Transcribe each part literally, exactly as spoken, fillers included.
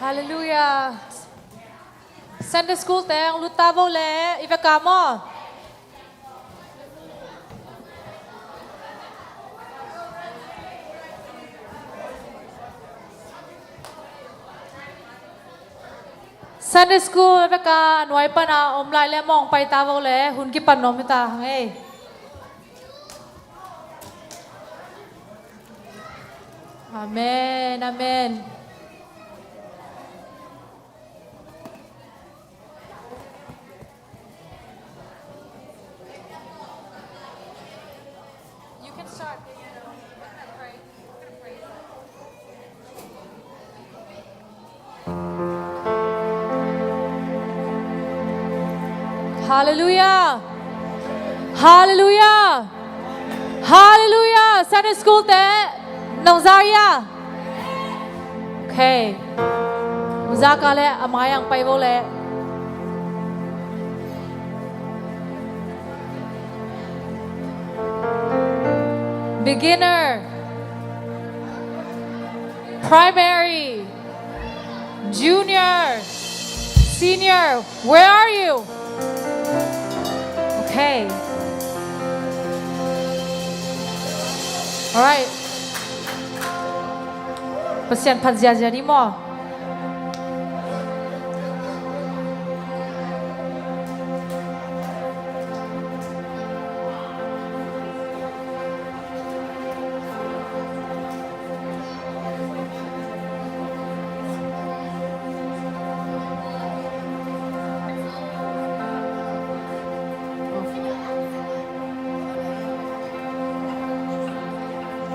Halleluiah. Sunday school te hong lut ta vo le, i vekpi maw? Sunday school a vekpi a nuai pana om lai le mawng pai ta vo le, hun kipan nuam hi ta hang ei. Amen, amen. You can start. Halleluiah. Halleluiah. Halleluiah. Sunday school te nong za hia? Okay. Nong za ka le a mai ang pai vo le. Beginner, primary, junior, senior, where are you? Okay. Alright. Pasian phat ziazia ni maw?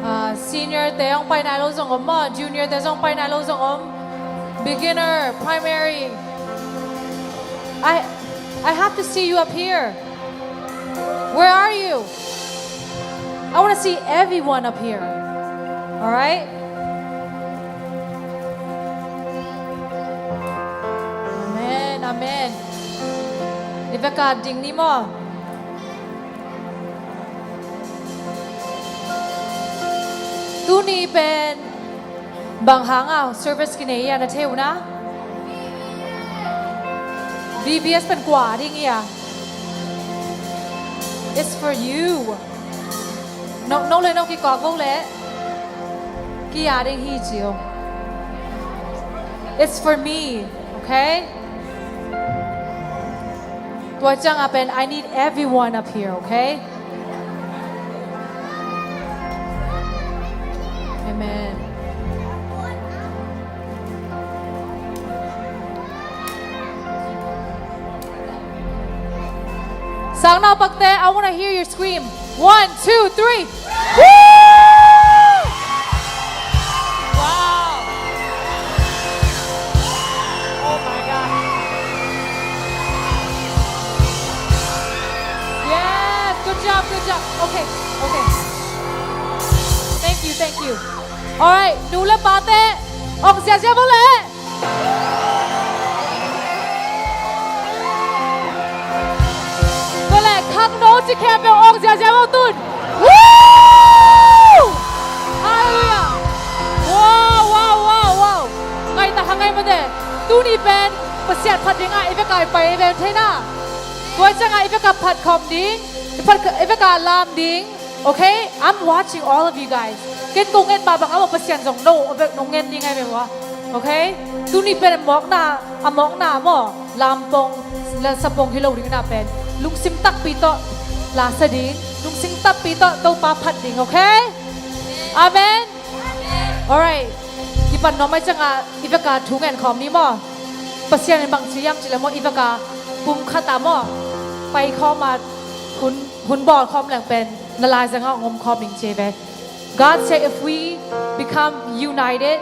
Ah, senior te hong pai nai lo zong om maw, junior te zong pai nai lo zong om, beginner, primary. I, I have to see you up here. Where are you? I want to see everyone up here. Alright? Amen, amen. I vekpi ding ni maw? Tuni pen bang hanga service kinei a na thei uh na? V B S pen kua ding ia? It's for you. No, no le no kikawk vo le. Kia ding hi ci uh. It's for me, okay? Tua ciangah pen I need everyone up here, okay? Amen. Sang naupangte, I wanna hear your scream. One, two, three. Woo! Wow. Oh my God. Yes, good job, good job. Okay, okay. Thank you, thank you. Alright, nu le pate, ong ziazia vo le. Tua le khangno ci khempeuh ong ziazia vo tun. Woo! Halleluiah. Wow, wow, wow, wow. Ngai ta kha ngai mate. Tuni pen Pasian phat dingah i vekpi pai i ven theina. Tua ciangah i vekpi phat khawm ding, i phat, i vekpi lam ding. Okay? I'm watching all of you guys. Ken kong ngen mah bang a maw, Pasian zong no, a bek nong ngen ding ai ve ua. Okay? Tuni pen a mawkna, a mawkna maw, lampong, la sapong hi lo ding na pen. Lungsim takpi tawh, la sa ding. Lungsim takpi tawh, Topa phat ding, okay? Amen? Alright. Kipan nuam ai ciangah, i vekpi thu ngen khawm ni maw. Pasian in bang ci hiam cih leh maw, i vekpi pumkhat ah maw. Pai khawm ah, hun Hun bawl khawm leng pen na laizang ah hong om khawm ning ci ve. God said if we become united,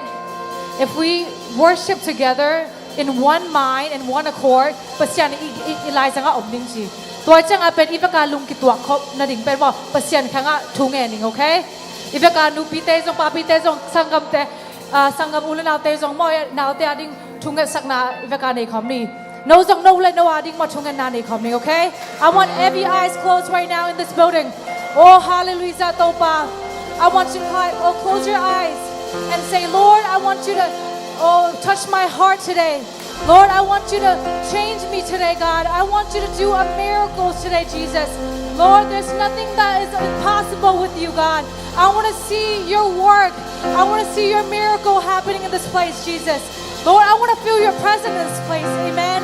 if we worship together in one mind and one accord, Pasian i, i, i laizang ah om ning ci. Tua ciangah pen i vekpi lung kituak khawm nading pen maw, Pasian khengah thu ngen ning, okay? I vekpi nupite zong, papite zong, sanggamte, ah, sanggam u le naute zong maw, naute a ding thungetsakna i vekpi nei khawm ni. No zong no le no a ding maw thungetna nei khawm ni, okay? I want every eyes closed right now in this building. Oh, hallelujah, Topa. I want you to cry. Oh, close your eyes and say, Lord, I want you to Oh, touch my heart today. Lord, I want you to change me today, God. I want you to do a miracle today, Jesus. Lord, there's nothing that is impossible with you, God. I want to see your work. I want to see your miracle happening in this place, Jesus. Lord, I want to feel your presence in this place. Amen.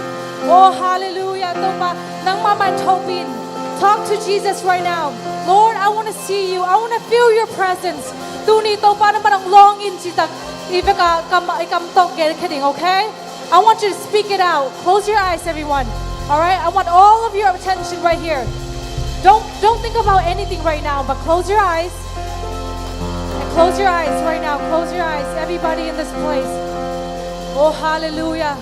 Oh, hallelujah. Topa, nangmah mah in thopih in. Talk to Jesus right now. Lord, I want to see you. I want to feel your presence. Tuni Topa nangmah in hong lawng in, ci tak. I vek a kam, i kam tawh gen khia ding, okay? I want you to speak it out. Close your eyes, everyone. All right? I want all of your attention right here. Don't, don't think about anything right now, but close your eyes. And close your eyes right now. Close your eyes, everybody in this place. Oh, hallelujah.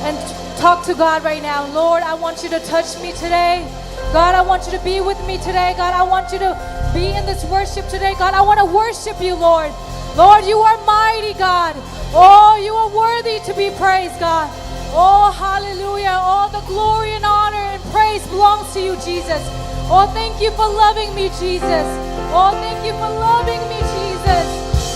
And talk to God right now. Lord, I want you to touch me today. God, I want you to be with me today. God, I want you to be in this worship today. God, I want to worship you, Lord. Lord, you are mighty, God. Oh, you are worthy to be praised, God. Oh, hallelujah. All the glory and honor and praise belongs to you, Jesus. Oh, thank you for loving me, Jesus. Oh, thank you for loving me, Jesus.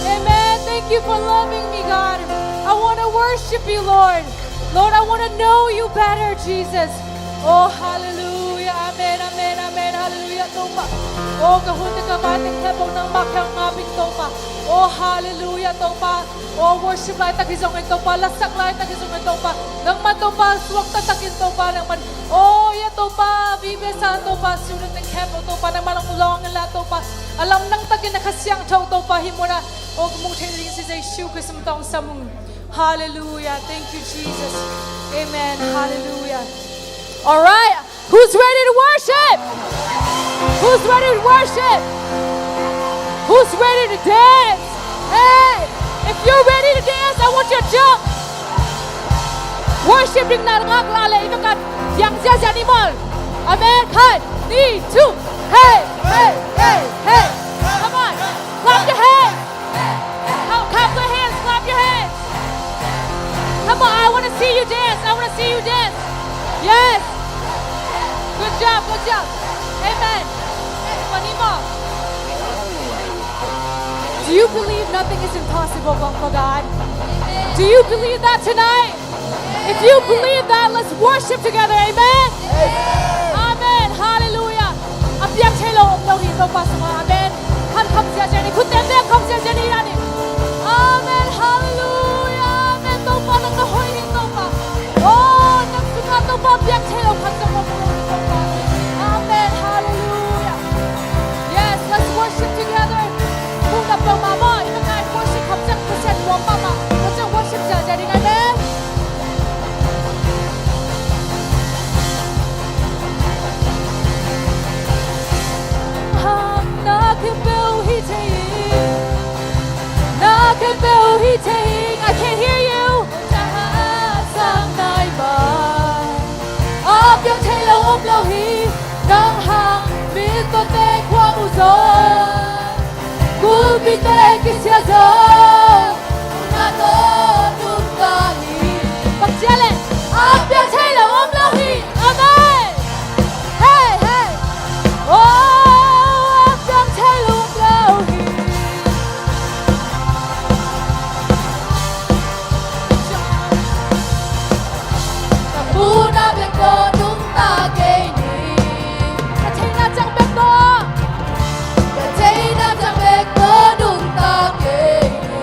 Amen. Thank you for loving me, God. I want to worship you, Lord. Lord, I want to know you better, Jesus. Oh, hallelujah. Amen, amen, amen. Hallelujah, Topa. Oh, ka hun te ka vai teng khempeuh nangmah khempeuh ngap ing, Topa. Oh, hallelujah, Topa. Oh, worship laitak hi zongin, Topa, lasak laitak hi zongin, Topa, nangmah, Topa, suakta takin, Topa, nangmah. Oh, ya, Topa, vive sa, Topa, student teng khempeuh, Topa, nangmah hong lawng in la, Topa, a lamdang takin na Kha Siangtho, Topa, hih munah hong muh theih nading Cisse Jesu Khrist min tawh hong sam ung. Hallelujah. Thank you, Jesus. Amen. Hallelujah. All right. Who's ready to worship? Who's ready to worship? Who's ready to dance? Hey, if you're ready to dance, I want you to jump. Worship ding na ngak la le, i ka kan yang zia zia ni mol. Amen. Khat, ni, two. Hey, hey, hey, hey. Come on. Clap your hands. Clap, clap your hands, clap your hands. Come on, I want to see you dance. I want to see you dance. Yes. Good job, good job. Amen. One more. Do you believe nothing is impossible for God? Do you believe that tonight? If you believe that, let's worship together. Amen. Amen. Hallelujah. A piang thei lo om lo hi Topa sungah. Amen. Khan kham ziazia ni, khut teng bek kham ziazia ni, ira ni. Amen. Hallelujah. Amen. Topa nang na hoih hi Topa. Oh, nang sungah Topa piang thei lo khat zong om lo hi Topa. Amen. Hallelujah. Yes, let's worship together. Kung na peuhmah maw, i ka kai worship kham ciang Pasian nuam mahmah. Ka ciang worship ziazia ding, amen. Hang na khempeuh hi thei hi. Na khempeuh hi thei hi. I can't hear you. Sang nai mai. A piang thei lo om lo hi. Nang hang mit kote khuang uh zaw. Kulpite kisia zaw. Na to nunta hi. Bang cia le. A piang thei lo om lo hi. Amen. Hey, hey. Oh, a piang thei lo om lo hi. Ka muhna bek tawh nungta kei ni. Ka theihna ciang bek tawh. Ka theihna ciang bek tawh nungta kei ni.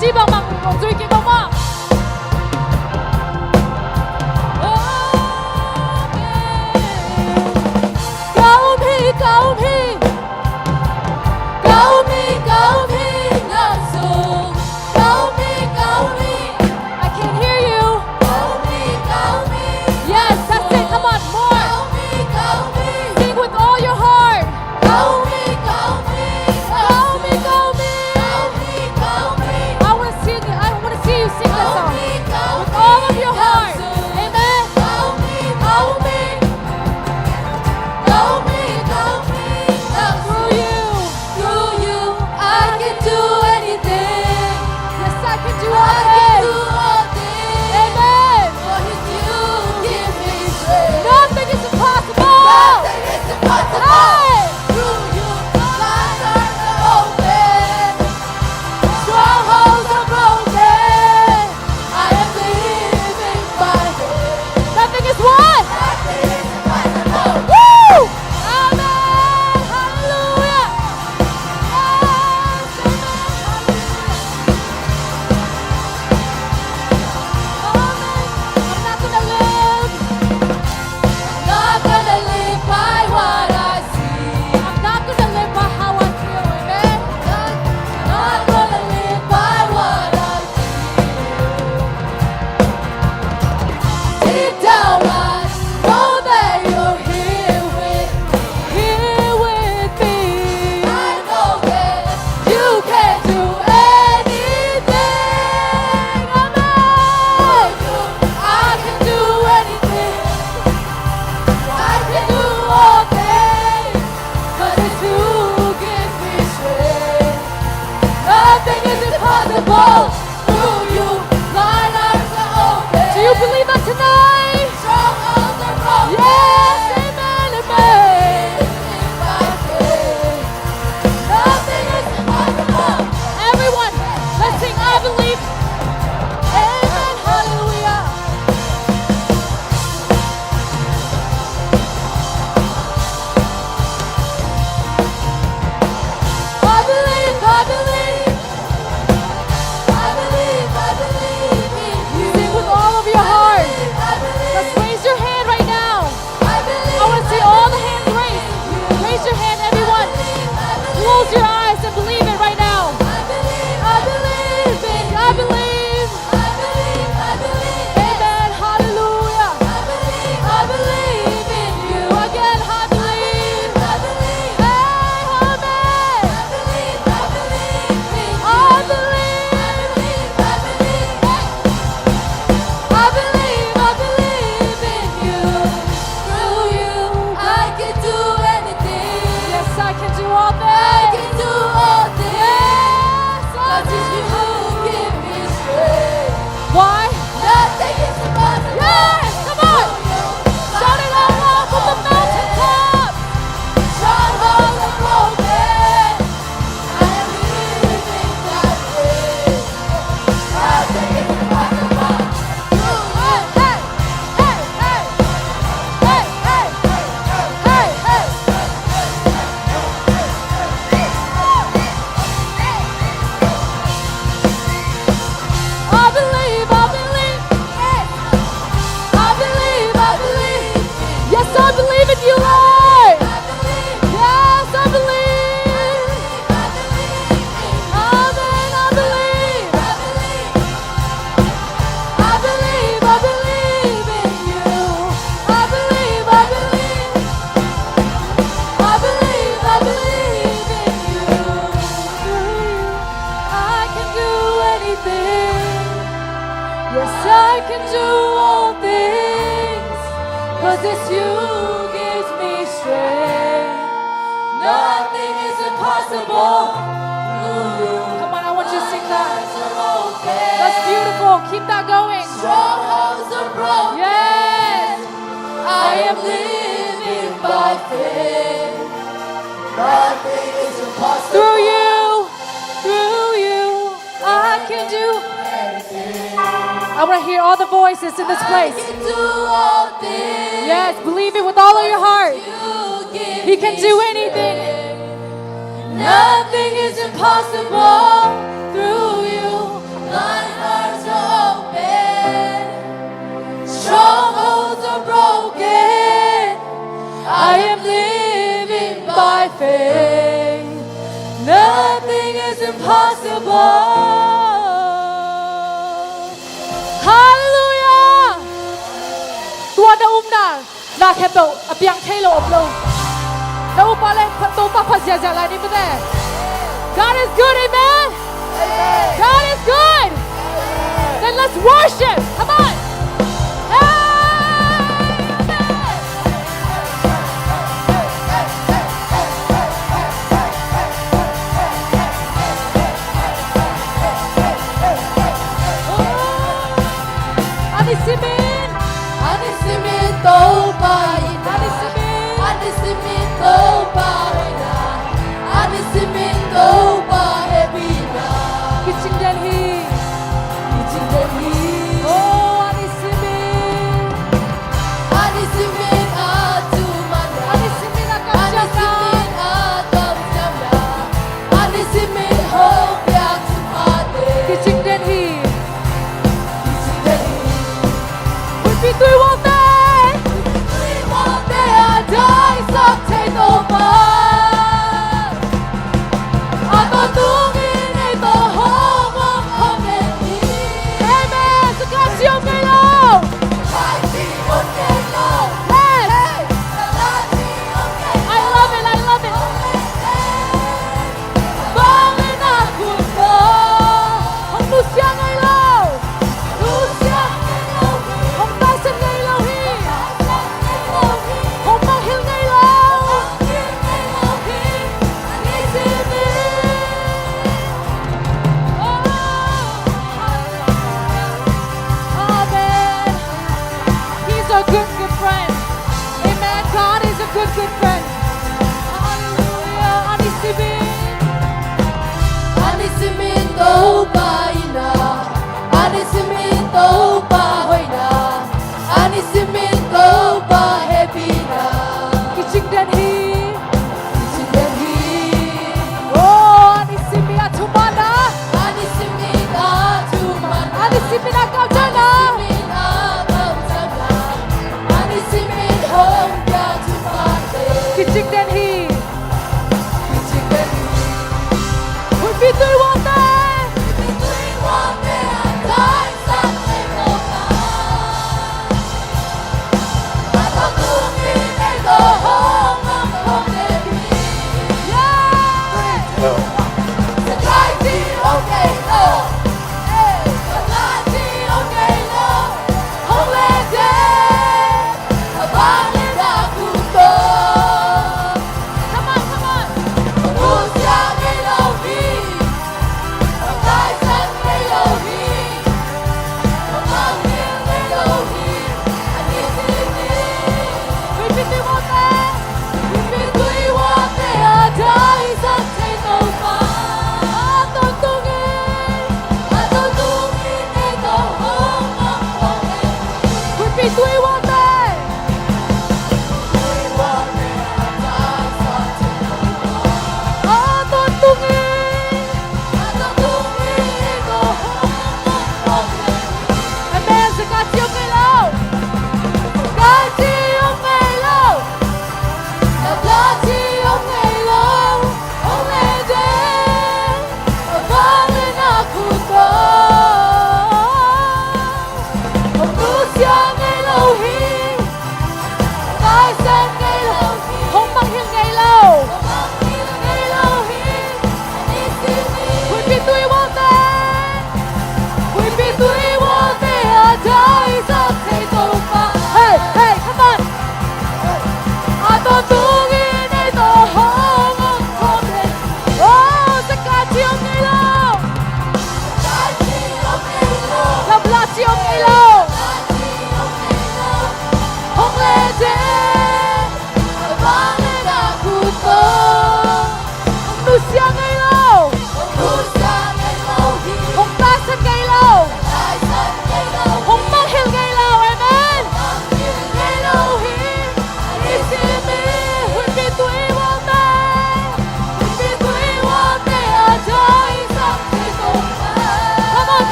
Ci bangmah, kong zui kik bangmah. Amen. Ka um hi, ka um hi. Ka um hi, ka um hi, na sung. Ka um hi, ka um hi. I can't hear you. Ka um hi, ka um hi. Yes, that's it. Come on, more. Ka um hi, ka um hi. Sing with all your heart. Ka um hi, ka um hi. Ka um hi, ka um hi. Ka um hi, ka um hi. I wanna sing, I wanna see you sing that song. Ka um hi, ka um hi. With all of your heart. Amen. Ka um hi, ka um hi. Ka um hi, ka um hi. Through you. Through you, I can do anything. Yes, I can do all things. I can do all things. Amen. For you give me strength. Nothing is impossible. Nothing is impossible. Hey. Through you, blind eyes are open. Strongholds are broken. I am living by faith. Nothing is what? Nothing is impossible. Woo! Amen. Hallelujah. Yes, amen. Hallelujah. Amen. I'm not gonna live. I'm not gonna live by what I see. I'm not gonna live by how I feel. Amen. Not, not gonna live by what I feel. Deep down, I know that you're here with me, here with me. I know that you can do anything. Amen. I can do anything. I can do all things, 'cause it's you who gives me strength. Nothing is impossible through you. Blind eyes are open. Do you believe that tonight? Strongholds are broken. Yes, amen, amen. Nothing is impossible. Everyone, let's sing I Believe. Amen. Hallelujah. I believe, I believe. I believe, I believe in you. Sing with all of your heart. I believe, I believe. Just raise your hand right now. I believe, I wanna see all the hands raised. Raise your hand, everyone. Close your eyes and believe it right now. I believe, I believe in you. I believe. I believe, I believe. Amen. Hallelujah. I believe, I believe in you. Again, I believe. I believe, I believe. Hey, amen. I believe, I believe in you. I believe. I believe, I believe. Hey. I believe, I believe in you. Through you, I can do anything. Yes, I can do all things. I can do all things. Yes, I can. 'Cause it's you who give me strength. Why? Nothing is impossible. Yes, come on. Shout it out loud from the mountaintop. Strongholds are broken. I am living by faith. Nothing is impossible. Hey, hey, hey, hey. Hey, hey, hey, hey. I believe, I believe, yes. I believe, I believe. Yes, I believe in you, Lord. Yes, I believe. Amen, I believe. I believe, I believe in you. I believe, I believe. I believe, I believe in you. Through you, I can do anything. Yes, I can do all things. 'Cause it's you who gives me strength. Nothing is impossible through you. Come on, I want you to sing that. That's beautiful. Keep that going. Strongholds are broken. Yes. I am living by faith. Nothing is impossible. Through you, through you, I can do anything. I wanna hear all the voices in this place. I can do all things. Yes, believe it with all of your heart. You give me strength. He can do anything. Nothing is impossible through you. Hallelujah. Tua na umna na khempeuh a piang thei lo om lo. Na upa le phat Topa phat ziahziah lai ni mate. God is good, amen. God is good. Then let's worship. Come on. Amen. An i simin. An i simin Topa in. An i simin. An i simin Topa in. An i simin Topa hehpihna kicing den hi. Kicing den hi. Oh, an i simin. An i simin a thuman, an i simin a kamsiam, an i simin a kamsiam, an i simin hong piak thupha te kicing den hi. Kicing den hi. Hunpi tuihualte, hunpi tuihualte a daisak thei Topa.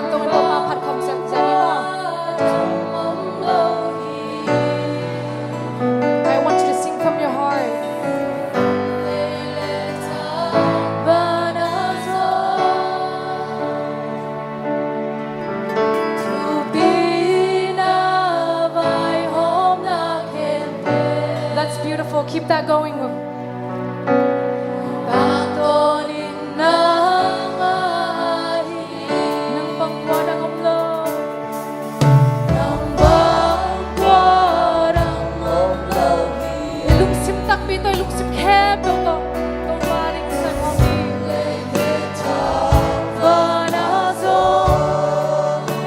Tawng in Topa phat khawm zel zel ni maw? I want you to sing from your heart. That's beautiful. Keep that going. Bangtawnin nang ahi. Nang bang tua dang om lo. Nang bang tua dang om lo hi. I lungsim takpi tawh, i lungsim khempeuh tawh Topa ding sang om hi.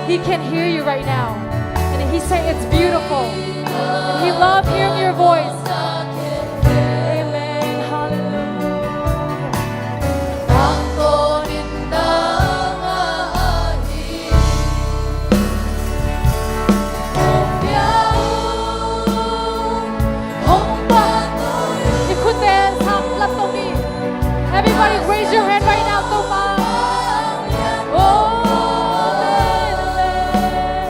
He can hear you right now. And he say it's beautiful. And he love hearing your voice. Amen. Hallelujah. I khutte sang lat tawh ni. Everybody raise your hand right now, Topa. Oh, amen, amen.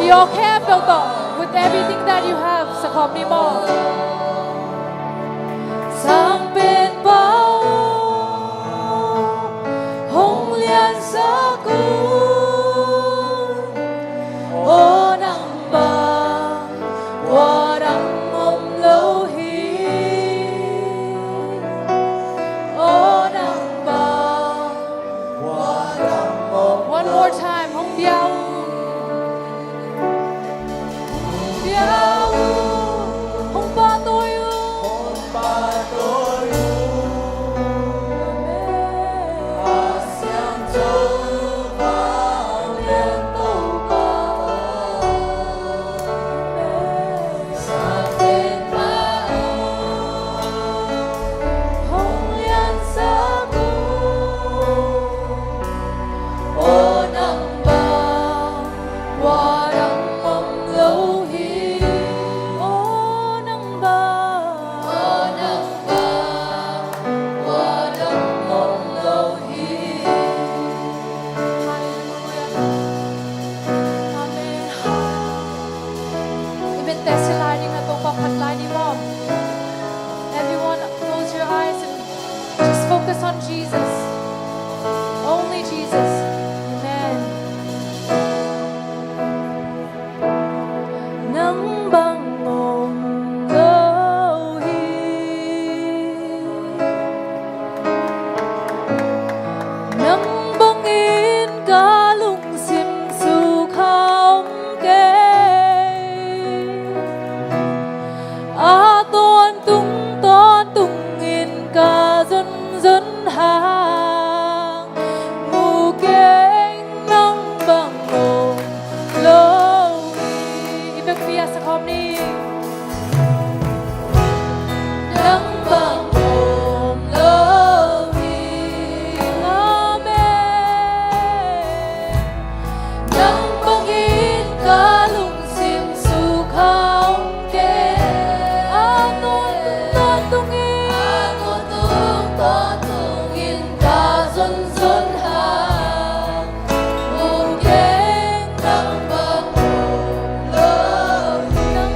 Your camp, Dr. With everything that you have, sakhom ni maw. Sangpen pa hong liansak un, aw nang bang, tua dang om lo hi. Aw nang bang, tua dang om lo hi. One more time, hong bia un. Hong pahtawi un. Hong pahtawi un. Amen. Pasian Topa, Vanglian Topa aw. Amen. Sangpen pa aw, hong liansak un. Aw nang bang, tua dang om lo hi. Aw nang bang, tua dang om lo hi. Halleluiah. Amen. I bente si lai ding a, Topa phat lai ding maw. Everyone, close your eyes and just focus on Jesus. Only Jesus. Amen. Nang bang om lo hi. Nang bangin ka lungsim sukha om kei. A tawntung tawntungin ka zonzon hang, mu keng nang bang om lo hi. I vekpi a sakhom ni. Nang bang om lo hi. Amen. Nang bangin ka lungsim sukha om kei. A tawntung tawntungin, a tawntung tawntungin ka zonzon hang, mu keng nang bang om lo hi. Nang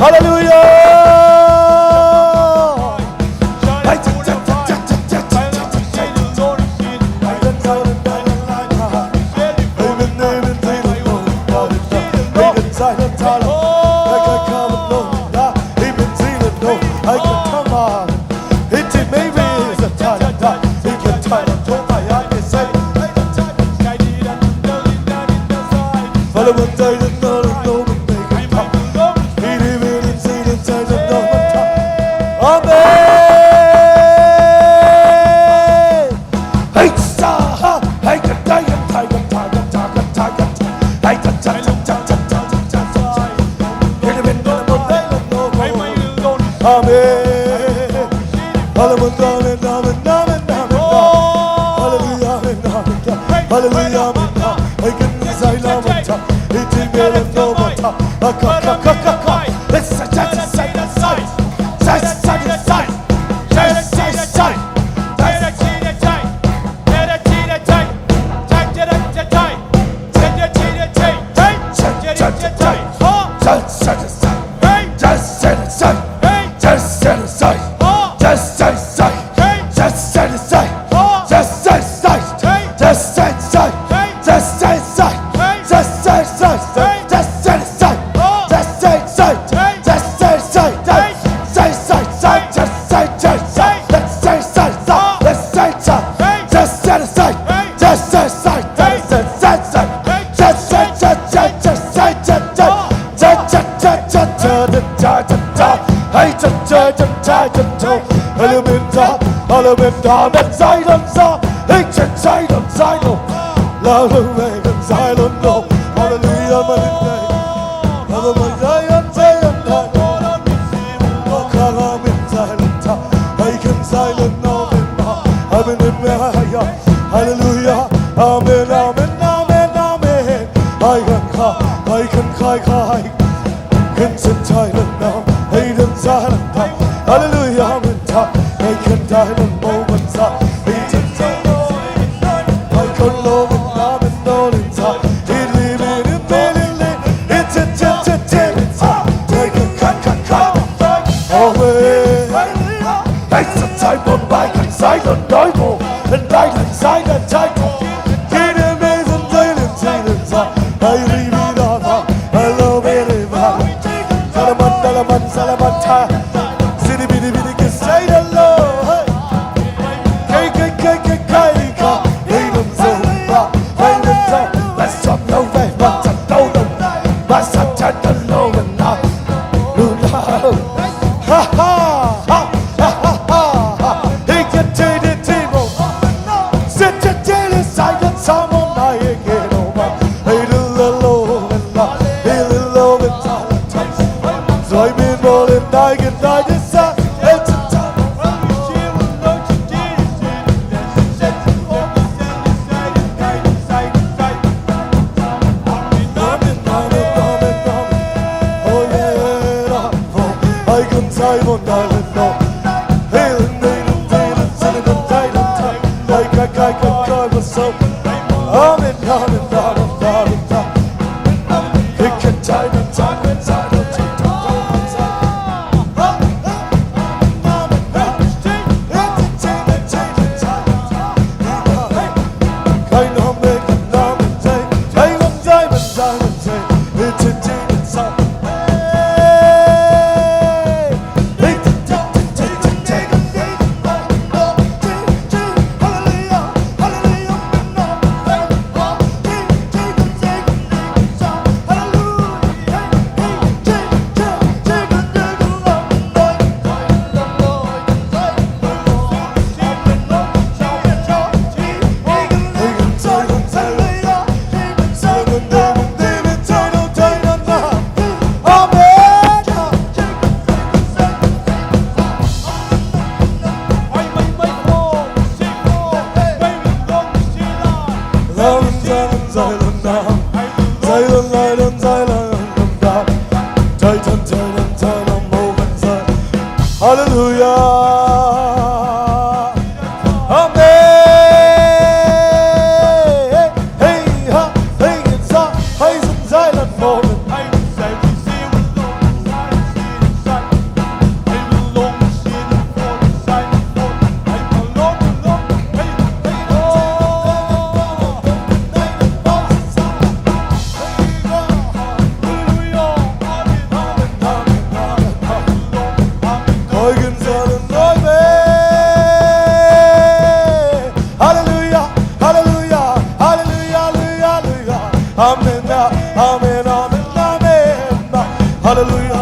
Hallelujah! Amen, amen, amen, amen. Halleluja, amen, amen, amen. Halleluja, amen, amen. Hei, kan zai la mata. Hei, ti me la no mata. Aka, aka, aka, aka. Let's say, let's say, let's say. Let's say, let's say. Let's say, let's say. Halleluja. Amen, amen, amen, amen. Hai kan kha, hai kan khai khai. Kan sen chai lan na, hai dan sa lan ta. Halleluja, amen ta. Hai kan dai lan mo ban sa. Hai kan chai lan. Hai kan lo ban na ban no lan sa. Hi li bi ni me li li. Hi che che che che sa. Hai kan khai khai khai. Amen. Hei, sa chai bon bai kan sai lon doi mo. Kan dai kan sai kan chai. Ki ne me san sai lon sai lon sa. Hei, ri bi da ba. Hello, baby, ba. Salaman, salaman, salaman, ta. Sidi bidi bidi ki sai da lo. Hey. Kai, kai, kai, kai, kai, ka. Hei, lon so ba. Hei, lon so. Ba sa lo, ba sa lo, lo. Ba sa cha da lo, ba na. Lu na. Ha, ha, ha. Halleluja. Amen. Halleluja, halleluja, halleluja, halleluja, halleluja. Amen, amen, amen, amen. Halleluja.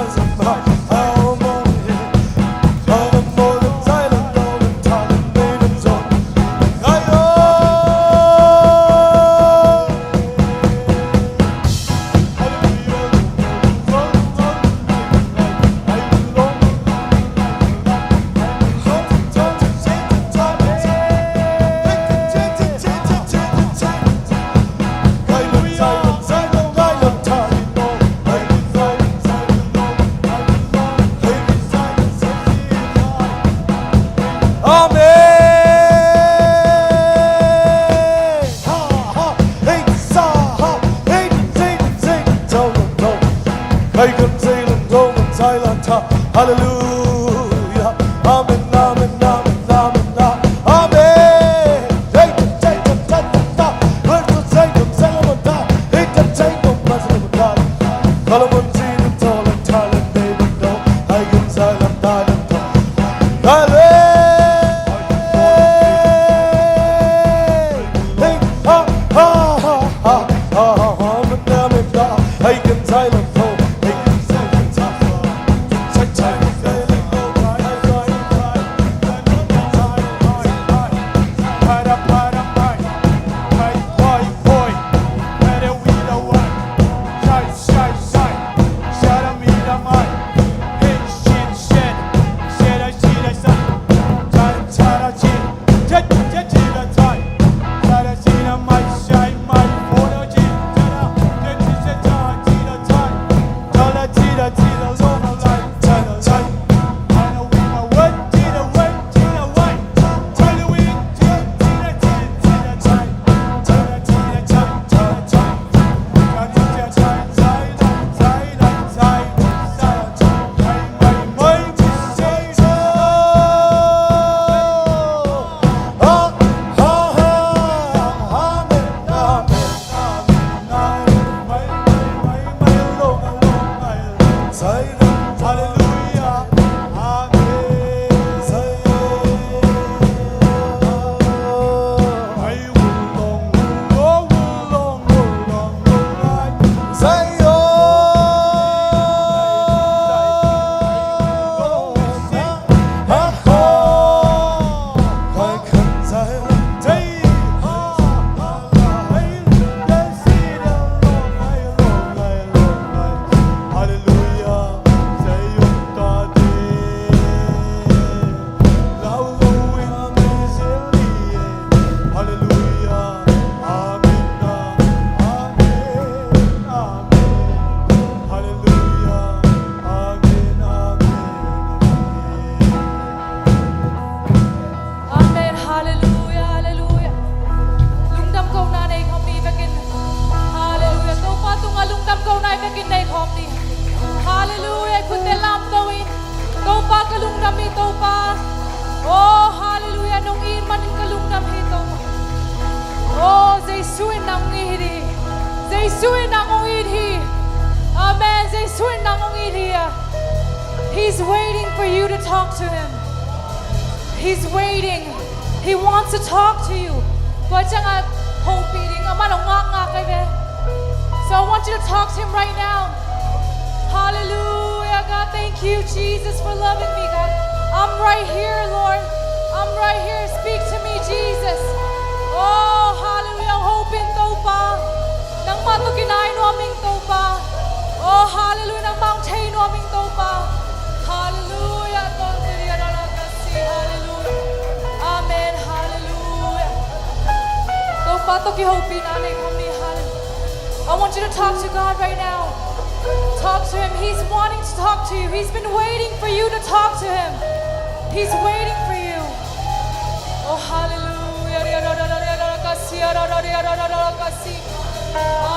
Amen. Halleluia, halleluia. Lungdam kohna nei khawm ni vekin. Halleluia. Topa tungah lungdam kohna i vekin nei khawm ni. Halleluia. Khutte lamto in. Topa ka lungdam hi Topa. Oh, halleluia. Nong it manin ka lungdam hi Topa. Oh, Jesu in nang it hi. Jesu in nang it hi. Amen. Jesu in nang it hi. He's waiting for you to talk to him. He's waiting. He wants to talk to you. Tua ciang a hopih ding, amah lo ngakngak ai ve. So I want you to talk to him right now. Hallelujah, God, thank you, Jesus, for loving me, God. I'm right here, Lord. I'm right here. Speak to me, Jesus. Oh, hallelujah. Hong hopin Topa. Nangmah tawh kinai nuam ing Topa. Oh, hallelujah. Nangmah hong thei nuam ing Topa. Hallelujah. Hallelujah. Amen. Hallelujah. Topa tawh kihopihna nei khawm ni. Hallelujah. I want you to talk to God right now. Talk to him. He's wanting to talk to you. He's been waiting for you to talk to him. He's waiting for you. Oh, hallelujah.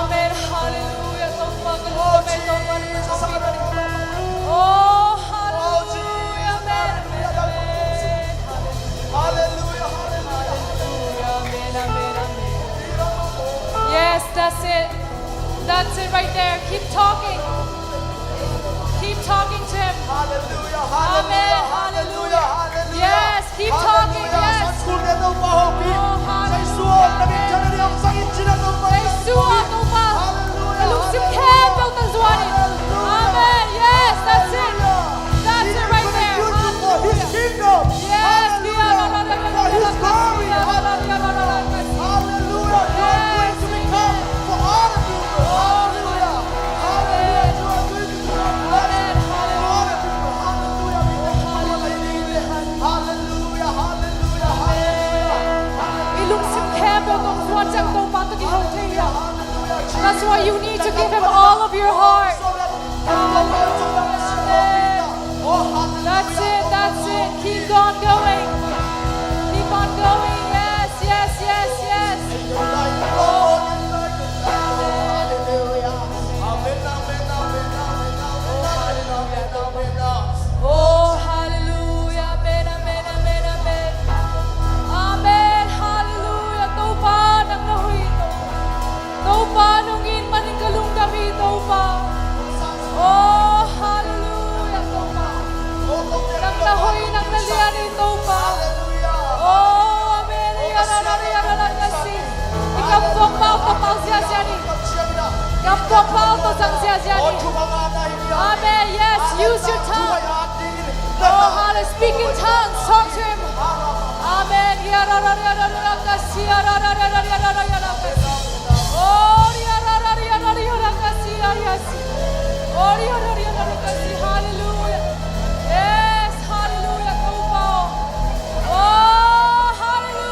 Amen. Hallelujah. Oh, hallelujah. Amen. Amen. Hallelujah. Amen. Amen. Amen. Yes, that's it. That's it right there. Keep talking. Keep talking to him. Hallelujah. Amen. Hallelujah. Hallelujah. Yes. Keep talking, yes. Oh, hallelujah. Amen. Jesu ah, Topa. Hallelujah. Ka lungsim khempeuh tawh zuan in. Amen. Yes, that's it. That's it right there. Hallelujah. Yes. For his glory. Hallelujah. You are going to become for honor. Hallelujah. Hallelujah. You are going to Hallelujah. I lungsim khempeuh tawh zuan ciang Topa tawh kihopih hi. That's why you need to give him all of your heart. Amen. That's it, that's it. Keep on going. Keep on going. Yes, yes, yes, yes. Amen. Amen. Amen. Amen. Oh, hallelujah. Amen, amen, amen, amen. Amen, hallelujah. Topa, nang na hoih. Topa, nong it manin ka lungdam hi, Topa. Oh, hallelujah, Topa. Nang na hoih, nang na lian hi, Topa. Oh, amen. Ya, ra, ra, ra, ra, ra, ra, si. I kam tuak pau tawh pau ziazia ni. Kam tuak pau tawh zang ziazia ni. Amen. Yes, use your tongue. Oh, hallelujah. Speak in tongues. Talk to him. Amen. Ya ra ra ra ra ra ra ka si, ya ra ra ra ra ra ra ra ra ka si. Oh, ya ra ra ra ra ra ra ka si, ya, ya si. Oh, ya ra ra ra ra ka si. Hallelujah. Yes, hallelujah. Topa. Oh, hallelujah.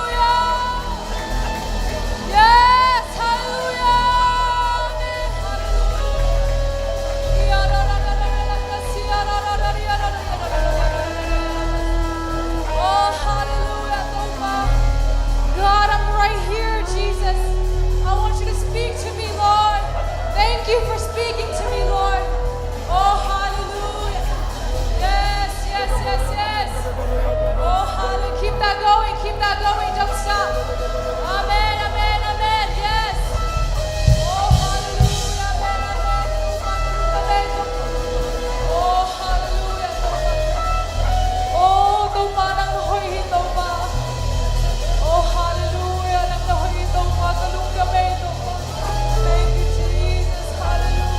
Thank you for speaking to me, Lord. Oh, hallelujah. Yes, yes, yes, yes. Oh, hallelujah. Keep that going, keep that going. Don't stop. Amen, amen, amen. Yes. Oh, hallelujah. Amen, amen. Oh, hallelujah. Oh, Topa, nang na hoih hi, Topa. Oh, hallelujah. Nang na hoih hi, Topa. Ka lungdam ei, Topa. Thank you, Jesus. Hallelujah.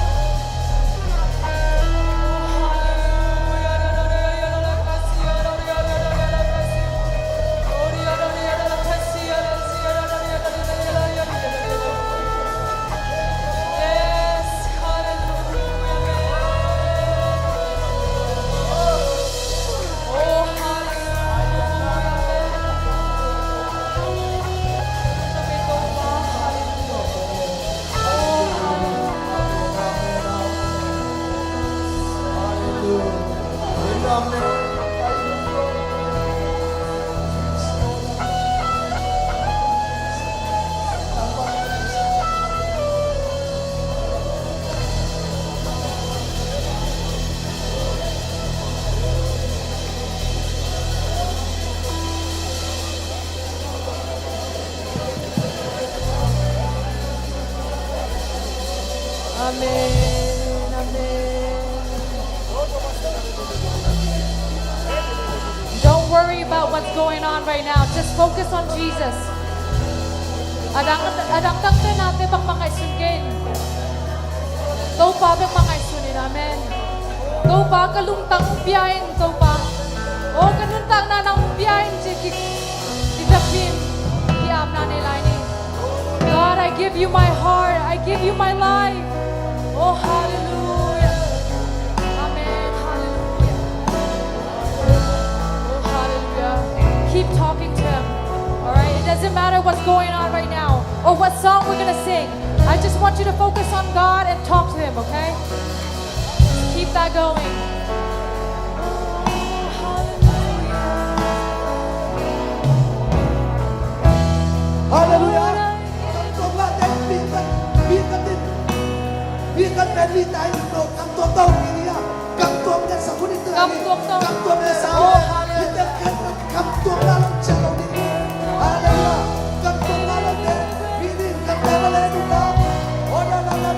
Amen. Amen. Don't worry about what's going on right now. Just focus on Jesus. Adang, adang tangte nate bang mangaihsun kei. Topa bek mangaihsun in. Amen. Topa ka lungtang pia in, Topa. O ka nuntakna nang pia in ci ki, ki dapim ki apna nei lai ni. God, I give you my heart. I give you my life. Oh, hallelujah. Amen. Hallelujah. Oh, hallelujah. Keep talking to him. All right? It doesn't matter what's going on right now or what song we're going to sing. I just want you to focus on God and talk to him, okay? Just keep that going. Hallelujah. Kam tuak la, teng biak ka, biak ka tin. Biak ka pen li tai lo, kam tuak tau ni a. Kam tuak pen sa kuni tu. Kam tuak tau. Kam tuak pen sa. Oh, hallelujah. Kam tuak la lo, ciang lo ni. Hallelujah. Kam tuak la lo te. Bini kam tuak la lo ni la. Oh, la, la, la.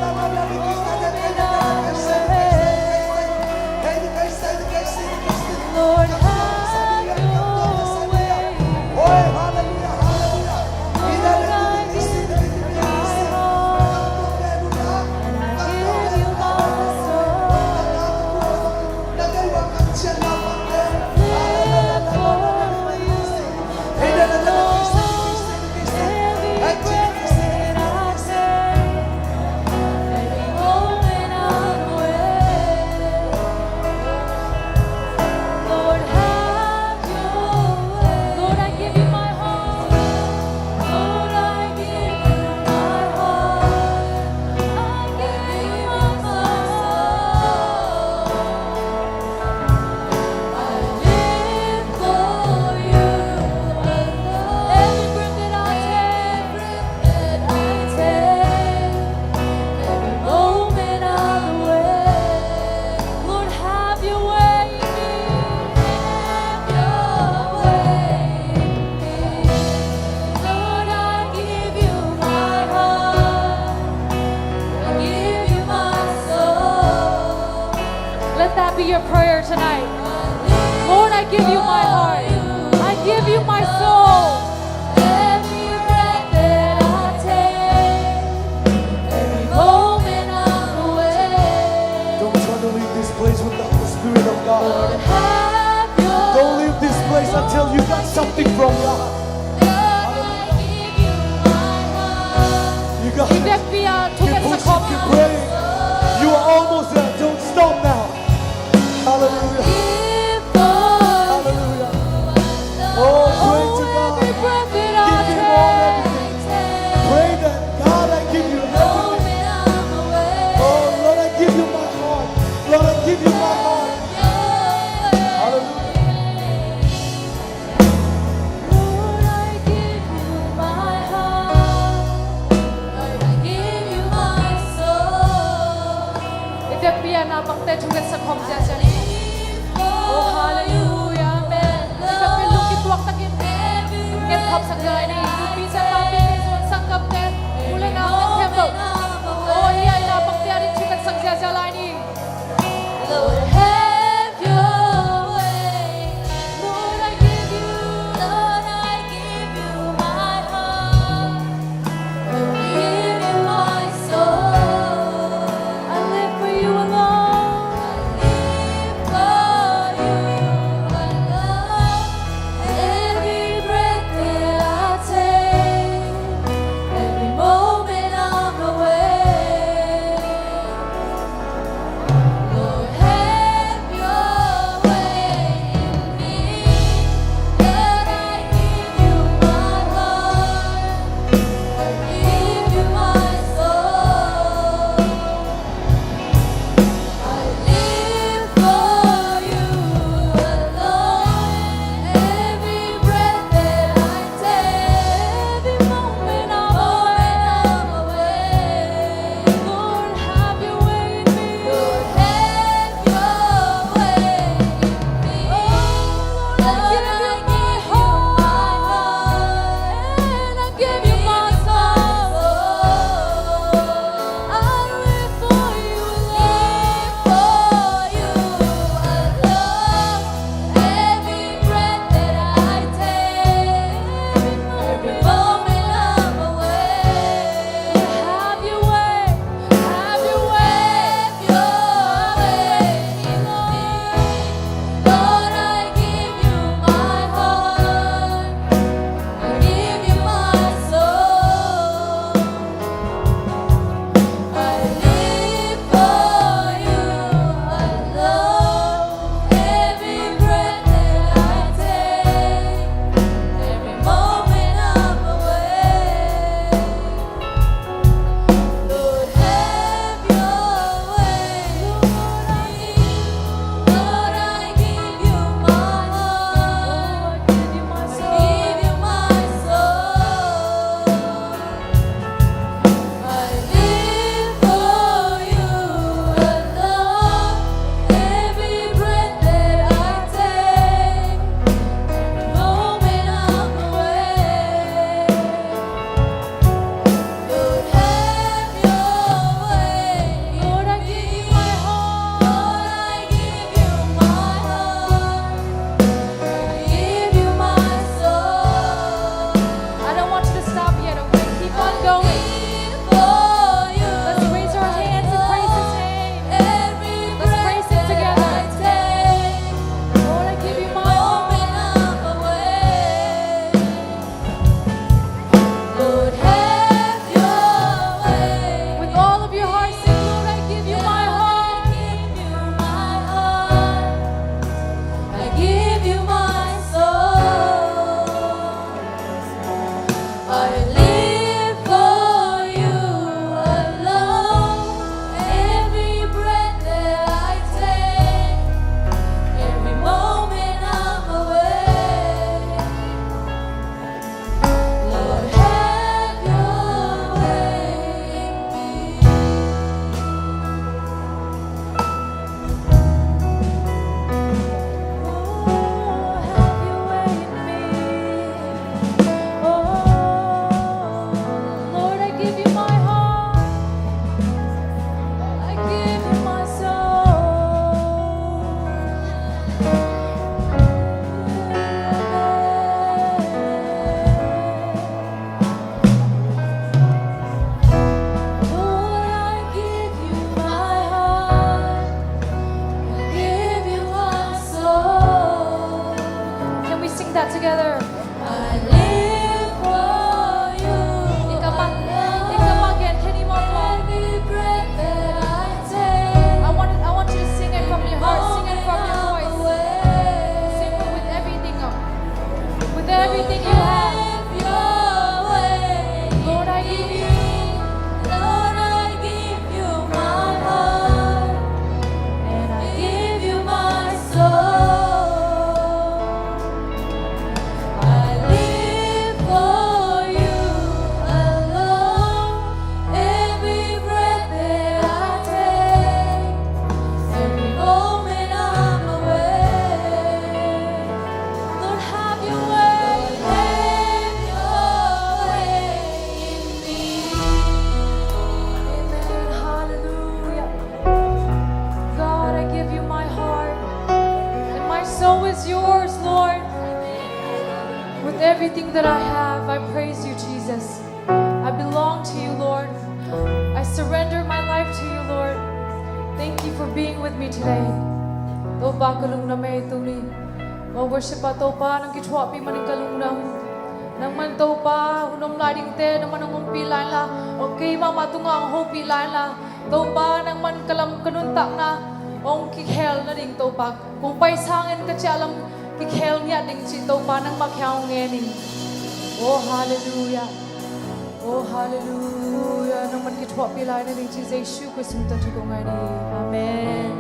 Lord, have your way. Lord, I give you my heart. I give you my soul. Live for you. Every breath that I take, every moment I'm awake. Lord, have your way. Lord, I give you my heart. Lord, I give you my heart. I give you my soul. I live for you alone. Every breath that I take, every breath that I take, every moment I'm awake. Lord, have your way in me. Have your way in me. Lord, I give you my heart. I give you my soul. Let that be your prayer tonight. Lord, I give you my heart. I give you my soul. Every breath that I take, every moment I'm awake. Don't try to leave this place without the Spirit of God. Lord, have your way. Don't leave this place until you got something from God. Lord, I give you my heart. You got it. Keep worship, keep praying. You are almost there. Don't stop now. Hallelujah. Hallelujah. Thungetsak khawm ziahziah ni. Oh, halleluiah, amen. Hih bek pen lungkim tuak takin ngetkhawmsak lai ni. Nupi, tapa, pite, zon, sanggam, u le nau khempeuh, oh, hih a i naupangte adingin thungetsak ziahziah lai ni. Lord, have your way. Lord, I give you, Lord, I give you my heart. I give you my soul. I live for you alone. I live for you alone. Every breath that I take, every moment I'm awake. Lord, have your way in me. Lord, I give you my heart. I give you my soul. I live for you alone. Every breath that I take, every moment I'm awake. Lord, have your way in me. Lord, have your way in me. Oh, Lord, I give you my heart. I give you my soul. I live for you, live for you alone. Every breath that I take, every moment I'm awake. Have your way, have your way, your way in me. Lord, I give you my heart. I give you my soul. I live for you alone. Every breath that I take, every moment I'm awake. Lord, have your way. Lord, I give you my heart. I give you my soul. I live for you alone. Every breath that I take, every moment I'm awake. Lord, have your way. Lord, I give you my heart. Lord, I give you my heart. I give you my soul. I don't want you to stop yet, okay? Keep on going. I live for you. Let's raise our hands and praise his name. Let's praise him together. Lord, I give you my heart. Lord, have your way. With all of your heart, sing, Lord, I give you my heart. I give you my heart. I give you my soul. I live for you alone. Every breath that I take, every moment I'm awake. Lord, have your way in me. Oh, have your way in me. Oh, I praise you, Jesus. I belong to you, Lord. I surrender my life to you, Lord. Thank you for being with me today. Topa, ka lungdam ei tuni. Aw worship ah Topa, nang kithuahpih manin ka lungdam. Nangman Topa, hun om lai dingte nangman hong ompih lai inla, aw kei mahmah tungah hong hopih lai inla, Topa, nangman ka lam ka nuntakna hong kikhel nading Topa, kong pai sangin ka ciah lam kikhel ngiat ding cih Topa, nangmah kiang hong ngen ing. Oh halleluiah. Oh halleluiah. Nangman kithuahpih lai nading cih Jesu Khrist min tawh thu kong ngai hi. Amen.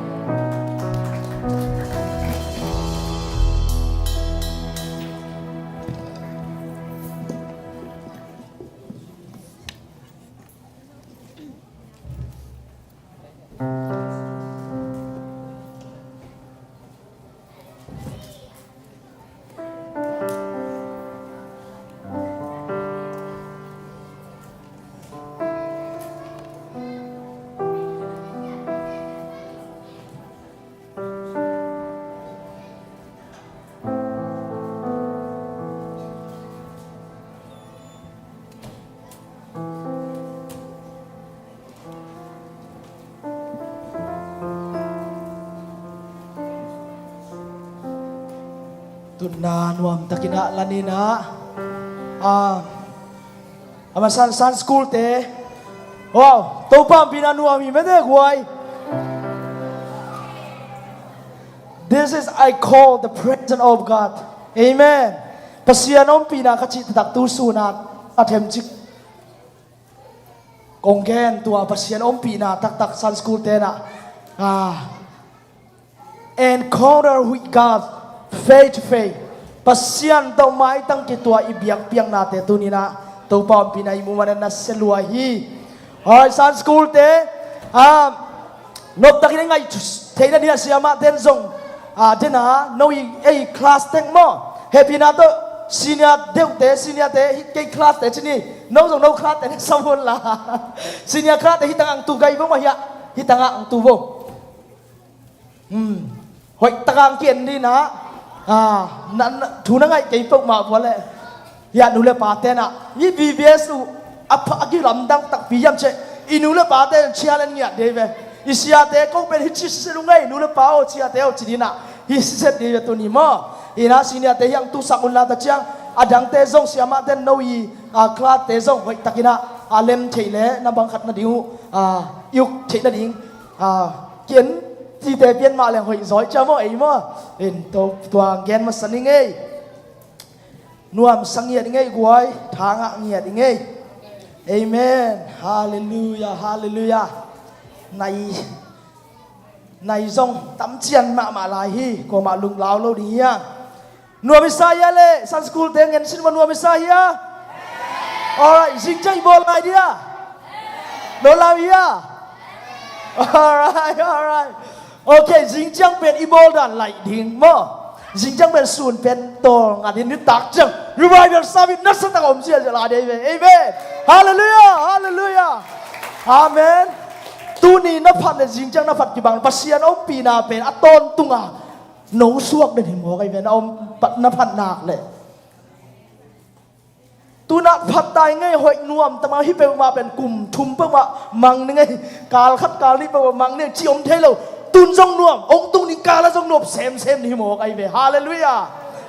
Tuna nuamtakin ah la ni na. Ah, a masa in Sunday school te. Wow, Topa ompihna nuam hi mete guai. This is I call the presence of God. Amen. Pasian ompihna ka cih taktak tu sun a, a themcik kong gen tua Pasian ompihna taktak Sunday school te na. Ah, encounter with God face to face. Pasian tawh maitang kituah i biakpiaknate tuni na Topa ompihna i muh manin na sia lua hi. Hoi, Sunday school te, ah, noptakin i ngaih theihna dingah siamahte in zong, ah, dena no i ei class teng maw, hehpihna tawh senior deuhte, senior te hi kei class te ci ni. No zong no class te na sam hun la. Senior class te hi tangah ang tu gai vo maw hiah. Hi tangah ang tu vo. Hmm. Hoih takah ang ki-en ding na. Ah, na, na, thu na ngaih kei peuhmah vua leh. Hiah nu le pa te na. I V B S uh a pha a kilamdang takpi hiam cih. I nu le pa te challenge ngiat dei ve. I siate ko pen hi ci siset uh ngei, nu le pa aw, siate aw ci ding na. Hi siset ding ve tuni maw. Hi na senior te hiah ang tusak un la ta ciang. A dangte zong siamahte no i, ah, class te zong hoih takin ah, a lem theih leh na bang khat nading uh, ah, i uk theih nading. Ah, ki-en cite pian mah leng hoih zaw hi cia maw ei maw. En to tua gen masa ning ei. Nuamsa ngiat ning ei guai, thangah ngiat ning ei. Amen. Halleluiah, halleluiah. Nai, nai zong tamcian mahmah lai hi, kuamah lunglau lo ding hi a. Nuam i sa hia leh Sunday school te ngen sin maw, nuam i sa hia? Alright, zingciang i bawl lai dia? No lau hia? Alright, alright. Ok, zingciang pen i bawl dan laih ding maw. Zingciang pen sun pen tawl ngat in nitak ciang revival service nasatak a om ziahziah lai ding hi ve. Amen. Halleluiah, halleluiah. Amen. Tuni na phat le zingciang na phat kibang Pasian ompihna pen a tawntunga no suak den hi mawk ahi ve, na om pat na phat nak leh. Tuna phat tai ngei hoih nuam tama hi peuhmah pen kum thum peuhmah mang ni ngei, kal khat kal nih peuhmah mang ni ci om thei lo. Tun zong nuam, ong tung ni kal a zong nuam semsem ni hi mawk ahi ve. Halleluiah.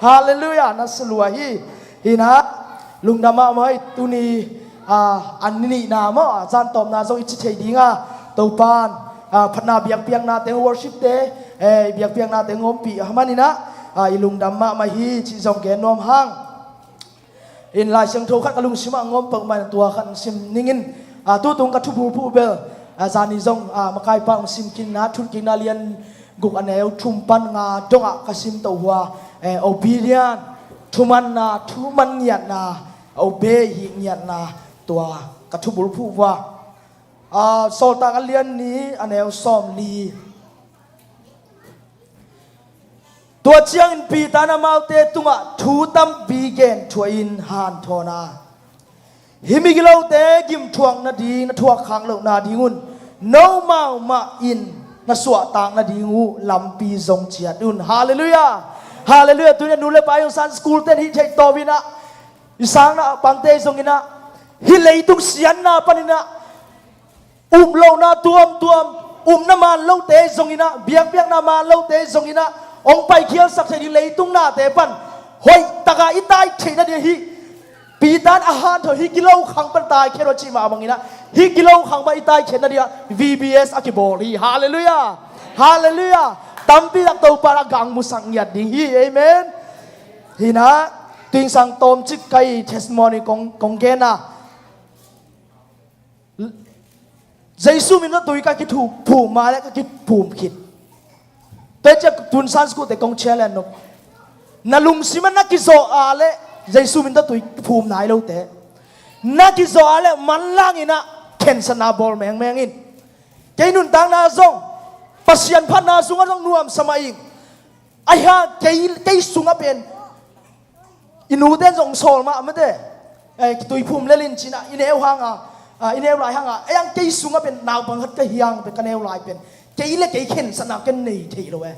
Halleluiah. Na sia lua hi. Hi na, lungdam mahmah hi. Tuni, ah, an ni nihna maw, ah, zan tawpna zong i ci thei ding a, Topan, ah, phatna biakpiakna teng worship te, eh, biakpiakna teng ompih a manin ah, ah, i lungdam mahmah hi cih zong gen nuam hang. In Lai Siangtho khat ka lungsim ah ngawm peuhmah in tua khat sim ningin, ah, tutung ka thubulphuh bel, ah, zani zong, ah, makaipa hong sim kinna, Thuhilhkikna lian guk a neu thum pan nga dongah ka sim toh hua, eh, obedient, thumanna, thuman ngiatna, obey hi ngiatna, tua ka thubulphuh hua. Ah, Sawltak a lian nih a neu sawmli. Tua ciangin Peter in amaute tungah thu tampi gen thuahin hanthawn a, hih migilote gimthuak nading na thuak khak loh nadingun nomau mah in na suahtak nading uh lampi zong ciat un. Halleluiah. Halleluiah. Tuni a nu le pa i hong san school ten hih theih tawh in ah I sangna pangte zong inah, hih leitung siatna pan inah, um lohna tuamtuam, umna man lote zong inah, biakpiakna man lote zong inah, hong paikhialsak thei ding leitung nate pan hoih taka i tai theihna ding hi. Peter in a hanthawn hih gilo khang pan taikhia lo cih mah bang inah, hih gilo khang pan i taikhiatna dingah V B S a kibawl hi. Halleluiah. Halleluiah. Tampi tak Topa in a gangmusak ngiat ding hi. Amen. Hinah, tuingsang tawmcik ka i testimony kong, kong gen a. Jesu min tawh tui ka kithu phum ma le ka kiphum khit. Tua ciang tun Sunday school te kong challenge nop. Na lungsim ah na kizawh a le Jesu min tawh tui phum nai lote, na kizawh a le manlang inah khensatna bawl mengmeng in. Kei nuntakna zong, Pasian phatna sungah zong nuamsa mah ing. Ahi hang kei, kei sungah pen i nute in zong sawl mah mate. Eh, tui phum lel in ci inah i neu hanga, ah, i neu lai hanga, ahi hang kei sungah pen naupang khat ka hi hang pen ka neu lai pen kei le kei khensatna ken nei thei lo e.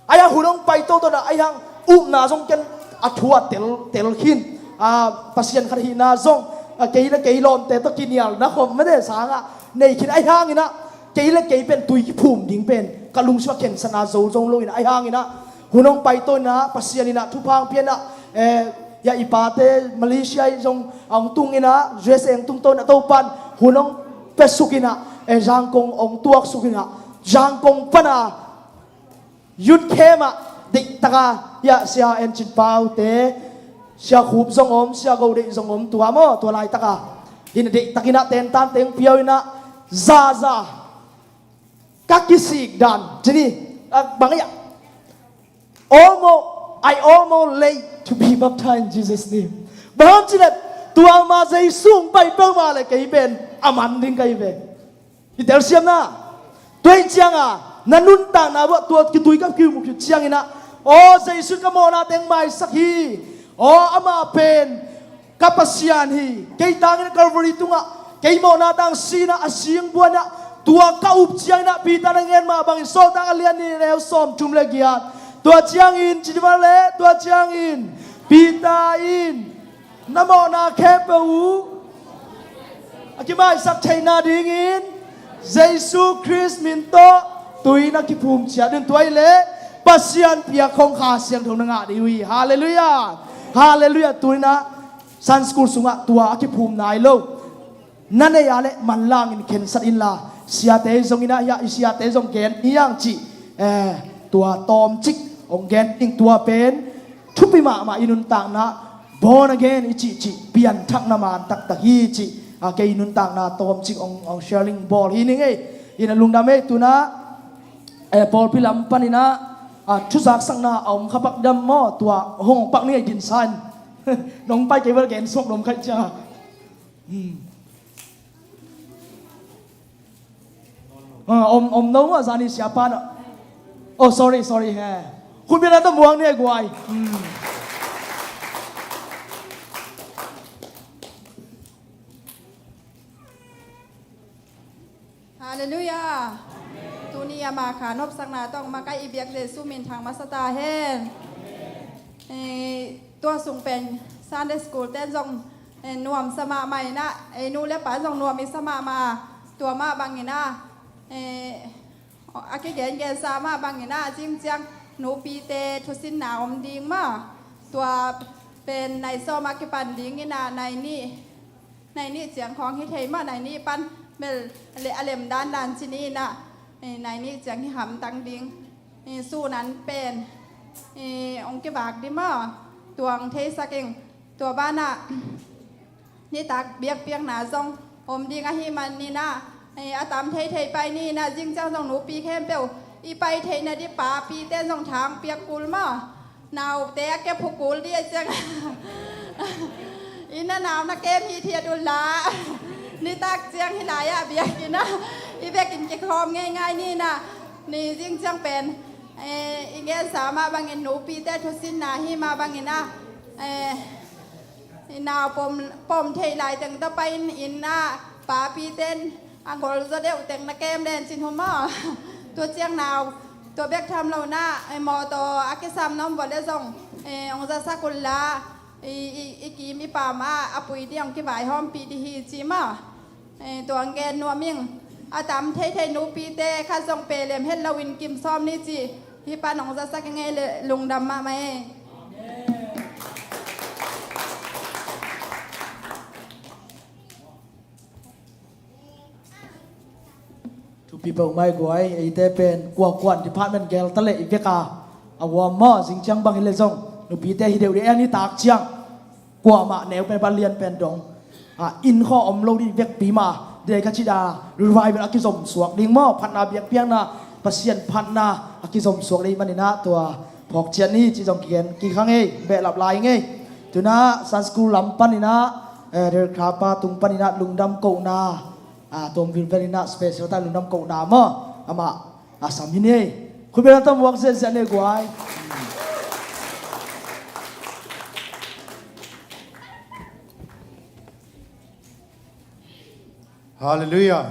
Ahi hang hun hong pai toto inah, ahi hang upna zong ken a thu a tel, tel khin. Ah, Pasian khat hihna zong, ah, kei le kei lawmte tawh kinialna khawm mate sangah nei khin. Ahi hang inah kei le kei pen tui kiphum ding pen ka lungsim ah khensatna zo zo lo inah, ahi hang inah hun hong paito inah Pasian inah thupha hong pia inah, eh, ya i pate Malaysia i zong hong tung inah, U S A hong tungto inah Topa in hun hong piasuk inah, eh, Zangkong hong tuaksuk inah, Zangkong pana youth camp ah deihtaka, ya, Sia En Cin Pau te, Sia Khup zong om, Sia Go Deih zong om, tua maw, tua laitaka. Hinah deihtak inah tentan teng piau inah, zaza ka kisik dan ci ni, ah, bang ia, almost, I almost late to be baptized in Jesus' name. Bang hang cih leh, tua ma Jesu hong pai peuhmah le kei pen a man ding ka hi ve. I telsiamna, tua hi cianga na nuntakna buah tua kitui ka kimu khit ciang inah, aw, Jesu in ka mawhna teng maisak hi. Aw, amah pen ka Pasian hi. Kei tangin Calvary tungah kei mawhna tang si inah, a si hong buang inah, tua ka up ciang inah Peter in a ngen mah bangin, Sawltak a lian nih, neu sawmthum le giat. Tua ciangin ci dih mah le, tua ciangin Peter in na mawhna khempeuh uh a kimaisak theihna dingin Jesu Khrist min tawh tui na kiphum ciat un. Tua hi leh Pasian piak khong Kha Siangtho na ngah ding uh hi. Halleluiah. Halleluiah. Tu inah Sunday school sungah tua a kiphum nai lo na nei a le manlangin khensat inla, siate zong inah, hiah i siate zong gen ni hang cih, eh, tua tawmcik hong gen ning. Tua pen thupi mahmah, i nuntakna born again i cihcih pianthakna man taktak hi cih, a, kei i nuntakna tawmcik hong, hong sharing bawl hi ning ei. Inah lungdam ei. Tu inah, eh, pawlpi lam pan inah, a, thuzaksakna a om kha pak dam maw, tua hong pak ning ei, dinsa in. Nong pai kei bel gen suak nuam kha ing cia. Hmm. Ah, om, om no ah, zani siapa na. Oh, sorry, sorry, he. Khutbetna tawh muang ni a guai. Hmm. Halleluiah. Tuni a ma kha nopsakna tawh makaih i biak Jesu min thang masa ta hen. Eh, tua sung pen Sunday school ten zong, eh, nuamsa mahmah inah, ei nu le pa zong nuam i sa mahmah, tua mah bang inah, eh, a kigengensa mah bang inah, zing ciang nupite thusinna om ding maw. Tua pen nai sawm a kipan ding inah, nai nih, nai nih ciang khawng hi thei maw, nai nih pan bel le a lem dandan ci ni inah, eh, nai nih ciang hi hamtang ding. Eh, sun an pen, eh, hong kivak dih maw, tua hong theisak ing. Tua banah nitak biakpiakna zong om ding ahih man inah, eh, a tam theithei pai ni inah, zing ciang zong nupi khempeuh i pai theihna dih papite zong thang piak kul maw. Naute a kep hu kul dih a ciang i na nau na kem hithiat unla, nitak ciang hih lai-ah biakinn ah i vekin kikhawm ngeingai ni inah, ni zing ciang pen, eh, i gensa mah bangin nupite thusinna hi mah bang inah, eh, i nau pom, pom theih laiteng tawh pai-in inn ah papite in a gol zaw deuh teng na kem len cin hu maw. Tua ciang nau, tua bek tham lo inah, eh, mawtaw a kisam na om vua le zong, eh, hong zasak unla, i, i, i kim i pam ah a pui ding hong kivaihawmpih ding hi ci maw. Eh, tua hong gen nuam ing. A tam theithei nupite khat zong pelem het loin kim sawm ni ci. Hih pan hong zasak i ngei leh lungdam mahmah ei. Thupi peuhmah i guai, eite pen kuakuan department gel ta leh i vek a, a huam maw, zing ciang bang hi leh zong nupite hi deuh deuh en i tak ciang. Kuamah neu pen pan lian pen dong. Ah, inn khawng om lo ding vekpi mah. Dei ka cih a revival a kizom suak ding maw, phatna biakpiakna, Pasian phatna a kizom suak ding maninah tua phawk ciat ni ci zong kigen kik hang ei, behlap lai ngei. Tunah Sunday school lam paninah, eh, Rev. Kha pa tung paninah lungdam kohna, ah, tuam vilvel inah special ta lungdam kohna maw, amah a sam hi ni ei. Khutbeng ta muak ziahziah ni guai. Halleluiah.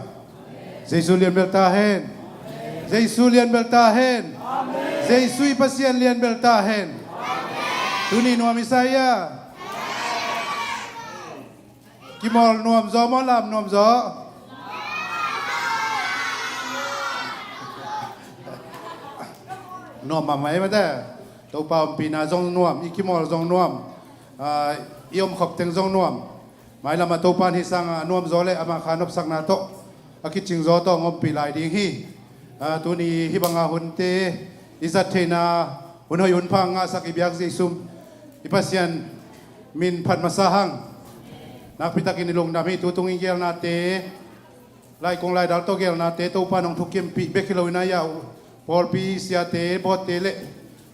Jesu lian bel ta hen. Jesu lian bel ta hen. Jesu i Pasian lian bel ta hen. Tuni nuam i sa hia? Kimawl nuam zaw maw, lam nuam zaw? Nuam mahmah ei mate. Topa ompihna zong nuam, i kimawl zong nuam. Ah, i omkhop teng zong nuam. Mailam ah Topa in hih sangah a nuam zaw leh amah kha nopsakna tawh a kicing zaw tawh hong ompih lai ding hi. Ah, tuni hih banga hunte i zat theihna hun hoih hun pha ngahsak i biak Jesu i Pasian min phat masa hang. Nakpitakin i lungdam hi. Tutung i gelnate, laikung laidal tawh gelnate Topa in hong thukimpih bek hi loin a yau pawlpi siate, bawtte le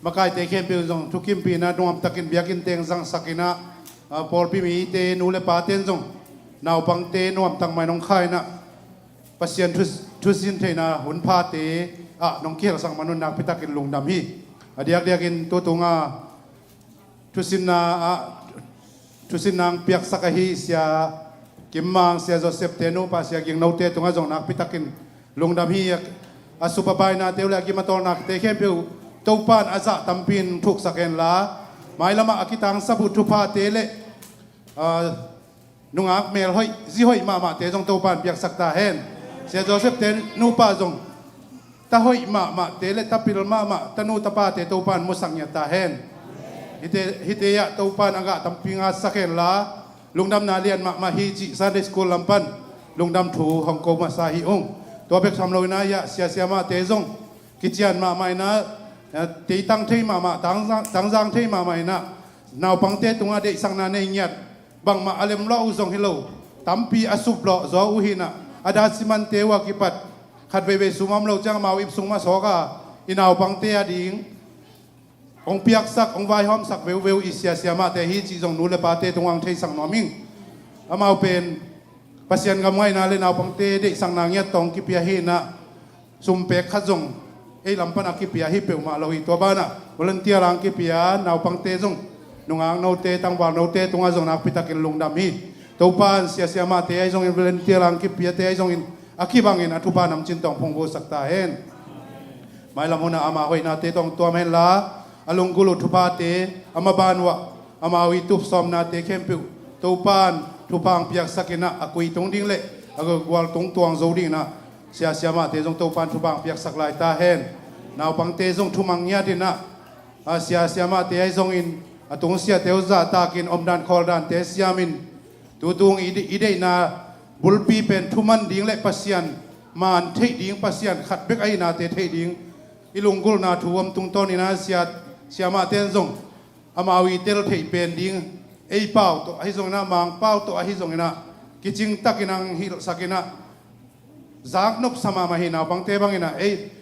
makaite khempeuh zong thukimpih inah nuamtakin biakinn teng zangsak inah, ah, pawlpi mite, nu le pate in zong naupangte nuamtak mah in hong kha inah Pasian thu, thusin theihna hun phate ah nong kihelsak man un nakpitakin lungdam hi. A diakdiakin tutunga thusinna ah, thusinna hong piaksak ahi Sia Kim Mang, Sia Joseph te nupa Sia Ging Note tungah zong nakpitakin lungdam hi. A, a supabainate uh le a gim a tawlnate khempeuh Topa in a zah tampi in thuksak henla, mailamah a kitangsap uh thuphate le, ah, nungak melhoih, zihoih mahmahte zong Topa in piaksak ta hen. Sia Joseph te nupa zong ta hoih mahmahte le ta pil mahmah tanu tapate Topa in musak ngiat ta hen. Hihte, hihte ah Topa in a gah tampi ngahsak henla, lungdamna lian mahmah hi cih Sunday School lam pan lungdam thu hong ko masa hi ung. Tua bek tham lo inah ah sia siamahte zong kician mahmah inah, eh, teitang thei mahmah, tangzang, tangzang thei mahmah inah, naupangte tungah deihsakna nei ngiat, bangmah a lemlawh uh zong hi lo, tampi a suplawh zaw uh hi inah, a dat simante uh a kipat khat veivei sum om lo ciang amau ip sung mah sawk a, i naupangte a ding hong piaksak, hong vaihawmsak veuveu i sia siamahte hi cih zong nu le pate tungah hong theisak nuam ing. Amau pen Pasian gam ngaihna le naupangte deihsakna ngiat tawh hong kipia hi inah, sum pek khat zong ei lam pan a kipia hi peuhmah lo hi. Tua banah volunteer a hong kipia naupangte zong, nungak note, tangval note tungah zong nakpitakin lungdam hi. Topa in sia siamahte ahi zongin, volunteer a hong kipiate ahi zongin, a kibangin a thupha namcin tawh hong phungvuhsak ta hen. Mailam hunah ama hoihnate tawh hong tuam henla, a lunggulh uh thuphate, a maban uhah amau i tup sawmnate khempeuh Topa in thupha hong piaksak inah, a kui tung ding le a gual tung tuang zo ding inah, sia siamahte zong Topa in thupha hong piaksak lai ta hen. Naupangte zong thumang ngiat inah, a, sia siamahte ahi zongin, a tungsiahte uh zahtakin omdan khawldante siamin, tutung i, i deihna bulpi pen thuman ding le Pasian man theih ding, Pasian khat bek ahihnate theih ding i lunggulhna thu om tungtawn inah, sia, siamahte in zong amau i tel theih pen ding, ei pau tawh ahi zong inah, Mang pau tawh ahi zong inah, kicingtakin hong hilhsak inah, zaknop sa mahmah hi. Naupangte bang inah, ei,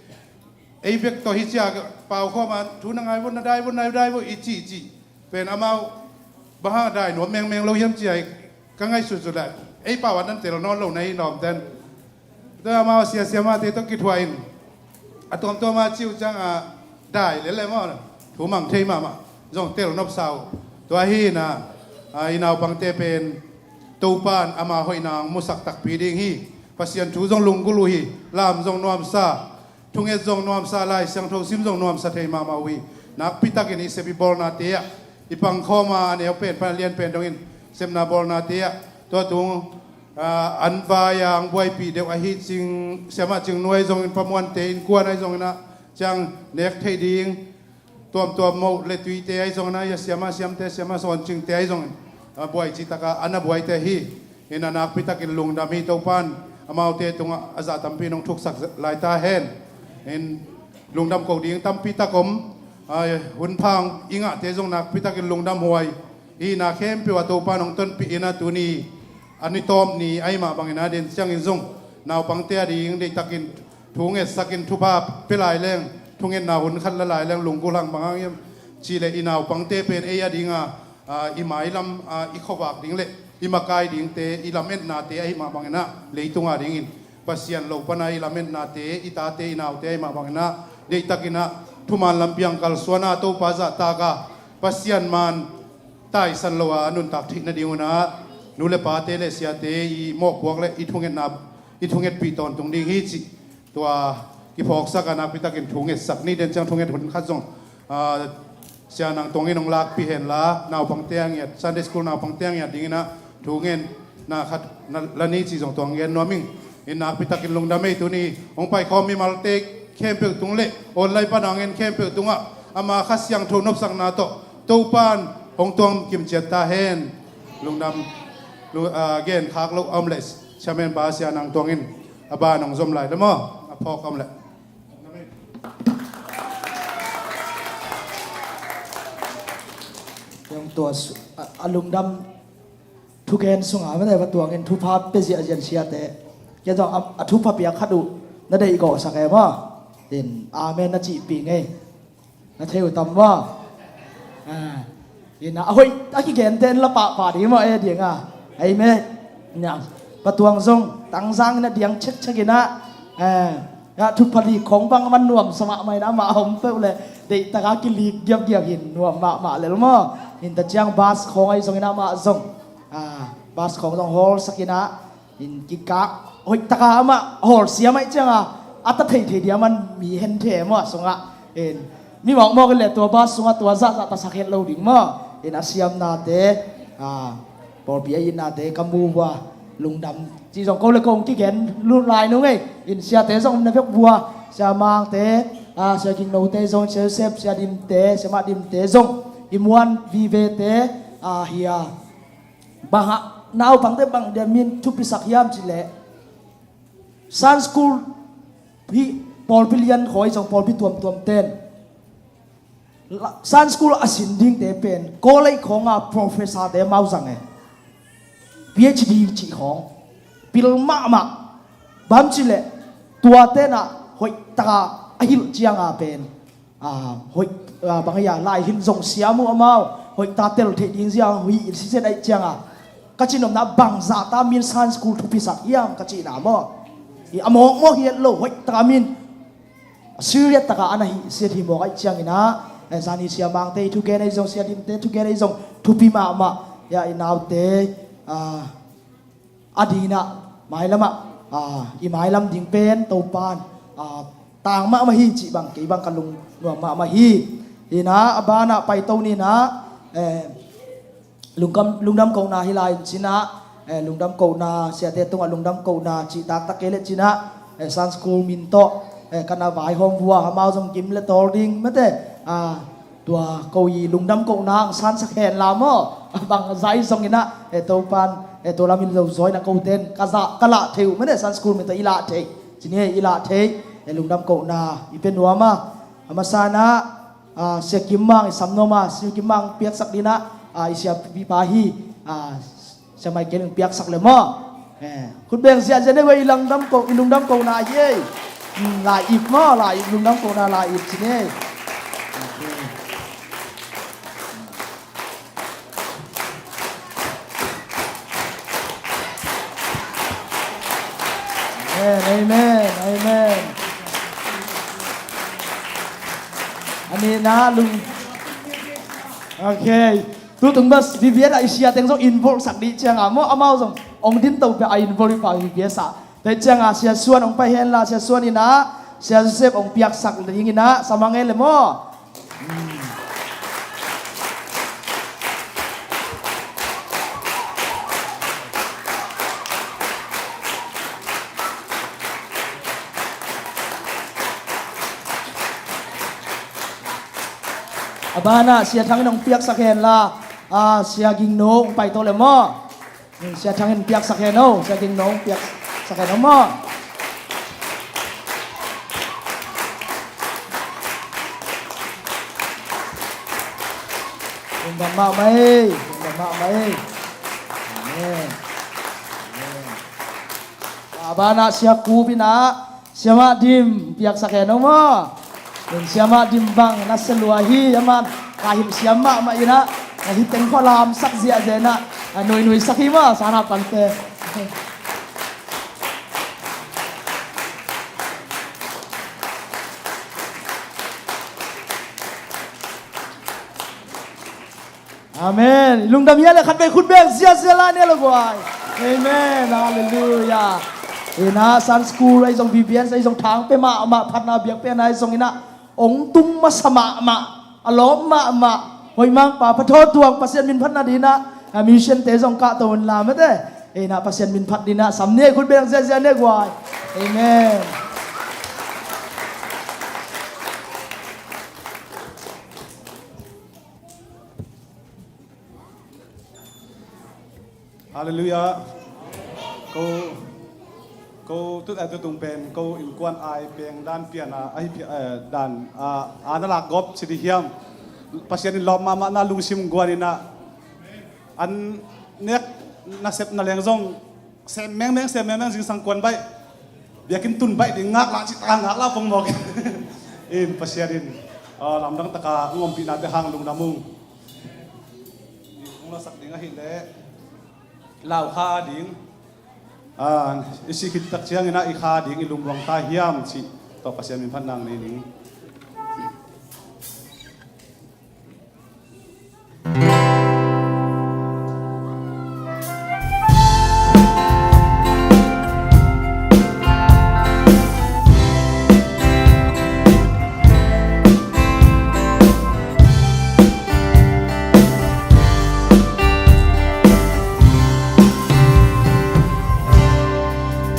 ei bek tawh hi cia pau khawm a, thu na ngai vun, na dai vun, na dai vun i cih cih pen amau bang hang a dai nuam mengmeng lo hiam cia ka ngaihsutsut leh, ei pau a nan tel nawn lo na hi lawmten. Tua amau sia siamahte tawh kithuah in, a tuamtuam a ci uh ciang a dai lel leh maw, thumang thei mahmah, zong tel nopsa uh. Tua hi inah, a, i naupangte pen Topa in ama hoihna hong musak takpi ding hi. Pasian thu zong lunggulh uh hi, lam zong nuamsa, thunget zong nuamsa, Lai Siangtho sim zong nuamsa thei mahmah uh hi. Nakpitakin i sep i bawlnate ah I pangkhawm a, a neu pen pan a lian pen dongin sepna bawlnate ah tua tung, ah, an vai a ang buaipih deuh ahi Cing, Siamah Cing Nu ahi zongin, Pa Muante innkuan ahi zongin ah ciang nek theih ding, tuamtuam moh le tuite ahi zongin ah, Siamah Siamte, Siamah Sawn Cingte ahi zongin, ah, buai citaka a na buaite hi. In a nakpitakin lungdam hi. Topan amaute tungah a zah tampi nong thuksak lai ta hen. In lungdam ko ding tampi tak om, ah, hun phang i ngahte zong nakpitakin lungdam huai. Hihna khempeuh ah Topan hong tonpih in a tuni a ni tawp ni ahi mah bangin a den ciangin zong naupangte a ding deihtakin thu ngetsakin thupha pia lai leng, thungetna hun khat la lai leng lunggulh hang. Bang hang hiam cihleh i naupangte pen ei a dinga, ah, i mailam, ah, i khuavak ding le i makai dingte, i lametnate ahi mah bangin ah leitung a dingin Pasian lo pana i lametnate, i tate i naute ahi mah bangin ah deihtakin ah thuman lampi ang kalsuan a Topa zahtak a Pasian man taisan lo a nuntak theih nading un ah nu le pate le siate i mawhpuak le i thungetna, i thungetpih tawntung ding hi cih tua kiphawksak a nakpitakin thu ngetsak ni. Den ciang thunget hun khat zong, ah, Sia Nang Tuang in hong lakpih henla, naupangte a ngiat, Sunday School naupangte a ngiat dingin ah thungetna khat na la ni cih zong tuang gen nuam ing. In nakpitakin lungdam ei. Tuni hong paikhawm mimalte khempeuh tung le online pan a hong en khempeuh tungah ama Kha Siangtho nopsakna tawh Topan hong tuam kimciat ta hen. Lungdam. Lu-, ah, gen khak loh a om leh, Chairman pa Sia Nang Tuang in a ban hong zom lai le maw, a phawk a om leh. Tua su-, a, a lungdam thugen sunga mete va tuangin thupha pia ziahziah siate. Kei zong a, a thupha piak khat uh na deih gawhsak e maw? In amen na cihpih ngei. Na thei uh tam maw? Ah, in a hoih a kigente in la pahpah ding maw e dinga. Amen. Nia, va tuang zong tangzang in a diang chekchek in ah, ah, a thupha lik khawng bang man nuamsa mahmah in ah, amah a om peuh le deihtaka kilik giapgiap hin nuam mahmah lel maw? In ta ciang bas khawng ahi zongin amah zong, ah, bas khawng zong hawlsak in ah, in kikak hoihtaka amah hawlsiam ahi cianga a ta theithei dia man mi henthe maw a sungah. In mi mawkmawk in le tua bas sungah tua zahzah ta sak het lo ding maw? In a siamnate, ah, pawlpi a itnate ka mu vua, lungdam cih zong ko le ko hong kigen lut lai nung ei. In siate zong na vek vua, Sia Mangte, ah, Sia Gingnote zong, Sia Joseph, Sia Dimte, Sia Mah Dimte zong, i muan vivete, ah, hia. Bang hang naupangte bang dia min thupisak hiam cihleh, Sunday School hi, pawlpi lian khawi zong pawlpi tuamtuam ten Sunday School a sin dingte pen college khawnga professor te mau zang e. PhD cih khawng pil mahmah. Bang hang hiam cihleh tua tenah hoihtaka a hilh cianga pen, ah, hoih, ah, bang hang hiam, lai hin zong siam uh amau, hoihta tel theih ding zia hoih in sisen aih cianga ka cihnopna bangzahta min Sunday School thupisak hiam ka cihna maw? Hi a mawkmawk hi et lo, hoihtaka min serious taka a na hih siat hi mawk aih ciangin ah, eh, zani Sia Mangte i thugen ahi zong, Sia Dimte thugen ahi zong thupi mahmah. Hia i naute, ah, a dinah mailamah, ah, i mailam ding pen Topan, ah, tang mahmah hi cih bang kei bang ka lungnuam mahmah hi. Hi in ah a banah paito ni in ah, eh, lungkam, lungdam kohna hi lai in cin ah, eh, lungdam kohna, siate tungah lungdam kohna cih taktak kei le cin ah, eh, Sunday School min tawh, eh, ka na vaihawm vua, amau zong gim le tawl ding mete, ah, tua ko i lungdam kohna ang sansak hen la maw? Bang zah zongin ah, eh, Topan, eh, tua lam in lo zaw in ah ko ten ka zah, ka lah thei uh mene, Sunday School min tawh i lah thei. Cin hi, i lah thei, eh, lungdam kohna i pia nuam a. A masa in ah, ah, Sia Kim Mang i sam nuam a, Sia Kim Mang piaksak ding in ah, ah, i siapipa hi, ah, Sia Michael in piaksak le maw? Eh, khut beng ziahziah ni ve, i lungdam ko, i lungdam kohna hi ei. Hmm, la ip maw, la ip, lungdam kohna la ip cin ei. Okay. Amen, amen, amen. A nihna lung. Okay. Tutung bas, VBS ah i sia teng zong involve sak dih cianga maw, amau zong ong din to pia a involve i pa VBS ah. Tua cianga Sia Suan ong pai hen la, Sia Suan in ah Sia Joseph ong piaksak ding in ah sa mang e le maw? Hmm. A banah Sia Thang in hong piaksak hen la, a, Sia Ging No hong pai to le maw. Sia Thang in piaksak hen o, Sia Ging No hong piaksak hen o maw. Lungdam mahmah ei, lungdam mahmah ei. Amen. Amen. A banah Sia Kup in ah, Siamah Dim piaksak hen o maw. Siamah Dim bang na sia lua hi, aman ka hilh siam mahmah in ah, na hi teng khualamsak ziahziah in ah, a nuinuisak hi maw, sana pante. Amen. Lungdam hia le khatvei khut beng ziahziah la ni a lo guai. Amen. Halleluiah. Ina Sunday school ahi zong, V B S ahi zong, thang pia mahmah, phatna biak piakna ahi zong ina, hong tung masa mahmah, a lawp mahmah, hoih mangpa, phathaw tuang, Pasian min phatna ding ina, a mission te zong kahto un la mate. Ina Pasian min phat ding ina sam ni, khut beng ziahziah ni a guai. Amen. Halleluiah. Ko, ko tu, eh, tutung pen ko innkuan ai peng dan pian a, ahi pia, eh, dan a, a na lak gawp ci ding hiam. Pasian in lawp mahmah na, lungsim guan ina, an nek nasep na leng zong sem mengmeng, sem mengmeng, zingsang kuan baih, biakinn tun baih ding ngak la, cita ngak la pongmawk in Pasian in, ah, lamdang taka hong ompihna te hang lungdam ung. Hong lasak ding ahih leh lau kha ding, ah, i sih khit tak ciangin ah i kha ding, i lungmuang ta hiam cih tawh Pasian min phat nang nei ning.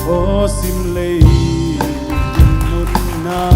Aw sim lei nunna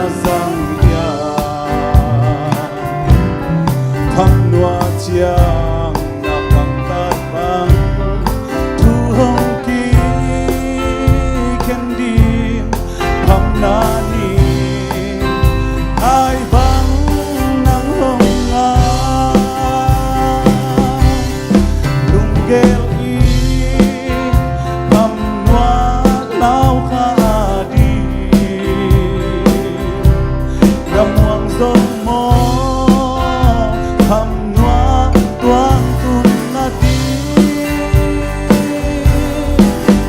Sang hiam, tham nua ciang na pangtat bang, thu hong kikhen ding, phamna ni, ai bang nang hong ngak. Lunggel i, khamnuah lau kha ding. Ramuang zong maw, khamnuah tuang tung na ding.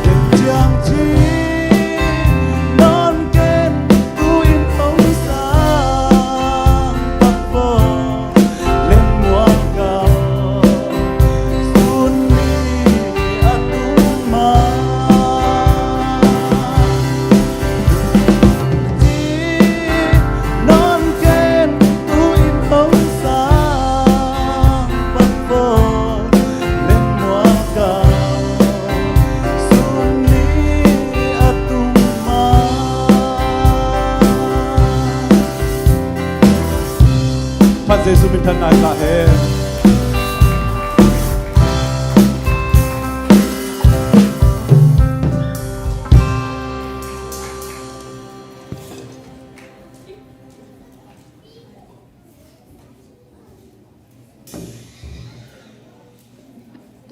Ken ciang ci, non ken tu in hong sang pak bo. Len mual kau, sun ni a tung ma. Ci non ken tu in hong sang pak bo. Len mual kau, sun ni a tung ma. Phat Jesu min phat nai ta hen.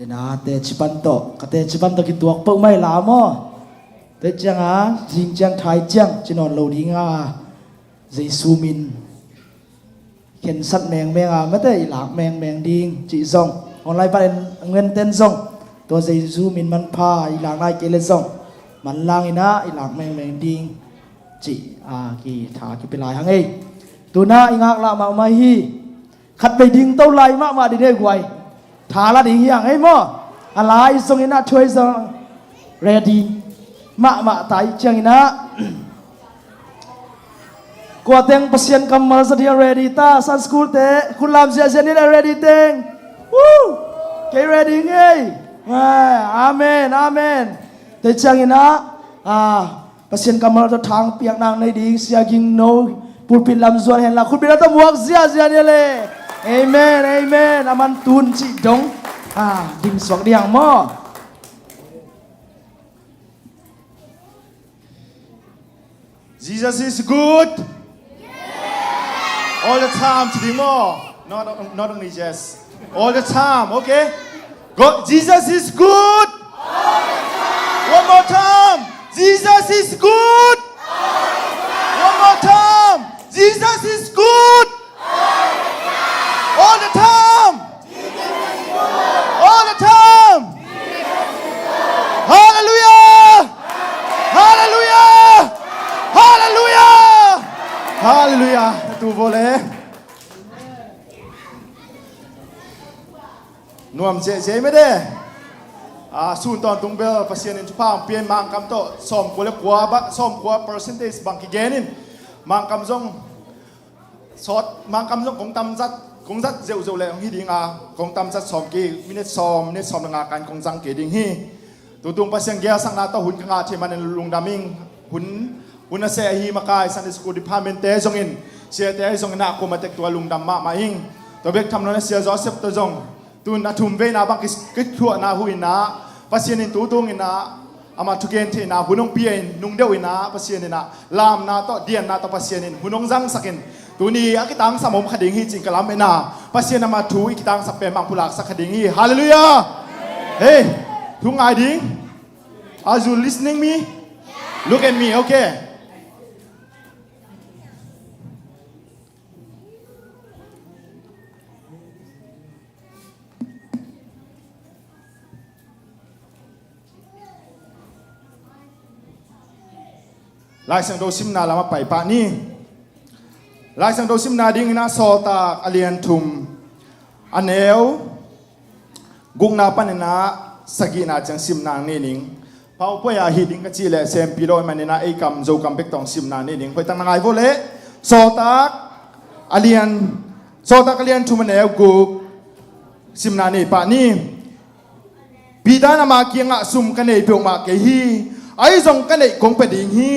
Dena teci pan tawh, ka teci pan tawh kituak peuhmah i la maw? Tua cianga zing ciang thai ciang ci nawn lo dinga, Jesu min khensat mengmeng a, mate i lak mengmeng ding cih zong, online pan en ngen ten zong, tua Jesu min manpha i lak nai kei le zong, manlang inah i lak mengmeng ding cih a kitha kipia lai hang ei. Tuna i ngaklah mahmah hi. Khatvei ding to lai mahmah ding ei guai. Tha la ding hi hang ei maw? A lai zong inah thuai zong ready mahmah ta i ciang inah. Kua teng Pasian kammal zat hi a ready ta, Sunday school te, khut lam ziahziah ni le ready teng. Woo! Kei ready ngei. Amen, amen. Te ciang inah, ah, Pasian kammal tawh thang piakna nei ding Sia Ging No pulpit lam zuan henla khutbit a tawh muak ziahziah ni le. Amen, amen. A man tun cih dong, ah, ding suak ding hang maw? Jesus is good. All the time, ci ding maw? Not, not only yes. All the time, okay? God, Jesus is good. One more time. Jesus is good. One more time. Jesus is good. All the time. All the time. Hallelujah. Hallelujah. Hallelujah. Hallelujah. Tu vole. Nuam zehzeh mede. A, sun tawntung bel Pasian in thupha hong pia in, Mangkam tawh sawmkua le kua ba, sawmkua percentage bang kigen in, Mangkam zong sawt, Mangkam zong kong tamzat, kong zat zeuhzeuh le hong hi ding a, kong tamzat sawm kei, minute sawm, minute sawm le nga kan kong zang kei ding hi. Tutung Pasian gelsakna tawh hun ka ngah thei manin lungdam ing. Hun, hun a seh ahi makai Sunday School Department te zongin, siate zongin ah kuama tek tua lungdam mahmah ing. Tua bek tham lo in ah Sia Joseph tawh zong tun a thum veina bang ki, kithuahna hu in ah, Pasian in tutung in ah, amah thugen theihna hun hong pia in, nungdeuh in ah Pasian in ah lamna tawh, dianna tawh Pasian in hun hong zangsak in, tuni a kitangsam om kha ding hi cih ka lamen a, Pasian amah thu i kitangsap pen mah pulaksak kha ding hi. Halleluiah. Hei, thu ngai ding. Are you listening me? Look at me, okay. Lai Siangtho simna lamah pai pah ni. Lai Siangtho simna dingin ah Sawltak a lian thum, a neu gukna panin ah sagihna ciang simna nei ning. Pau puai a hi ding ka cih leh sempi lo ahih manin ah ei kam, Zo kam bek tawh simna nei ning. Hoih tak na ngai vo leh, Sawltak a lian, Sawltak a lian thum, a neu guk, simna nei pah ni. Peter in ama kiangah, sum ka nei peuhmah kei hi, ahi zong ka neih kong pia ding hi.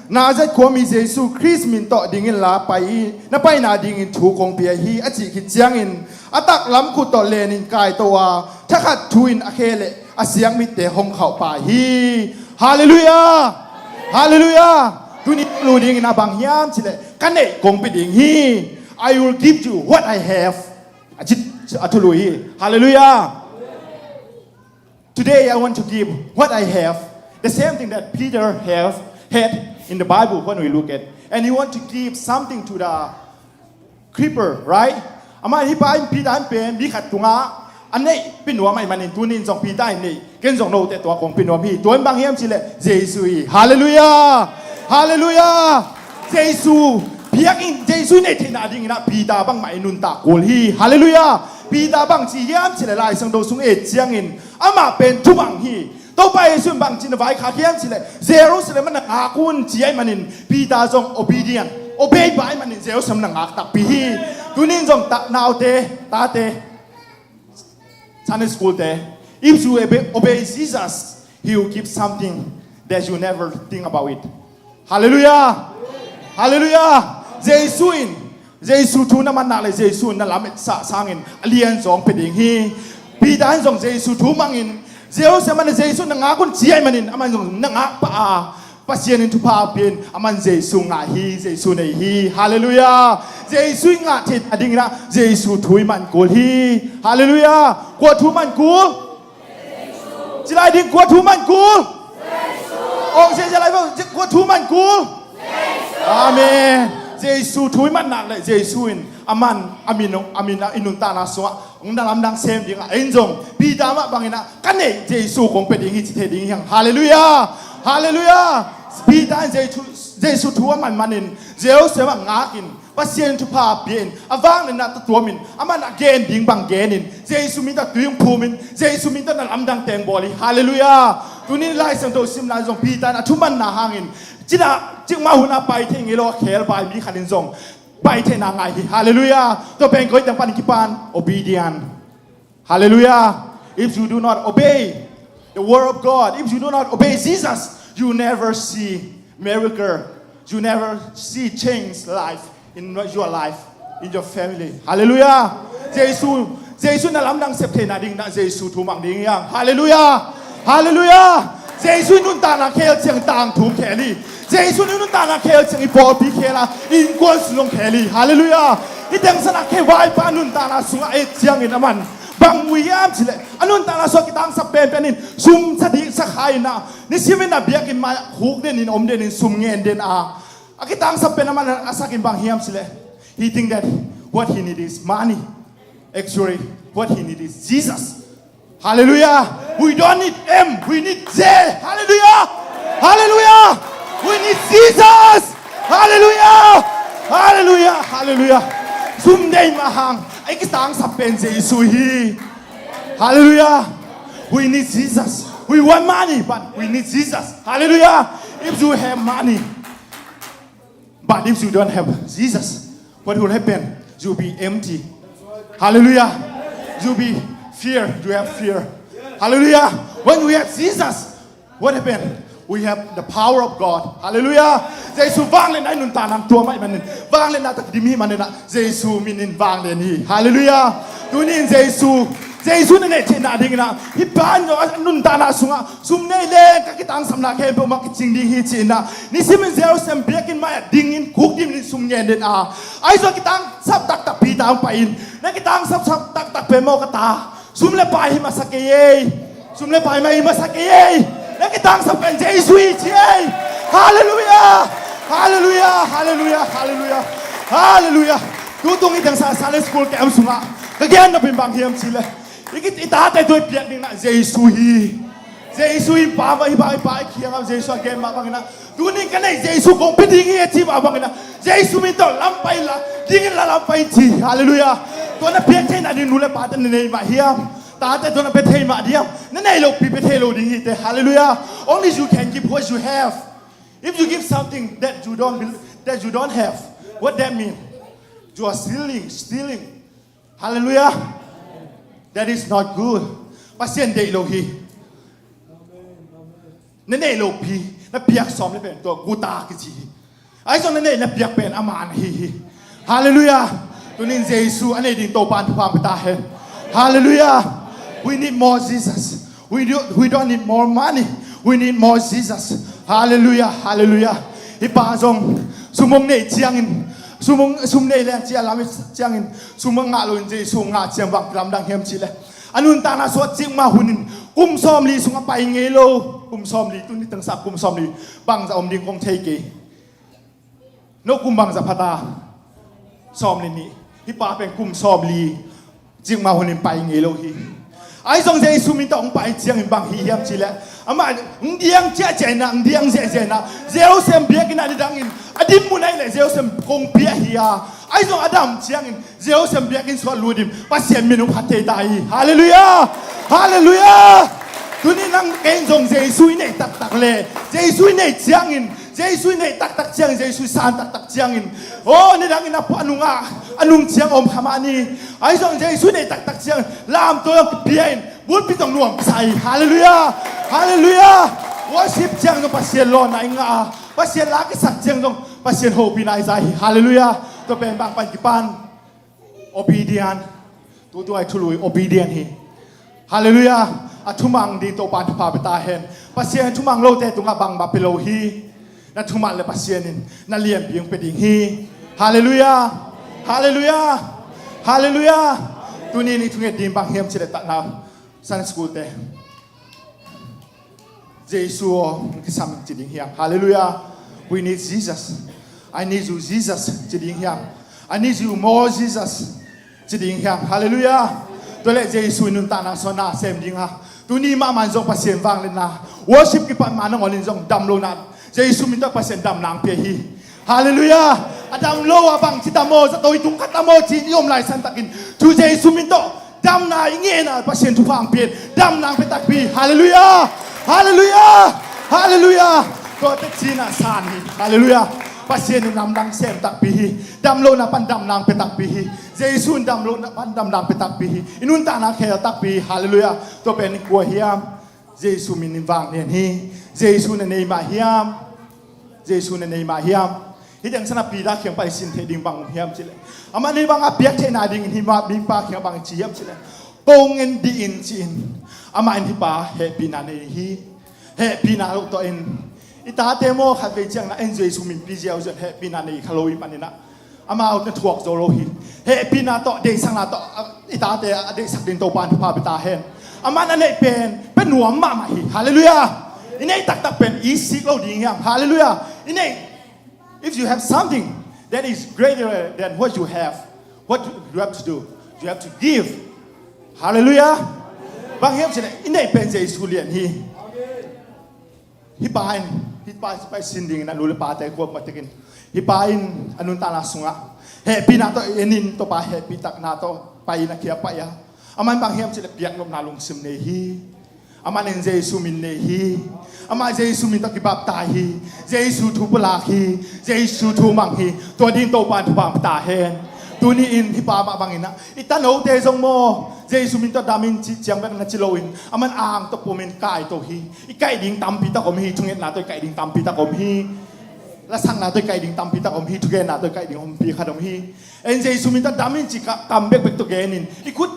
Nazareth khuami Jesu Khrist min tawh dingin la pai i, na paina dingin thu kong pia hi, a cih khit ciangin a taklam khut tawh lenin kaito a, thakhat thu in a khe le a siangmitte hong khauh pah hi. Halleluiah! Halleluiah! Tuni lu dingin a bang hiam cih leh, ka neih kong pia ding hi. I will give you what I have. A cih, a thulu hi. Halleluiah! Today I want to give what I have, the same thing that Peter have had in the Bible when we look at. And he want to give something to the cripple, right? Amah hih pa in Peter in pen mi khat tungah a neih pia nuam ahih manin tuni in zong Peter in neih, ken zong note tua kong pia nuam hi. Tua in bang hiam cih leh Jesu hi. Halleluiah! Halleluiah! Jesu biakinn, Jesu i neih theihna dingin ah Peter bangmah i nuntak kul hi. Halleluiah! Peter bang ci hiam cih leh Lai Siangtho sung et ciangin amah pen thumang hi. Topa Jesu in bang ci na vaikhak hiam cih leh, Jerusalem ah na ngak un ci ahih manin Peter zong obedient, obey pah ahih manin Jerusalem na ngak takpi hi. Tuni in zong ta, naute, tate, Sunday school te, if you obey, obey Jesus, he will give something that you never think about it. Halleluiah! Halleluiah! Jesu in, Jesu thu na man nak leh Jesu in na lam et sah sangin a lian zong pia ding hi. Peter in zong Jesu thu mangin, Jerusalem ah na Jesu na ngak un ci ahih manin amah in zong na ngak pah a, Pasian in thupha pia in, amah in Jesu ngah hi, Jesu nei hi. Halleluiah! Jesu i ngah theihna dingin ah Jesu thu i man kul hi. Halleluiah! Kua thu man kul? Ci lai ding, kua thu man kul? Ong sia sia lai bo, kua thu man kul? Amen. Jesu thu i man nak leh Jesu in a man, a min, a min ah i nuntakna sungah hong na lamdang sem ding a, en zong Peter mah bangin ah ka neih Jesu kong pia ding hi ci thei ding hi hang. Halleluiah! Halleluiah! Peter in Jesu, Jesu thu a man manin Jerusalem ah ngakin Pasian thupha pia in, a vangliatna tawh tuamin, amah in a gen ding bang genin, Jesu min tawh tui hong phumin, Jesu min tawh na lamdang teng bawl hi. Halleluiah! Tuni in Lai Siangtho sim lai zong Peter in a thumanna hangin, cina, cikmah hun a pai thei ngei lo a khel pai mi khat in zong pai theihna ngah hi. Halleluiah! Tua pen koi teng pan kipan obedient. Halleluiah! If you do not obey the word of God, if you do not obey Jesus, you never see miracle. You never see change life in your life, in your family. Halleluiah! Jesu, Jesu na lamdang sep theihna dingin ah Jesu thu mang ding hi hang. Halleluiah! Halleluiah! Jesu i nuntakna khel ciang tangthu khel hi. Jesu i nuntakna khel ciang i pawlpi khel a, i innkuan sung zong khel hi. Halleluiah! Hih teng sanah khe vaipa nuntakna sungah et ciangin a man bang mu hiam cih leh, a nuntakna sungah kitangsap penpen in sum sa dih sa khai in ah, nisimin a biakinn mai-ah khuk den in om den in sum ngen den a, a kitangsap pen a man a sak in bang hiam cih leh, he think that what he need is money. Actually, what he need is Jesus. Halleluiah! We don't need M, we need J. Halleluiah! Halleluiah! We need Jesus. Halleluiah! Halleluiah! Halleluiah! Sum deih mah hang, a kitangsap pen Jesu hi. Halleluiah! We need Jesus. We want money, but we need Jesus. Halleluiah! If you have money, but if you don't have Jesus, what will happen? You'll be empty. Halleluiah! You'll be fear. You have fear. Halleluiah! When we have Jesus, what happened? We have the power of God. Halleluiah! Jesu vangliatna i nuntakna tuam ahih manin, vangliatna tawh kidim ahih manin ah, Jesu min in vanglian hi. Halleluiah! Tuni in Jesu, Jesu na neih theihna dingin ah, hih pa in a nuntakna sungah sum nei leng ka kitangsapna khempeuh mah kicing ding hi ci-in ah, nisimin Jerusalem biakinn mai-ah dingin khuk dimin sum ngen den a, ahi zong kitangsap taktak Peter hong pai in, na kitangsap taktak pen maw ka ta, sum le pai hi masa kei ei. Sum le pai mah hi masa kei ei. Na kitangsap pen Jesu hi ci ei. Halleluiah! Halleluiah! Halleluiah! Halleluiah! Halleluiah! Tutung i teng sa Sunday school camp sungah ka gen nop in bang hiam cih leh, i ki, i tate tawh i piak ding na Jesu hi. Jesu hi pa mah, hi pa, hi pa i kiangah Jesu a gen mah bangin ah, tuni ka neih Jesu kong pia ding hi a ci mah bangin ah, Jesu min tawh lam pai la, dingin la lam pai ci. Halleluiah! Tua na piak theihna ding nu le pate na nei mah hiam? Tate tawh na pia thei mah diam? Na neih loh pi pia thei lo ding hi te. Halleluiah! Only you can give what you have. If you give something that you don't bel-, that you don't have, what that mean? You are stealing, stealing. Halleluiah! That is not good. Pasian deih lo hi. Na neih loh pi, Na piak sawm le pen tua guta kici hi. Ahi zong na neih na piak pen ama na hi hi. Halleluiah. Tunin Jesu a nei ding Topa in thupha pia ta hen. Halleluiah. We need more Jesus. We don't, we don't need more money. We need more Jesus. Halleluiah. Halleluiah. Hih pa zong sum hong neih ciangin, sum hong, sum neih leng cia lam ciangin, sum hong ngah loin Jesu hong ngah ciang bang lamdang hiam cihleh, a nuntakna suah cikmah hunin kum sawmli sung a pai ngei lo. Kum sawmli, tuni tangsa kum sawmli bangzah om ding kong thei kei. No kum bangzah pha ta? Sawmli nih. Hih pa pen kum sawmli cikmah hunin pai ngei lo hi. Ahi zong Jesu min tawh hong pai ciangin bang hi hiam cihleh, amah hong diang ciahciah inah, hong diang ziahziah inah, Jerusalem biakinn ah nidangin a din mun ahih leh Jerusalem kong pia hi a, ahi zong a dam ciangin Jerusalem biakinn suah lut in Pasian min hong phat thei ta hi. Halleluiah. Halleluiah. Tuni nang kei in zong Jesu i neih taktak le, Jesu i neih ciangin, Jesu i neih taktak ciangin, Jesu i san taktak ciangin, aw, nidangin a puah nungah a nung ciang om kha mah ni. Ahi zong Jesu i neih taktak ciangin lamto zong kipia in bulpi zong nuam kisa hi. Halleluiah. Halleluiah. Worship ciang zong Pasian lawnna i ngah a, Pasian la kisak ciang zong Pasian hopihna i za hi. Halleluiah. Tua pen bang pan kipan? Obedient. Tutu ai thului obedient hi. Halleluiah. A thumang ding Topa in thupha pia ta hen. Pasian thumang lote tungah bangmah pia lo hi. Na thuman le Pasian in na lianpi hong pia ding hi. Halleluiah. Halleluiah. Halleluiah. Tuni in i thunget ding bang hiam cihleh tatna Sunday school te, Jesu aw, hong kisam ci ding hiam? Halleluiah. We need Jesus. I need you, Jesus, ci ding hiam? I need you more, Jesus, ci ding hiam? Halleluiah. Tua leh Jesu i nuntakna sungah na sem ding a, tuni mahmah in zong Pasian vangliatna, worship kipat ma nangawn in zong damlohna, Jesu min tawh Pasian damna hong pia hi. Halleluiah. A dam lo a bang ci dam aw, zato i tung khat dam aw ci i om lai santakin, tu Jesu min tawh damna i ngeina Pasian thupha hong pia in, damna hong pia takpi hi. Halleluiah. Halleluiah. Halleluiah. Tua teci-in ah san hi. Halleluiah. Pasian in lamdang sem takpi hi. Damlohna pan damna hong pia takpi hi. Jesu in damlohna pan damna hong pia takpi hi. I nuntakna khel takpi hi. Halleluiah. Tua pen kua hiam? Jesu min in vanglian hi. Jesu na nei mah hiam? Jesu na nei mah hiam? Hih teng sana Peter kiang pai sin theih ding bang hiam cihleh, amah nei bang a piak theihna dingin hih mah mipa kiang bang ci hiam cihleh, ko ngen dih in ci-in. Amah in hih pa hehpihna nei hi. Hehpihna lo tawh in, i tate maw khat vei ciang na en Jesu minpi ziauziau hehpihna nei kha lo i hih manin ah, amau na thuak zo lo hi. Hehpihna tawh, deihsakna tawh, a, i tate a deihsak ding Topa in thupha pia ta hen. Amah na neih pen pia nuam mahmah hi. Halleluiah. I neih taktak pen i sik lo ding hiam? Halleluiah. I neih, if you have something that is greater than what you have, what you have to do? You have to give. Halleluiah. Bang hiam cihleh i neih pen Jesu lian hi. Hih pa in, hih pa, hih pa i sin dingin a nu le pate kuamah tekin, hih pa in a nuntakna sungah hehpihna tawh en in, Topa hehpihtakna tawh pai in a kia pai a, amah in bang hiam cihleh piaknopna lungsim nei hi. Amah in Jesu min nei hi. Amah Jesu min tawh kibaptai hi. Jesu thu pulak hi. Jesu thu mang hi. Tua ding Topa in thupha pia ta hen. Tuni in hih pa mah bangin ah i tanote zong maw, Jesu min tawh dam in cih ciang bek na ci loin, amah in ang tawh pom in kaito hi. I kaih ding tampi tak om hi. Thungetna tawh i kaih ding tampi tak om hi. Lasakna tawh i kaih ding tampi tak om hi. Thugenna tawh i kaih ding tampi khat om hi. En Jesu min tawh dam in cih ka kam bekbek tawh gen in i khut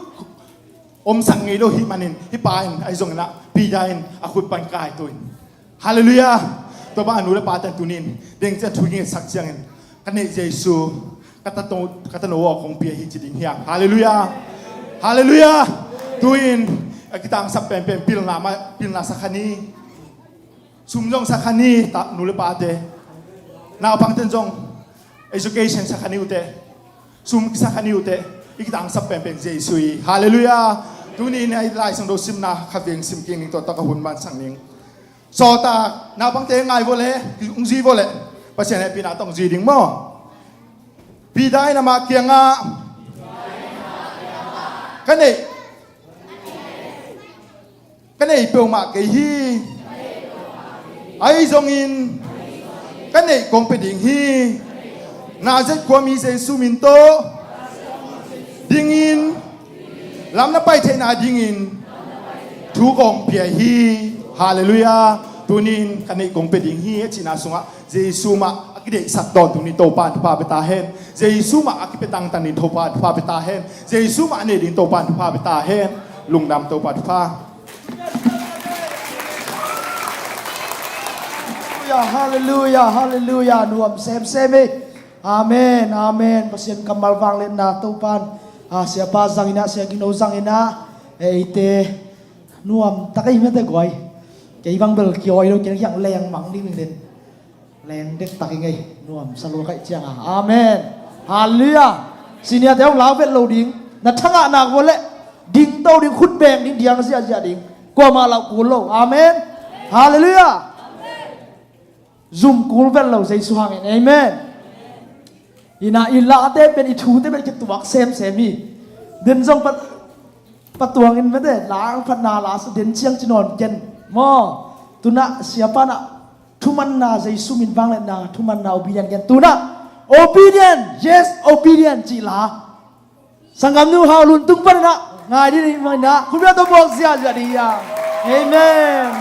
omsak ngei lo hih manin, hih pa in ahi zongin ah Peter in a khut pan kaito in. Halleluiah. Tua bang a nu le pate in tuni in deng ciang thu i ngetsak ciangin, ka neih Jesu, ka tano, ka tano aw kong pia hi ci ding hiam? Halleluiah. Halleluiah. Tu-in a kitangsap penpen pilna mah, pilna sa kha ni. Sum zong sa kha ni, ta, nu le pate. Naupangte in zong education sa kha ni uh teh. Sum kisa kha ni uh teh. I kitangsap penpen Jesu hi. Halleluiah. Tuni in ah i Lai Siangtho simna kha veng sim kik ning, tua tawh ka hun mansak ning. Sawltak, naupangte ngai vawh leh, hong zui vawh leh, Pasian hehpihna tawh hong zui ding maw? Peter in amah kiangah, ka neih, ka neih peuhmah kei hi. Ahi zongin ka neih kong pia ding hi. Nazareth khuami Jesu min tawh dingin, lam na pai theihna dingin thu kong pia hi. Halleluiah. Tunin ka neih kong pia ding hi a cihna sungah Jesu mah a kideihsak tawntung ding Topa in thupha pia ta hen. Jesu mah a kipia tangtang ding Topa in thupha pia ta hen. Jesu mah a nei ding Topa in thupha pia ta hen. Lungdam Topa thupha. Halleluia, halleluia, halleluia. Nuam semsem hi. Amen, amen. Pasian kammal vangliatna Topa in, ah, siapa zangin ah, sia Gino zangin ah, eite nuam tak ei mete guai. Kei bang bel kiawi lo, kei kiang leng mang ding den. Leng dek tak i ngei, nuam sa lua kaih ciang a. Amen. Halleluia. Senior te hong lau vet lo ding. Na thangah nak vua leh ding to ding, khut beng ding, diang ziahziah ding. Kuamah lau kul lo. Amen. Halleluia. Zum kul vet lo Jesu hangin. Amen. Ina i late pen, i thute pen kituak semsem hi. Den zong pat patuangin mete, la ang phatna la sa den ciang ci nawn ken. Maw, tunah siapa na thumanna, Jesu min vangliatna thumanna, obedient ken. Tunah obedient, yes, obedient cih la. Sanggamnu Hau Lun Tung paninah ngai dih, manah khupia tawh buak ziahziah dih ia. Amen.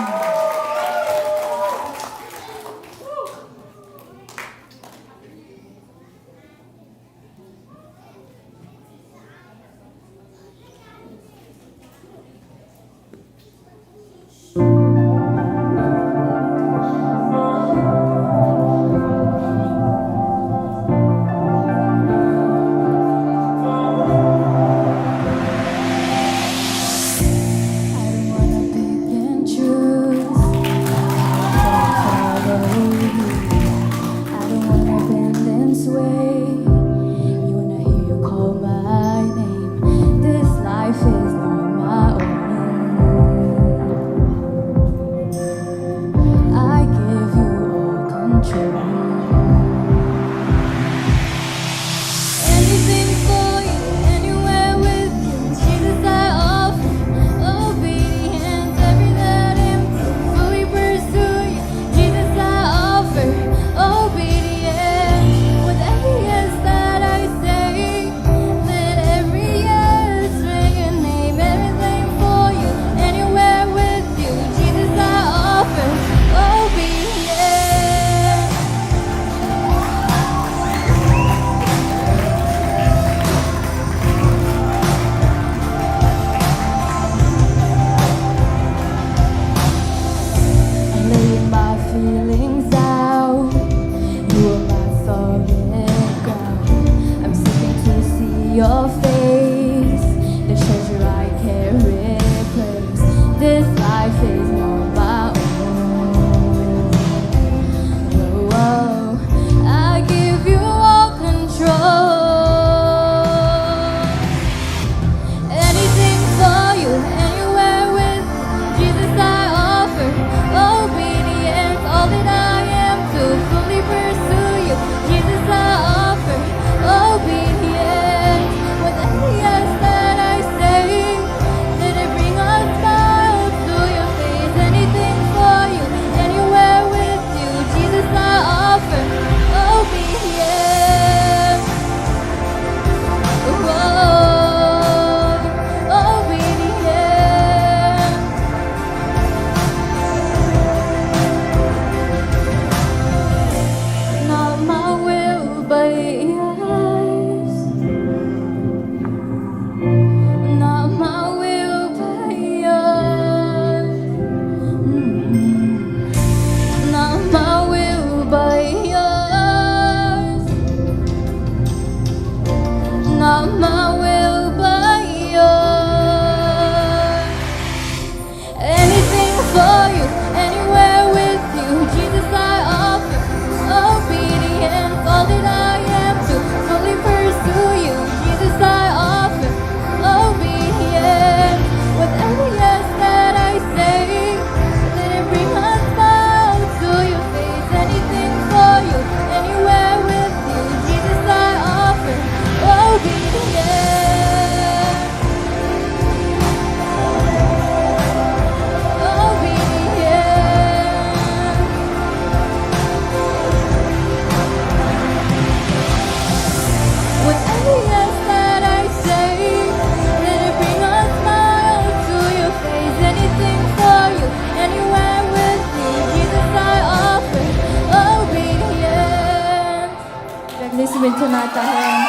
Tonight, amen.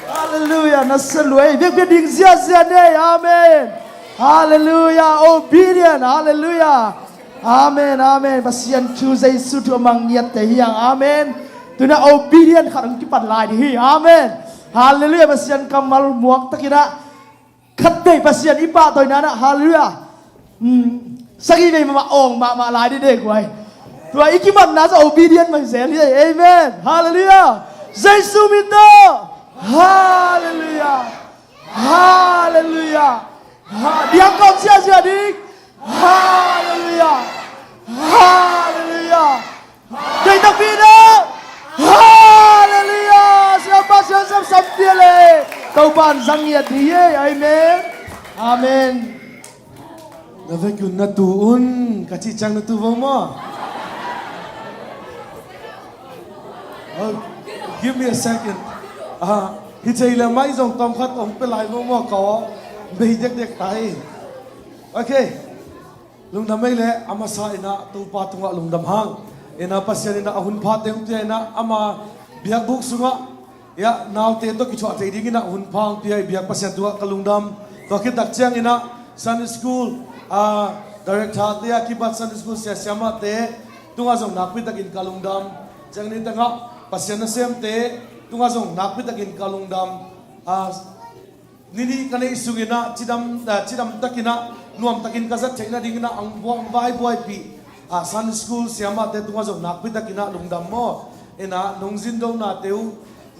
Halleluiah. Na sa luai. Biakpiak ding ziazia nei. Amen. Halleluiah. Obedient. Halleluiah. Amen. Amen. Pasian thu, Jesu thu a mang ngiatte hi hang. Amen. Tuna obedient khat hong kipan lai ding hi. Amen. Halleluiah. Pasian kammal muak takin ah, khat vei Pasian i pahtawina ah, halleluiah. Hmm. Sagih vei mahmah awng mahmah lai ding dek huai. Tua i kimatna zong obedient mah hi zel hi. Amen. Halleluiah. Jesu min tawh. Halleluiah. Halleluiah. Ha, diang kawm ziazia ding. Halleluiah. Halleluiah. Deih takpi na. Halleluiah. Siapa siapa sam sam dia le. Topa'n zang ngiat ding hi. Amen. Amen. Na vekun na tu un, ka cih ciang na tu vo maw? Oh, give me a second. Ah, hi thei le mai zong tawm khat hong pia lai vo maw, ka aw bei dekdek ta hi. Okay. Lungdam ei le, a masa in ah Topa tungah lungdam hang. In ah Pasian in ah a hun pha teng pia in ah ama biakbuk sungah, ya, naute tawh kithuah thei dingin ah hun pha hong pia i biak Pasian tungah ka lungdam. Tua khit tak ciangin ah Sunday school, ah, director te a kipat Sunday school sia siamahte tungah zong nakpi takin ka lungdam. Ciang ni tengah Pasian nasemte tungah zong nakpi takin ka lungdam. Ah, ni nih ka neih sungin ah cidam, ah, cidam takin ah nuam takin ka zat theih nadingin ah hong buai, hong vaibuaipih, ah, Sunday school siamahte tungah zong nakpi takin ah lungdam maw. In ah nong zindonate uh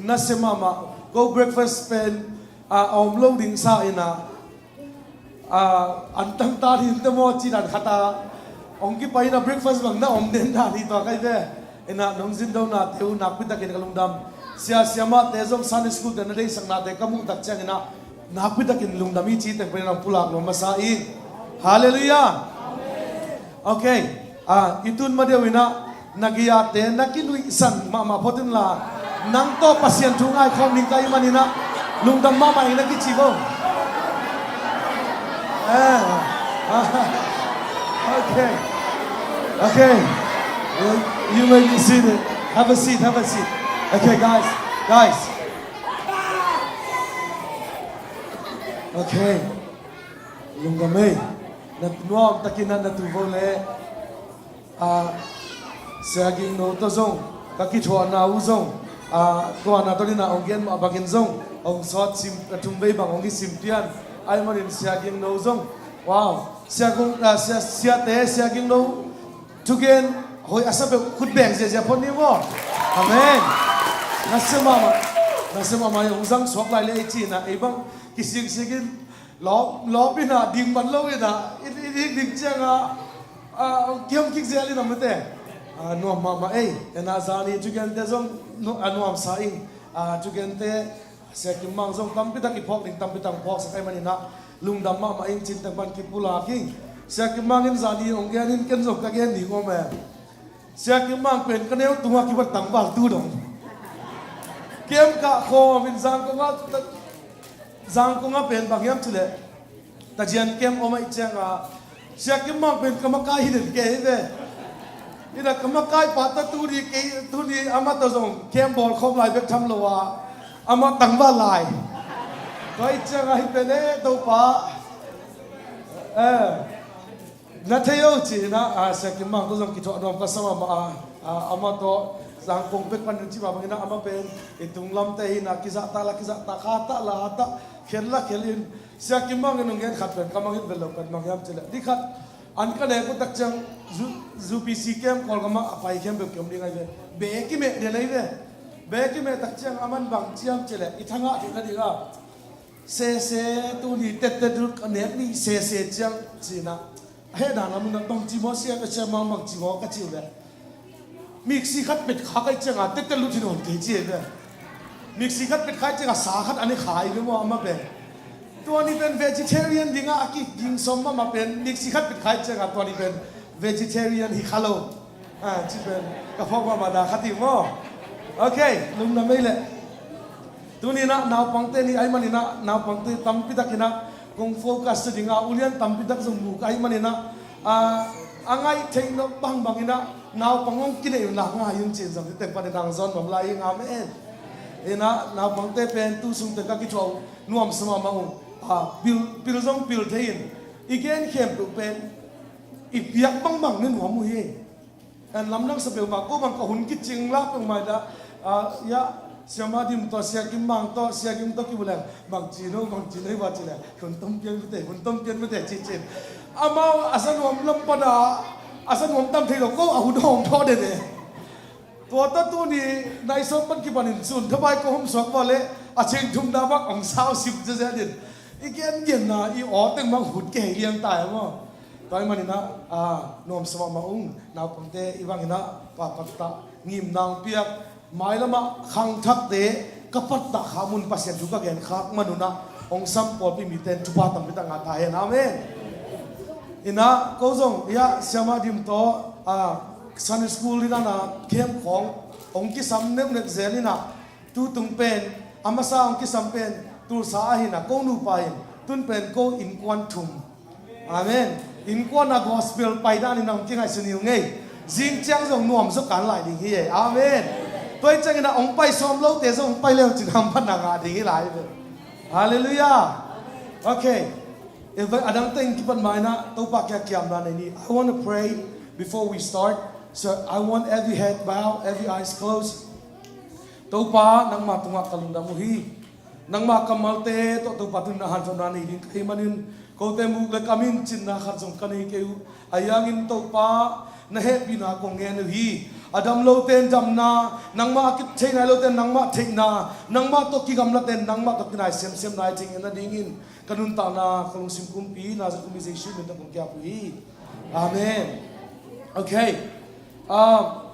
nasia mahmah. Ko breakfast pen, ah, a om lo ding sa in ah, ah, an tangtan hi inteh maw, ci dan khat ah hong kipai in ah breakfast bang na om den dan hi tua kai ve. In ah nong zindonate uh nakpi takin ka lungdam. Sia siamahte zong Sunday school te na deihsaknate ka muh tak ciangin ah nakpi takin lungdam hi ci teng pen in ah pulak nuam masa ing. Halleluiah. Okay. Ah, i tun ma deuh in ah na gei-ate na kinuihsan mahmah phot inla, nang tawh Pasian thu ngaikhawm ding ka hih manin ah lungdam mahmah ing na kici vo. Eh. Okay. Okay. You, you may be seated. Have a seat, have a seat. Okay, guys. Guys. Okay. Lungdam ei. Na nuam takin ah na tu vo le. Ah, Sia Ging No tawh zong ka kithuahna uh zong, ah, tua na tawh ding ah hong gen mah bangin zong hong sawt sim, a thum vei bang hong kisim pian. Ahih manin Sia Ging No zong, wow, Sia Ging, ah, Sia, Siate, Sia Ging No thugen hoih a sa peuh khut beng ziahziah phot ni maw. Amen. Nasia mahmah, nasia mahmah, hong zang suak lai le ei ci in ah ei bang kisingsing in lawp, lawp in ah ding man lo in ah, i, i, i ding ciang ah, ah, kiam kik zel in ah mate. Ah, nuam mahmah ei. In ah zani thugente zong nu-, ah, nuamsa ing. Ah, thugente Sia Kim Mang zong tampi tak i phawk ding, tampi tak phawksak ahih manin ah lungdam mahmah ing cih teng pan kipulak ing. Sia Kim Mang in zani hong gen in ken zong ka gen ding om e. Sia Kim Mang pen ka neu tungah kibat tangval tu dong. Kem kah khawm in Zangkong ah, Zangkong ah pen bang hiam cih leh, tazian kem om ahih ciangah, Sia Kim Mang pen ka makai hi den kei hi ve. Hi na ka makai pa tawh tuni kei, tuni amah tawh zong kem bawl khawm lai bek tham lo a, amah tangval lai. Tua ahih ciangah hih pen e Topa. Eh. Na thei o ci-in ah, ah, Sia Kim Mang tawh zong kithuah nuam ka sa mahmah a, ah, amah tawh Zangkong pek pan in ci mah bangin ah amah pen i tunglamte hi in ah kizahtak la kizahtak, khatak la khatak, khel la khel in. Sia Kim Mang in hong gen khat pen ka mang hit vet lo, pen bang hiam cih leh, ni khat an ka nek uh tak ciang U-, UPC camp Kawlgam ah a pai khempeuh kiom ding ahi ve. Be kimeh den ahi ve. Be kimeh tak ciang aman bang ci hiam cih leh, i thangah theih nading a, sese tuni tette dul ka nek ni sese ciang ci-in ah. A hehna lam in ah bangci maw Sia, Sia Mang, bangci maw ka cih uh leh, mixi khat pet khak ahih ciangah tette lut hi nawn kei ci hi ve. Mixi khat pet khak ahih ciangah sa khat a ne kha hi ve maw amah pen. Tua ni pen vegetarian dingah a kiging sawm mahmah pen, mixi khat pet khak ahih ciangah tua ni pen vegetarian hi kha lo. Ah, ci pen ka phawk mahmah na khat hi maw. Okay, lungdam ei leh. Tuni in ah naupangte ni ahih manin ah naupangte tampi tak in ah kong focus sa ding a, ulian tampi tak zong mu ka hih manin ah, ah, A ngaih theih nop bangbang in ah naupang hong kineih un la ngai un ci-in zong hih teng panin hong zawn nuam lai ing. Amen. In ah naupangte pen tu sungte ka kithuah uh nuamsa mahmah uh. Ah, pil, pil zong pil thei in i gen khempeuh pen i piak bangbang ni nuam uh hi. En lamdang sa peuhmah, ko bang ka hun kicing lak peuhmah dah, ah, ya, Siama Dim tawh, Sia Kim Mang tawh, Sia Kim tawh kimu leng, bang ci no, bang ci no, i va ci leng, hun tom pian mite, hun tom pian mite, ci cin. Amau a za nuam lam pan a, a za nuam tam thei lo, ko a hun hawm thaw den e. Tua tawh tuni nai sawm pan kipanin sun thabai ko hawm suak vua leh a cheng thumna bang hong sau sip ziahziah din. I gengenna i aw teng bang hut kei liang tai maw? Tua ahih manin ah, ah, nuamsa mahmah ung, naupangte i bangin ah, pa pattah ngimna hong piak, mailam ah khangthakte ka pattah khak mun Pasian thu ka gen khak man un ah, hong sam pawlpi mite in thupha tampi tak ngah ta hen. Amen. In ah, ko zong, ya, Siama Dim tawh, ah, Sunday school in ah na, camp khawng, hong kisam neunek zel in ah, tu tung pen, a masa hong kisam pen, Tulsa ah hi in ah, ko nupa in, tun pen ko innkuan thum. Amen. Innkuan ah gospel pai dan in ah hong kingaihsun hi ung ei. Zing ciang zong nuam zaw kan lai ding hi e. Amen. Tua hi ciangin ah hong pai sawm lote zong hong pai le uh cin hamphatna ngah ding hi lai ve. Halleluiah. Okay. Adang teng kipan ma in ah Topa kiang kiamna nei ni. I want to pray before we start. So I want every head bow, every eyes closed. Topa, nangma tungah ka lungdam uh hi. Nangma kammalte tawh Topa tun na hanthotna nei ding ka hih manin, kote muk le kam in cinna khat zong ka nei kei uh. Ahi hangin Topa, na hehpihna kong ngen uh hi. A dam lote in damna, nangmah a kitheih nai lote in nangmah theihna, nangmah tawh kigamlate in nangmah tawh kinai semsem nai thei nadingin ka nuntakna, ka lungsim kumpi, Nazareth kumpi Jesuh min tawh kong kiap uh hi. Amen. Okay. Um,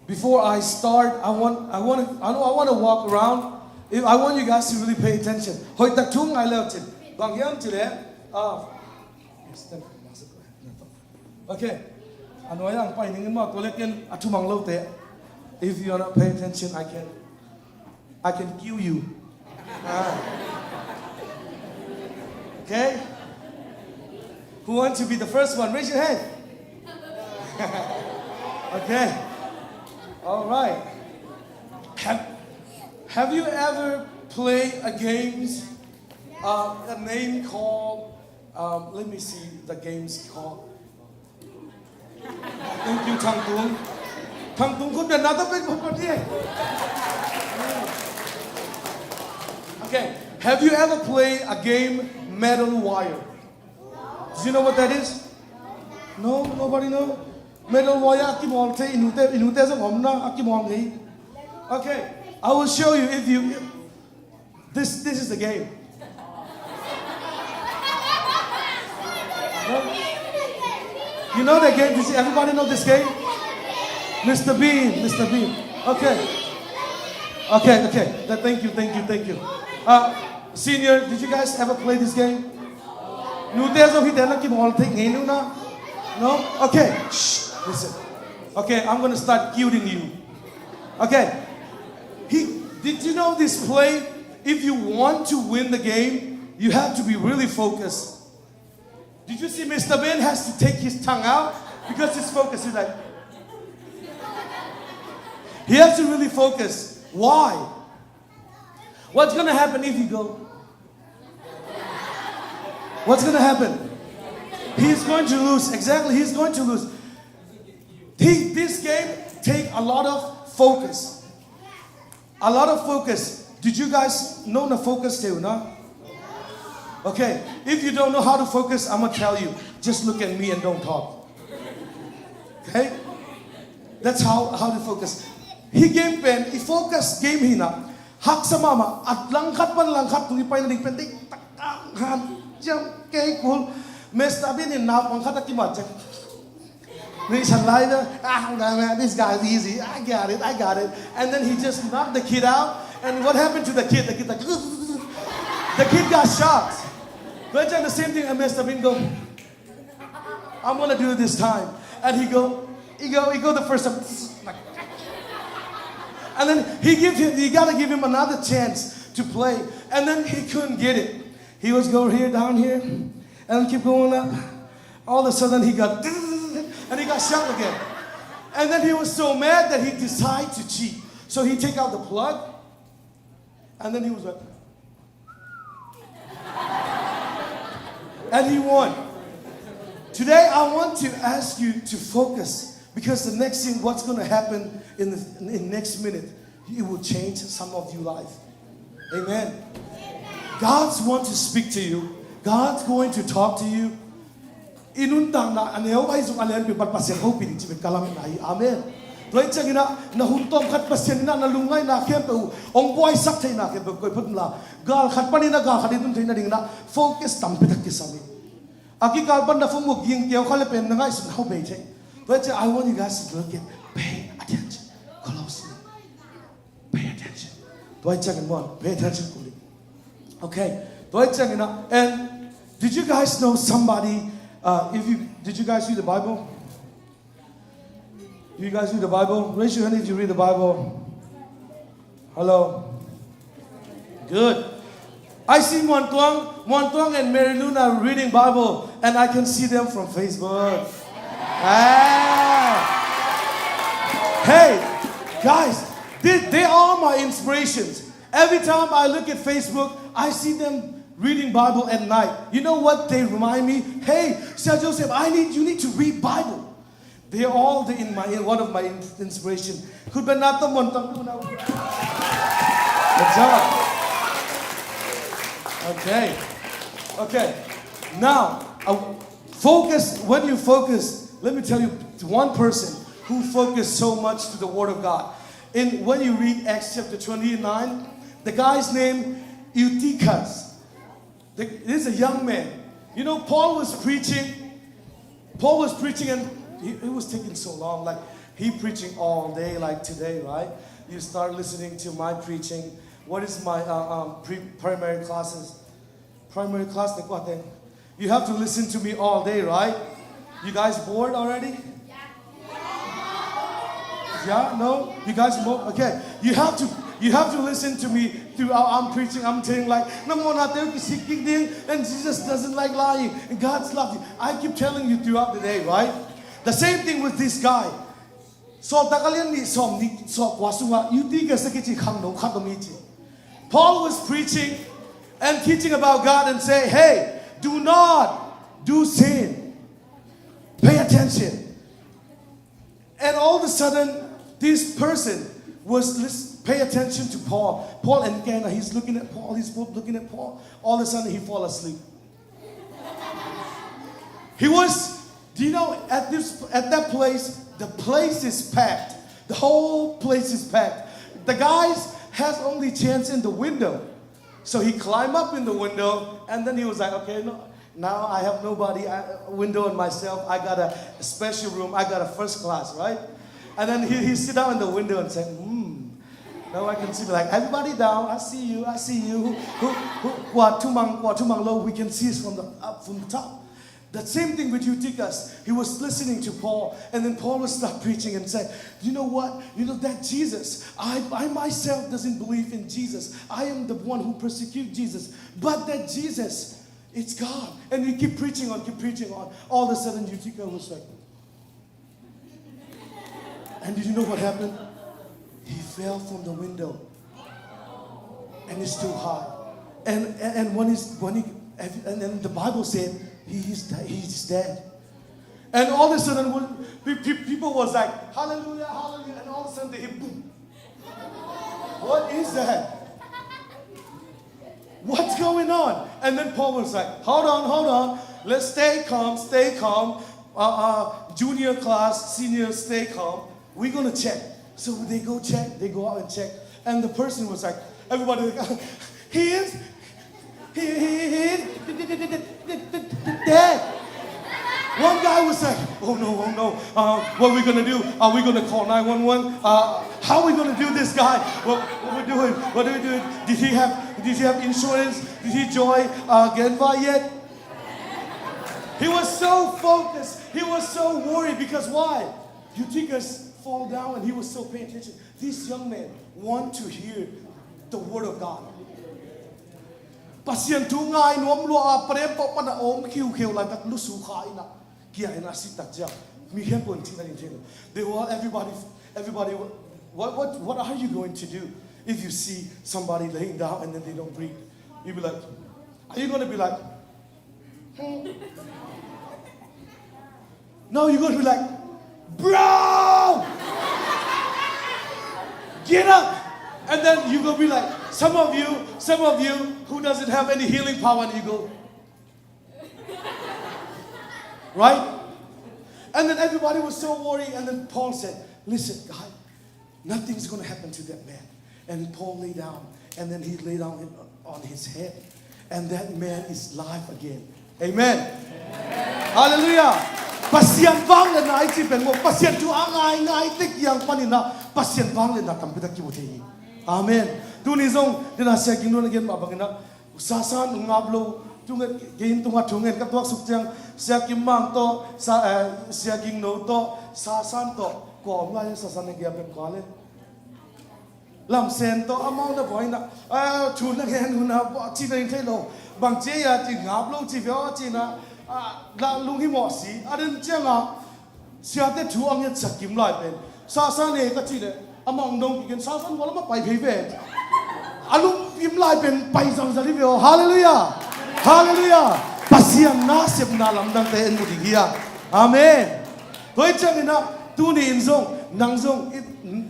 Before I start, I want, I want, I know I want to walk around. If, I want you guys to really pay attention. Hoih tak thu ngai leu cin. Bang hiam cih leh, ah, okay. A nuai ah hong pai ning in maw, tua leh ken a thumang lote. If you are not paying attention, I can, I can kill you. Ah. Okay? Who wants to be the first one? Raise your hand. Okay. All right. Have, have you ever played a games, uh, a name called, um, let me see the games called. Thank you, Thang Tung. Thang Tung khut beng na ta pen pha pha ni. Okay. Have you ever played a game, Metal Wire? Do you know what that is? No, nobody know. Metal Wire a kimawl thei, i nute, i nute zong om na, a kimawl ngei. Okay, I will show you if you, this, this is the game. No? You know the game? Does everybody know this game? Mister Bean, Mister Bean. Okay. Okay, okay. Th-, thank you, thank you, thank you. Uh, senior, did you guys ever play this game? Nute zong hihte na kimawl thei ngei uh na? No? Okay. Shh, listen. Okay, I'm gonna start cueing you. Okay. He, did you know this play? If you want to win the game, you have to be really focused. Did you see Mister Bean has to take his tongue out because he's focused? He's like, he has to really focus. Why? What's gonna happen if you go? What's gonna happen? He's going to lose. Exactly, he's going to lose. Thi-, this game take a lot of focus. A lot of focus. Did you guys know na focus thei uh na? Okay, if you don't know how to focus, I'm gonna tell you. Just look at me and don't talk. Okay? That's how, how to focus. Hih game pen i focus game hi na. Haksa mahmah, a langkhat pan langkhat tung i pai nading pen ding tak tak han ciam kei kul. Mister Bean in naupang khat a kimat ciang, ni san lai na, ah, this guy is easy. I got it, I got it. And then he just knocked the kid out. And what happened to the kid? The kid like, the kid got shocked. Tua ciang the same thing, and Mister Bean go, I'm gonna do it this time. And he go, he go, he go the first time. And then he give him, you gotta give him another chance to play. And then he couldn't get it. He was go here, down here, and keep going up. All of a sudden he got and he got shocked again. And then he was so mad that he decided to cheat. So he take out the plug and then he was like, and he won. Today I want to ask you to focus because the next thing, what's going to happen in the in next minute, it will change some of your life. Amen. God's want to speak to you. God's going to talk to you. I nuntakna a neu ahi zong a lianpi pan Pasian hopih ding ci bek ka lametna hi. Amen. Tua hi ciangin ah na hun tawm khat Pasian in ah na lungngaihna khempeuh uh hong buaisak theihna khempeuh koih phot un la, gal khat panin ah gal khat i tun theihna dingin ah focus tampi tak kisam hi. A kikal pan na phone uh ging kiau kha le pen na ngaihsun hau bei thei. Tua hi ciang I want you guys to look at, pay attention closely. Pay attention. Tua hi ciangin maw, pay attention fully. Okay. Tua hi ciangin ah, and did you guys know somebody, uh, if you, did you guys read the Bible? You guys read the Bible? Raise your hand if you read the Bible. Hello. Good. I see Muan Tuang. Muan Tuang and Mary Luna are reading Bible, and I can see them from Facebook. Ah. Hey, guys, they, they are my inspirations. Every time I look at Facebook, I see them reading Bible at night. You know what they remind me? Hey, Sia Joseph, I need, you need to read Bible. They are all the, in my, one of my in- inspiration. Good job. Okay. Okay. Now, uh, focus, when you focus, let me tell you one person who focused so much to the Word of God. In, when you read Acts chapter twenty-nine, the guy's name Eutychus. The, this is a young man. You know, Paul was preaching. Paul was preaching and he, it was taking so long. Like, he preaching all day, like today, right? You start listening to my preaching. What is my uh, um, pre- primary classes? Primary class, the what thing? You have to listen to me all day, right? You guys bored already? Yeah, no? You guys bored? Okay. You have to you have to listen to me throughout. I'm preaching, I'm telling like, no more not there to seek ding, and Jesus doesn't like lying. And God's love you. I keep telling you throughout the day, right? The same thing with this guy. Sawltak a lian nih sawm nih sawm kua sungah Eutychus a kici khangno khat om hi ci. Paul was preaching and teaching about God and say, hey, do not do sin. Pay attention. And all of a sudden, this person was lis- pay attention to Paul. Paul and Ghana, he's looking at Paul, he's looking at Paul. All of a sudden, he fall asleep. He was, do you know, at this at that place, the place is packed. The whole place is packed. The guys has only chance in the window. So he climbed up in the window, and then he was like, okay, no, now I have nobody, I, window on myself. I got a special room. I got a first class, right? And then he, he sit down in the window and said, hmm. Now I can see, like, everybody down. I see you. I see you. Who, who, who, kua thumang, kua thumang lo. We can see it from the up from the top. That same thing with Eutychus. He was listening to Paul, and then Paul would start preaching and say, you know what? You know that Jesus, I, I myself doesn't believe in Jesus. I am the one who persecute Jesus. But that Jesus, it's God. And he keep preaching on, keep preaching on. All of a sudden, Eutychus was like, and did you know what happened? He fell from the window. And it's too high. And, and, and when, he's, when he, and, and the Bible said he is, he's dead. And all of a sudden, when pe- pe- people was like, hallelujah, hallelujah. And all of a sudden, they hear boom. What is that? What's going on? And then Paul was like, hold on, hold on. Let's stay calm, stay calm. Uh, uh, junior class, senior, stay calm. We're going to check. So they go check, they go out and check. And the person was like, everybody, like, he is, he, he, he is dead. One guy was like, oh no, oh no, uh, what are we gonna do? Are we gonna call nine one one? Uh, how are we gonna do this guy? What, what we doing? What are we doing? Did he have, did he have insurance? Did he join uh, Genva yet? He was so focused. He was so worried because why? Eutychus fall down and he was so paying attention. This young man want to hear the word of God. Pasian thu ngai nuam lua a prem pawh pana om khiukheu lai tak lusu kha ina. Kia in a si tak ciang, mi khempeuh in cihna ding thei lo. They were, everybody, everybody, what, what, what are you going to do if you see somebody laying down and then they don't breathe? You'll be like, are you gonna be like, "Hmm"? No, you're gonna be like, "Bro! Get up!" And then you're gonna be like, some of you, some of you who doesn't have any healing power, and you go, right? And then everybody was so worried, and then Paul said, "Listen, guy, nothing's gonna happen to that man." And Paul lay down, and then he lay down on his head, and that man is live again. Amen. Hallelujah. Pasian vangliatna i cih pen maw, Pasian thu a ngaingai tek kiang panin ah Pasian vangliatna tampi tak kimu thei hi. Amen. Tuni zong, tena Sia Ging Nun a gen mah bangin ah, Sasan ngap lo, thungen, kei in tungah thungen ka tuaksuk ciang, Sia Kim Mang tawh, Sa, eh, Sia Ging No tawh, Sasan tawh, kua om lai Sasan na gia pek kua le. Lam Sen tawh, amau na buai na, ah, thu na gen hun na, buai ci na in thei lo. Bang ci a ci ngap lo ci via ci na, ah, la lung hi mawh si, a den ciang a, Siate thu a ngetsak kim lai pen, Sasan e ka cih leh, amah hong dong kik in, Sasan kua lam ah pai phei ve. A lungkim lai pen pai zangzang hi ve aw. Hallelujah. Hallelujah. Pasian nasepna lamdangte en mu ding hi a. Amen. Tua hi ciangin ah, tuni in zong, nang zong, i,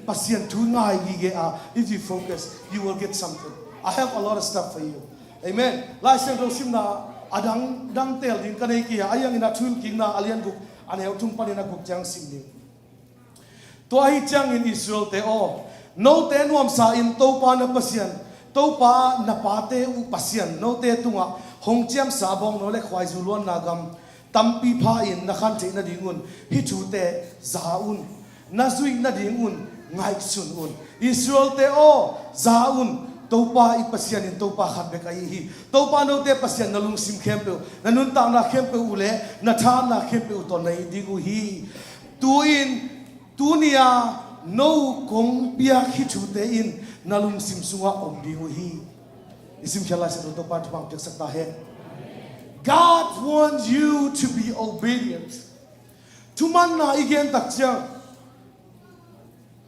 Pasian thu ngai gige a, if you focus, you will get something. I have a lot of stuff for you. Amen. Lai Siangtho simna a dang, dang tel ding ka nei kei a, a hiangin ah Thuhilhkikna a lian guk, a neu thum panin a guk ciang sim ding. Tua ahi ciangin Israelte aw, note nuamsa in Topa na Pasian, Topa na pate uh Pasian, note tungah hong ciamsa bawngnaw le khuaizu luanna gam tampi pha-in na khan theih nadingun hih thute za un. Na zuih nadingun ngaihsun un. Israelte aw, za un. Topa i Pasian in Topa khat bek ahi hi. Topa note Pasian na lungsim khempeuh, na nuntakna khempeuh uh le na thahatna khempeuh uh tawh na it ding uh hi. Tu-in, tuni-a no kong piak hih thute in na lungsim sungah om ding uh hi. I simkhiat Lai Siangtho Topa in thupha piaksak ta hen. God wants you to be obedient. Thumanna i gen tak ciang,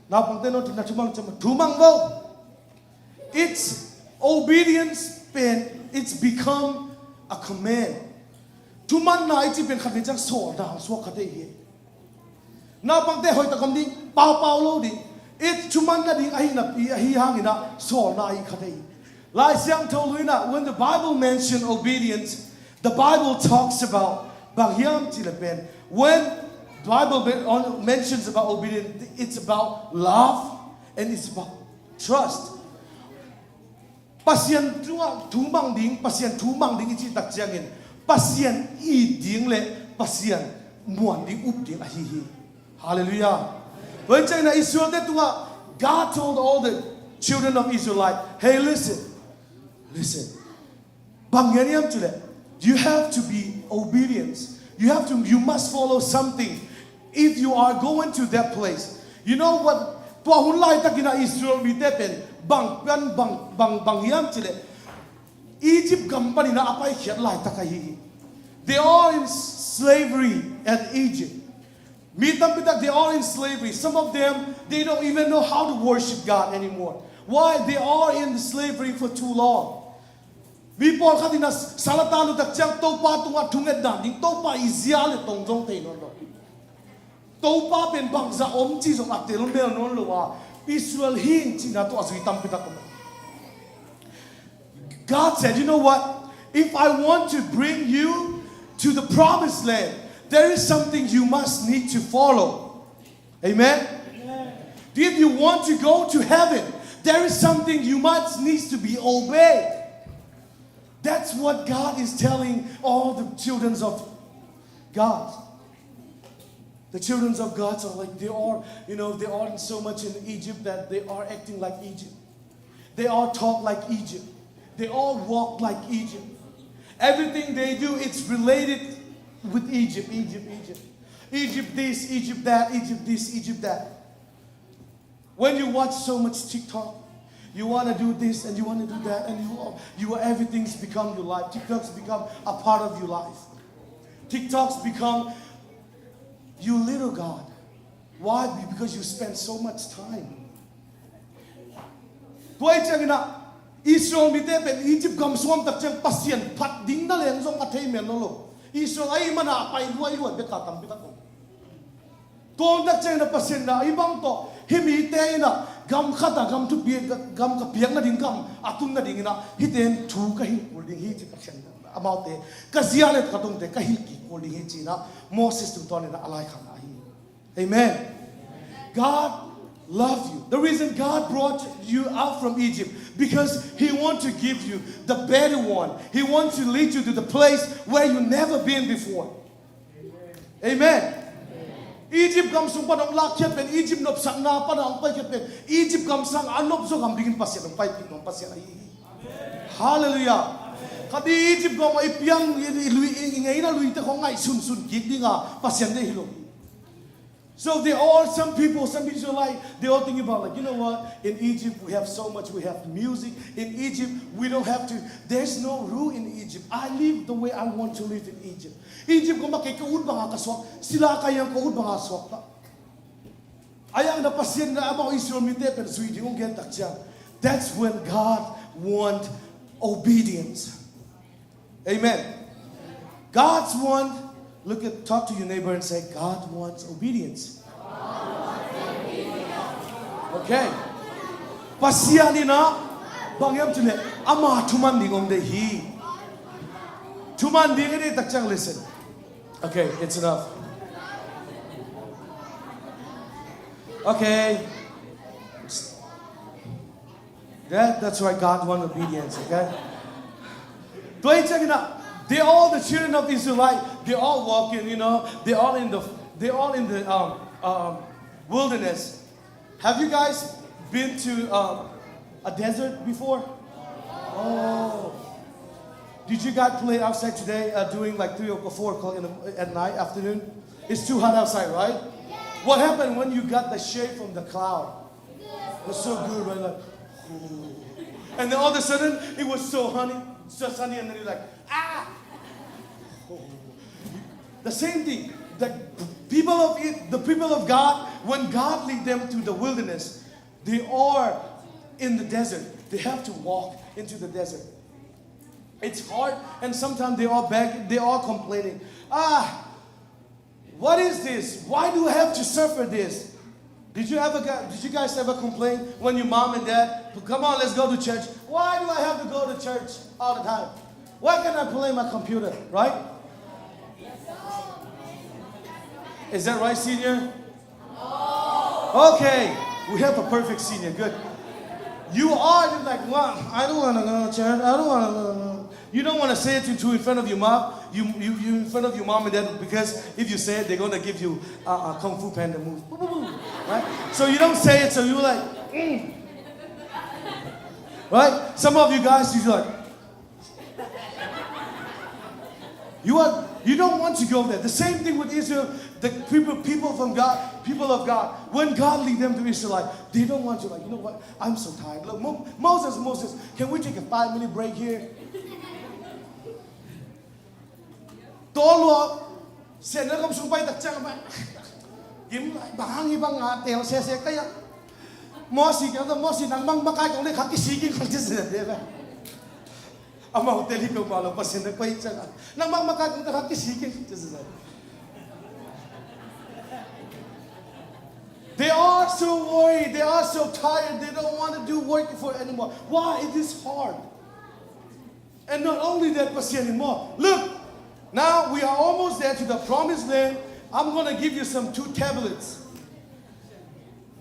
naupangte no na thumang ciang, thumang vo. It's obedience pen, it's become a command. Thumanna i cih pen khat vei ciang sawlna hong suak kha thei hi. Naupangte hoih tak om ding, paupau lo ding. It's thuman nading ahi napi ahi hangin ah sawlna ahi kha thei hi. Lai Siangtho Lui in ah, when the Bible mention obedience, the Bible talks about, bang hiam cih leh pen, when Bible men-, on, mentions about obedience, it's about love and it's about trust. Pasian tungah thumang ding, Pasian thumang ding i cih tak ciangin, Pasian it ding le Pasian muan ding, up ding ahi hi. Hallelujah. Tua hi ciangin ah Israelte tungah, God told all the children of Israelite, "Hey, listen, listen." Bang gen hiam cih leh, you have to be obedience. You have to, you must follow something if you are going to that place. You know what? Tua hun laitakin ah Israel mite pen bang, bang, bang, bang, bang hiam cih leh, Egypt gam panin ah a paikhiat laitak ahi hi. They are in slavery at Egypt. Mi tampi tak, they are in slavery. Some of them, they don't even know how to worship God anymore. Why? They are in slavery for too long. Mi pawlkhat in ah sal a tan uh tak ciang Topa tungah thungetna ding, Topa i zia le tong zong thei nawn lo. Topa pen bangzah om cih zong a telmel nawn lo a, Israel hi ing cihna tawh a zui tampi tak om. God said, "You know what? If I want to bring you to the promised land, there is something you must need to follow." Amen? If you want to go to heaven, there is something you must need to be obeyed. That's what God is telling all the children of God. The children of God are like, they are, you know, they are so much in Egypt that they are acting like Egypt. They all talk like Egypt. They all walk like Egypt. Everything they do, it's related with Egypt, Egypt, Egypt. Egypt this, Egypt that, Egypt this, Egypt that. When you watch so much TikTok, you wanna do this and you wanna do that, and you, you, everything's become your life. TikTok's become a part of your life. TikTok's become You little God. Why? Because you spend so much time. Tua ahih ciangin ah Israel mite pen Egypt gam sung om tak ciang Pasian phat ding na leng zong a thei mel lo. Israel ahih manin a pai luai luai bek a tampi tak om. Tua om tak ciangin ah Pasian in ah hih bang tawh hih mite in ah gam khat ah gam thupi, gam ka piak nading gam a tun nadingin ah hihte in thu ka hilh kul ding hi ci, Pasian in ah amaute ka zia le ka dongte ka hilh kik kul ding hi ci-in ah Moses tungtawn in ah a laikhak ahi. Amen. God love you. The reason God brought you out from Egypt, because He want to give you the better one. He want to lead you to the place where you never been before. Amen. Egypt gam sung pan hong lakkhiat pen, Egypt nopsakna pan hong paikhiat pen, Egypt gam sang a nopzaw gam dingin Pasian hong paipih nuam Pasian ahi hi. Hallelujah. Khat i Egypt gam ah i piang, i, i lui, i, i ngeina luite khong ngaihsunsun kik ding a Pasian deih hi lo. So there are some people, some Israelite, they all think about, like, you know what? In Egypt, we have so much. We have music. In Egypt, we don't have to. There's no rule in Egypt. I live the way I want to live in Egypt. Egypt gam ah kei ka ut banga ka suak, sila ka yang ka ut banga suak ta. Ahi hangin ah Pasian in ah amau Israel mite pen zui ding hong gen tak ciang. That's when God want obedience. Amen. God's want, look at, talk to your neighbor and say, "God wants obedience." Okay. Pasian in ah bang hiam cih leh ama thuman ding hong deih hi. Thuman ding i deih tak ciang, listen. Okay, it's enough. Okay. That, that's why God want obedience, okay? Tua ahih ciangin ah, they all, the children of Israelite, they all walking, you know, they all in the, they all in the um, um, wilderness. Have you guys been to um, a desert before? Oh. Did you guys play outside today uh, during like three or four o'clock in the, at night, afternoon? It's too hot outside, right? What happened when you got the shade from the cloud? It was so good, right? Like, ooh. And then all of a sudden, it was so honey, so sunny, and then you're like, ah! The same thing. The people of it, the people of God, when God lead them to the wilderness, they are in the desert. They have to walk into the desert. It's hard, and sometimes they are begging, they are complaining. Ah, what is this? Why do I have to suffer this? Did you ever get, did you guys ever complain when your mom and dad, "Come on, let's go to church"? Why do I have to go to church all the time? Why can't I play my computer, right? Is that right, senior? Okay, we have a perfect senior. Good. You are, you're like, "Well, I don't want to go to church. I don't want to go." You don't want to say it to, to in front of your mom. You, you, you in front of your mom and dad, because if you say it, they're gonna give you a, a kung fu panda move. Right? So you don't say it. So you're like, mm. Right? Some of you guys, you're like, you are, you don't want to go there. The same thing with Israel, the people, people from God, people of God. When God lead them to Israelite, they don't want to, like, "You know what? I'm so tired. Look, Mo- Moses, Moses, can we take a five-minute break here?" Tawlua, sianna kam sung pai tak ciang pai. Gim lai, bang hang hi bang a, tel sese ka ya. Mosi, kaya Mosi, nang bang makai kong le khak kisi king khak kisi de ba. Amau tel hi peuhmah lo, Pasian na koih ciang a, nang bang makai kong te khak kisi king khak kisi de. They are so worried, they are so tired, they don't want to do work for anymore. Why? It is hard. And not only that, Pasian in maw. Look, now we are almost there to the promised land. I'm gonna give you some two tablets.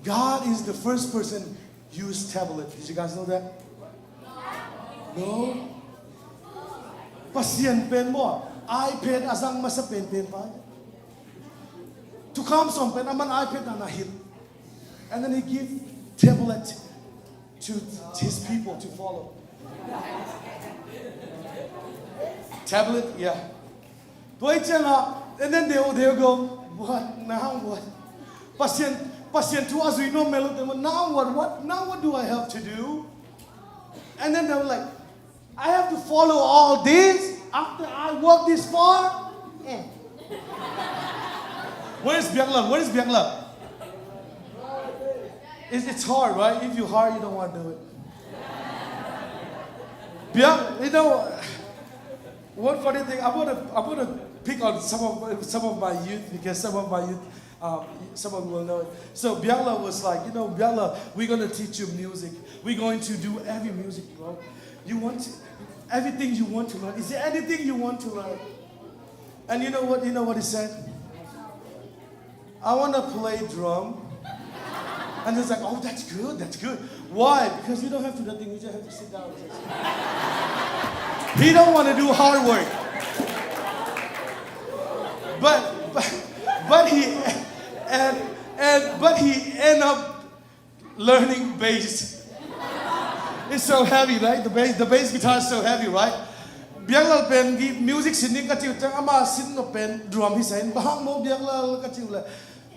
God is the first person use tablet. Did you guys know that? No? Pasian pen maw, iPad a zang masa penpen pa. Thukham sawm pen aman iPad na na hilh. And then he give tablet to his people to follow. Tablet, yeah. Tua ciang a, and then they, they go, "What? Now what?" Pasian, Pasian thu a zui nuam mel lo te maw, "Now what? What? Now what do I have to do?" And then they were like, "I have to follow all this after I walk this far?" Mm. Where is Biakla? Where is Biakla? It's, it's hard, right? If you hard, you don't want to do it. Biak, you know, one funny thing, I want to I want to pick on some of some of my youth, because some of my youth, um, some of you will know it. So Biakla was like, you know, Biakla, we're gonna teach you music. We're going to do every music, bro. You want to, everything you want to learn. Is there anything you want to learn? And you know what? You know what he said? I want to play drum. And it's like, oh, that's good, that's good. Why? Because you don't have to do nothing, you just have to sit down. He don't want to do hard work. But, but, but he, and, and, but he end up learning bass. It's so heavy, right? The bass, the bass guitar is so heavy, right? Biaklal pen music sin ding ka ci uh ciang, ama sin nop pen drum hi sa in, bang hang maw Biaklal ka ci uh leh,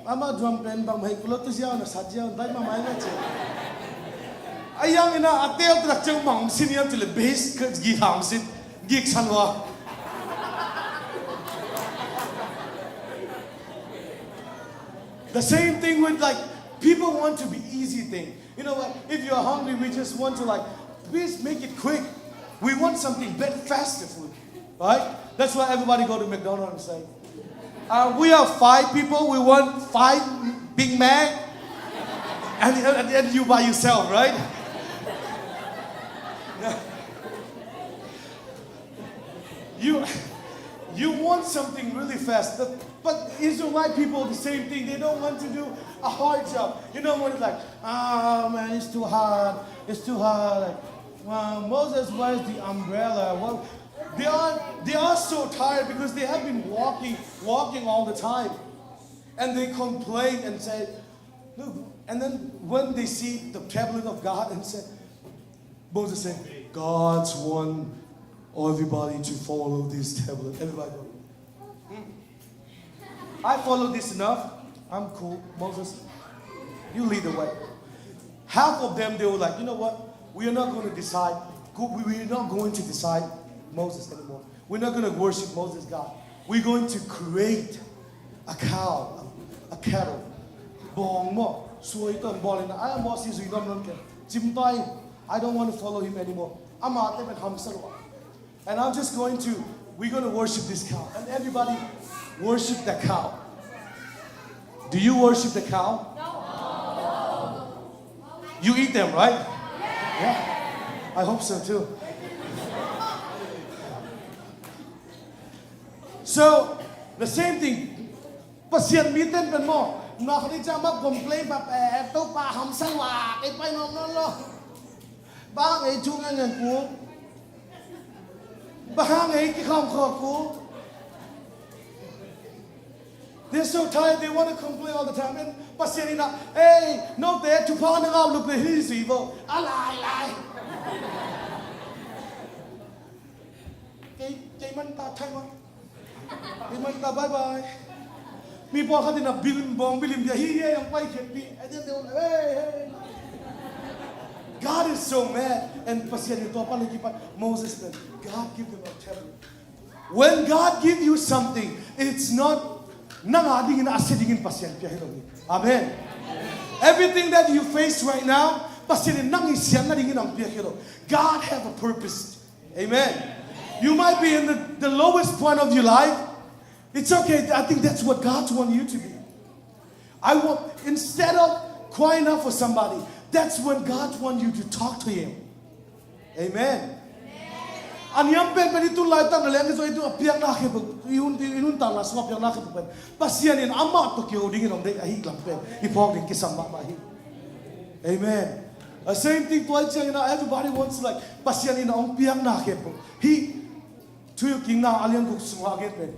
ama drum pen bang mah hi kul lo, tu ziau na sat ziau, dai mahmah ing ka ci uh. A yang ina a tel tak ciang bang sin hiam cih leh bass guitar sin, gik san uh a. The same thing with, like, people want to be easy thing. You know what? If you're hungry, we just want to, like, please make it quick. We want something better, faster food, right? That's why everybody go to McDonald's and say, uh, we are five people, we want five Big Mac, and, and, and you by yourself, right? You, you want something really fast. The, but Israelite people, the same thing. They don't want to do a hard job. You know, when it's like, oh man, it's too hard. It's too hard. Like, wow, Moses, where's the umbrella? Well, they are, they are so tired because they have been walking, walking all the time. And they complain and say, look, and then when they see the tablet of God and say, Moses said, God's want everybody to follow this tablet. Everybody go, "Hmm. I follow this enough. I'm cool. Moses, you lead the way." Half of them, they were like, you know what? We are not going to decide. Go- we- We're not going to decide Moses anymore. We're not going to worship Moses God. We're going to create a cow, a, a cattle. Bawng maw, suai ton bawng in, ai, Moses zui nuam lon ken. Cim tai, I don't want to follow him anymore. Amah te pen hamsa lua. And I'm just going to, we're going to worship this cow. And everybody worship the cow. Do you worship the cow? You eat them, right? Yeah. I hope so too. So, the same thing. Pasian mi ten pen maw, na khat i ciang mah complain pa pen, Topa hamsa lua, kei pai nuam nawn lo. Bang hang ei thu ngen ngen kul? Bang hang ei kikhawm khawm kul? They're so tired, they want to complain all the time. And Pasian in a, hey, note thupha na ngah loh pen hi si vo. A lai lai. Kei, kei man ta thai man. Kei man ta bye bye. Mi pawlkhat in a bilim bawng bilim dia hi hi ang pai khen pi. And then they will, hey, hey. God is so mad. And Pasian in tua pan le kipan Moses pen, God give them a tablet. When God give you something, it's not nang a dingin a sia dingin Pasian pia hi lo hi. Amen. Everything that you face right now, Pasian in nang i siatna dingin ang pia hi lo. God have a purpose. Amen. You might be in the, the lowest point of your life. It's okay. I think that's what God want you to be. I want, instead of crying out for somebody, that's when God want you to talk to him. Amen. A niam penpen i tun laitak na leng i zo i tun a piakna khempeuh, i hun, i nuntakna sung a piakna khempeuh pen Pasian in amah tawh kiho dingin om ding ahih lam pen i phawk ding kisam mahmah hi. Amen. The same thing tua i ciangin a everybody wants, like, Pasian in a hong piakna khempeuh hi. Thuhilhkikna a lian guk sungah a gen pen,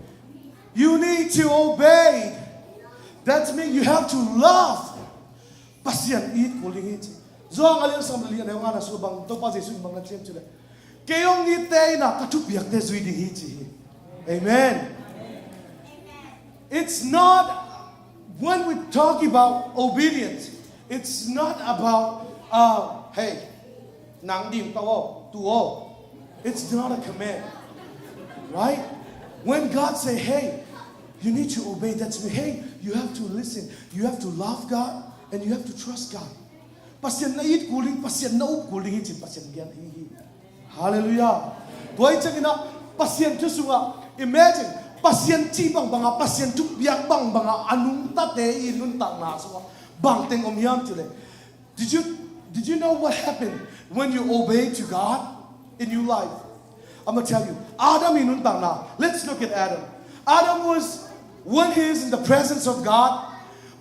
you need to obey. That means you have to love. Pasian it kul ding hi ci. Johan a lian sawm le li a neu ngana sung bang Topa Jesuh in bang na ciam ci leh, kei hong itte in a ka thupiakte zui ding hi ci hi. Amen. It's not, when we talk about obedience, it's not about, uh, hey, nang dim tau aw, tu aw. It's not a command. Right? When God say, hey, You need to obey. That's me. Hey, you have to listen. You have to love God and you have to trust God. Pasian na it kul ding, Pasian na up kul ding hi cin Pasian gen ahi hi. Hallelujah. Tua hi ciangin ah Pasian thu sungah, imagine, Pasian cih bangbangah, Pasian thupiak bangbangah a nungtate i nuntakna sungah bangteng om hiam cih leh, did you, did you know what happened when you obey to God in your life? I'm gonna tell you. Adam i nuntakna. Let's look at Adam. Adam was, when he is in the presence of God,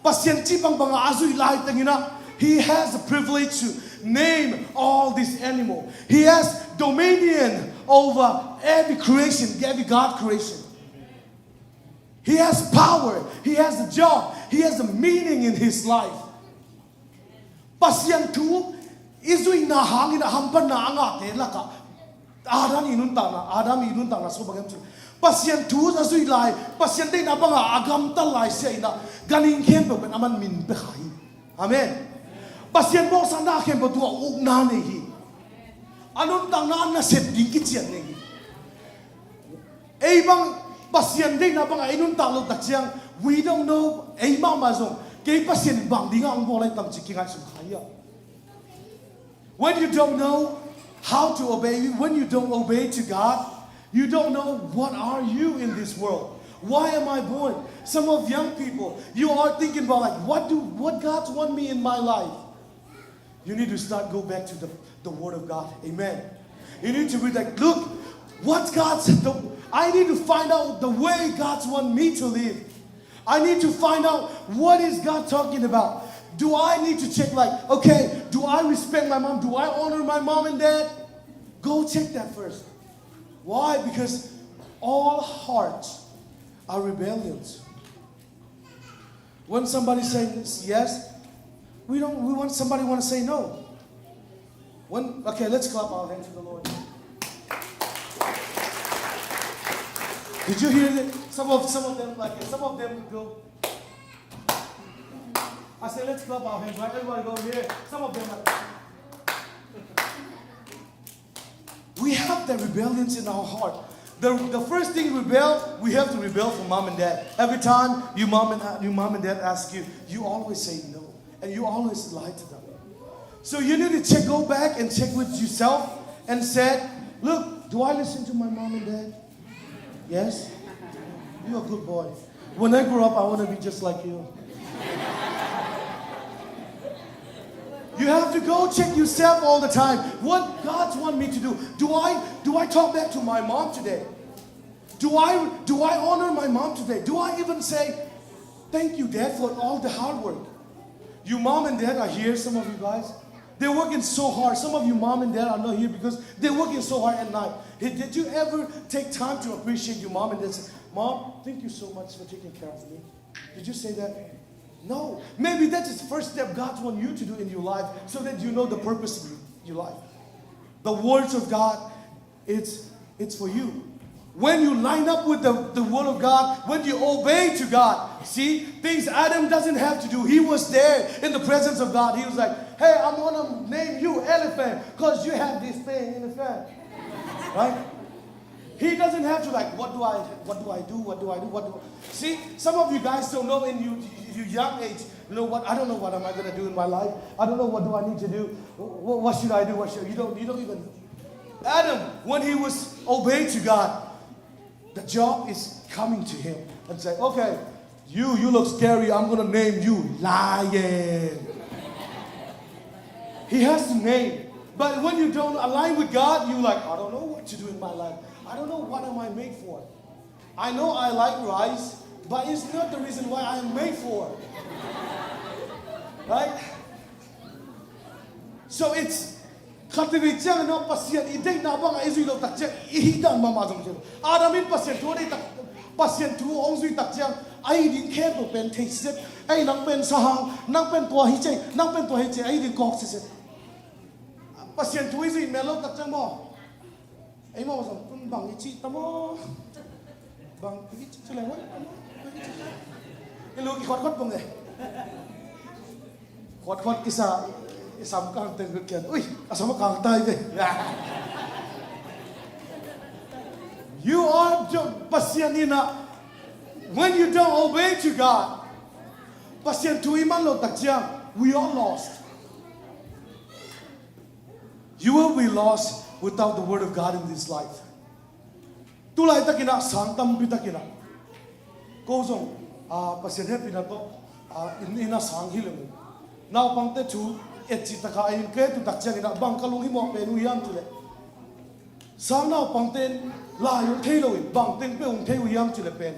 Pasian cih bangbangah a zuih lai tengin ah, he has the privilege to name all this animal. He has dominion over every creation, every God creation. He has power. He has a job. He has a meaning in his life. Pasian thu i zuihna hangin a hamphatna a ngahte lakah Adam i nuntakna, Adam i nuntakna sung bang hiam cih leh, Pasian thu a zuih lai, Pasian deihna bangah a gamtat lai sia in ah, ganhing khempeuh pen aman min pia kha hi. Amen. Pasian bawlsakna khempeuh tungah ukna nei hi. A nuntakna a nasep ding kician nei hi. Ei bang Pasian deihna bangah ei nuntak loh tak ciang, we don't know, ei mahmah zong kei Pasian in bang dingah hong bawl lai tam ci kingaihsun kha hi a. When you don't know how to obey, when you don't obey to God, you don't know what are you in this world. Why am I born? Some of young people, you are thinking about, like, what do, what God's want me in my life? You need to start go back to the, the Word of God. Amen. You need to be like, look, what's God's, the, I need to find out the way God's want me to live. I need to find out what is God talking about. Do I need to check, like, okay, do I respect my mom? Do I honor my mom and dad? Go check that first. Why? Because all hearts are rebellions. When somebody says yes, we don't. We want somebody want to say no. When, okay, let's clap our hands to the Lord. Did you hear that? Some of, some of them like it. Some of them will go. I say, let's clap our hands, right? Everybody go here. Some of them like. We have the rebellions in our heart. The, the first thing rebel, we have to rebel for mom and dad. Every time your mom and, your mom and dad ask you, you always say no. And you always lie to them. So you need to check, go back and check with yourself and said, look, do I listen to my mom and dad? Yes? You're a good boy. When I grow up, I want to be just like you. You have to go check yourself all the time. What God's want me to do? Do I, do I talk back to my mom today? Do I, do I honor my mom today? Do I even say, thank you, Dad, for all the hard work? Your mom and dad are here, some of you guys. They're working so hard. Some of you mom and dad are not here because they're working so hard at night. Hey, did you ever take time to appreciate your mom and dad? Say, mom, thank you so much for taking care of me. Did you say that? No. Maybe that is the first step God wants you to do in your life so that you know the purpose of your life. The words of God, it's, it's for you. When you line up with the, the word of God, when you obey to God, see, things Adam doesn't have to do. He was there in the presence of God. He was like, hey, I'm gonna name you elephant because you have this thing in the fan. Right? He doesn't have to, like, what do I, what do I do? What do I do? What do I... See, some of you guys don't know in you, you young age, you know what, I don't know what am I gonna do in my life. I don't know what do I need to do. What, what should I do? What should, you don't, you don't even... Adam, when he was obeyed to God, the job is coming to him and say, okay, you, you look scary. I'm gonna name you Lion. He has a name. But when you don't align with God, you like, I don't know what to do in my life. I don't know what am I made for. I know I like rice, but it's not the reason why I am made for. Right? So it's, khat veivei ciangin ah Pasian i deihna bangah i zuih loh tak ciang i hih dan mahmah zong ci lo. Adam in Pasian thu a deih tak, Pasian thu hong zuih tak ciang a hih ding khempeuh pen thei sitset. Ei, nang pen sahang, nang pen tua hi cei, nang pen tua hi cei, a hih ding kawk sitset. Pasian thu i zuih mel loh tak ciang maw, ei maw zong, um, bang i cih ta maw? Bang i cih ci leng, oi, bang i cih ci leng. I lu kikhuatkhuat bang e. Khuatkhuat kisa, i sam kang teng kian. Ui, a sam a kang tai ve. You are jo-, Pasian in ah When you don't obey to God, Pasian thu i man lo tak ciang, we are lost. You will be lost without the word of God in this life. Tulai takin ah sang tampi takin ah, ko zong, ah, Pasian hehpihna tawh, ah, inn, inn ah sang hi leng, naupangte thu et cih tak a, a inn ka et uh tak ciangin ah, bang ka lunghimawh pen uh hiam cih leh, sang naupangte in lai hong thei lo in, bang teng peuh hong thei uh hiam cih leh pen,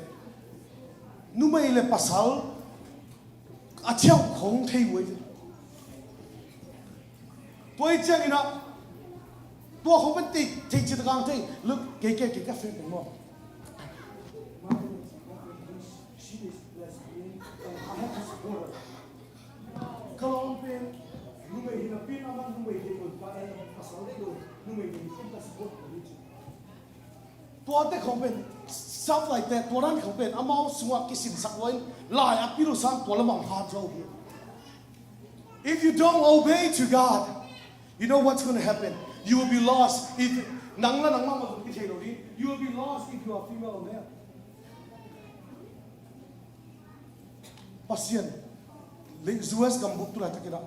numei le pasal a ciauh khong thei uh hi. Tua hi ciangin ah, tua khong pen thei, thei cih tak a hong thei. Look, kei, kei, kei ka feel pen maw. Ka lawm pen numei hi napi in, amah numei deih lo, pa en pasal deih lo, numei deih lo, ka support ka hi ci. Tuate khong pen, sap laite, tua dan khong pen amau sungah kisinsak lua in, lai a pil uh sang tua lamah hong hat zo hi. If you don't obey to God, you know what's gonna happen? You will be lost. If nang la nangmah mah zong kithei lo ding, you will be lost if you are female or male. Pasian, le U S gam buk tu laitak in ah,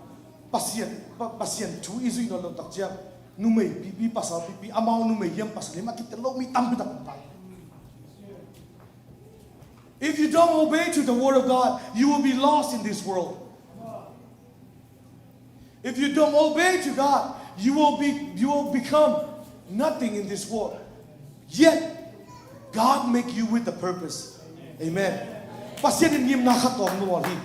Pasian, Pa-, Pasian thu i zuih nawn lo tak ciang, numei pipi, pasal pipi, amau numei hiam pasal hiam a kitel lo mi tampi tak om ta hi. If you don't obey to the word of God, you will be lost in this world. If you don't obey to God, you will be, you will become nothing in this world. Yet, God make you with a purpose. Amen. Pasian in ngimna khat tawh hong bawl hi.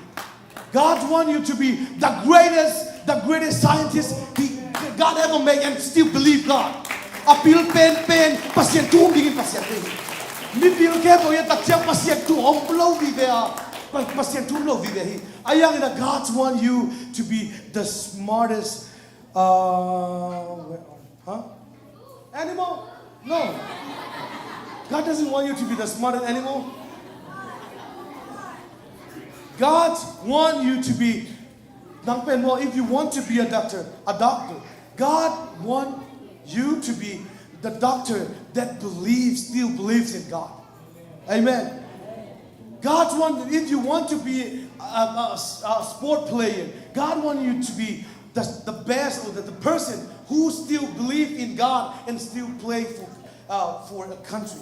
God want you to be the greatest, the greatest scientist he, God ever make, and still believe God. A pil penpen Pasian thu om dingin Pasian thu hi. Mi pil kei tawh i et tak ciang Pasian thu om lo vive a, Pa-, Pasian thu om lo vive hi. A yang in a, God want you to be the smartest, uh, huh? Animal? No. God doesn't want you to be the smartest animal. God want you to be, nang pen maw, if you want to be a doctor, a doctor, God want you to be the doctor that believes, still believes in God. Amen. God want, if you want to be a, a, a sport player, God want you to be the, the best, or the, the person who still believe in God and still play for, uh, for a country.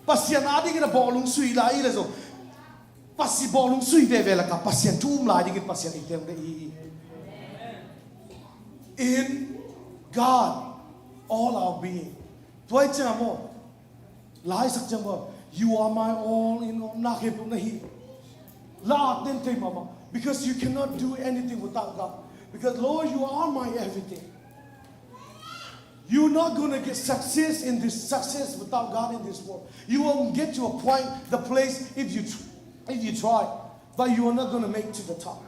Pasian a dingin a bawlung sui lai i le zong, Pasian bawlung sui veve laka Pasian thu um lai dingin Pasian i teng de i. In God, all our being. Tua i ciang maw, lai sak ciang maw, "You are my all in all." Na khempeuh na hi. La ten thei mahmah. Because you cannot do anything without God. Because, "Lord, you are my everything." You're not gonna get success in this, success without God in this world. You won't get to a point, the place, if you tr-, if you try, but you are not gonna make to the top.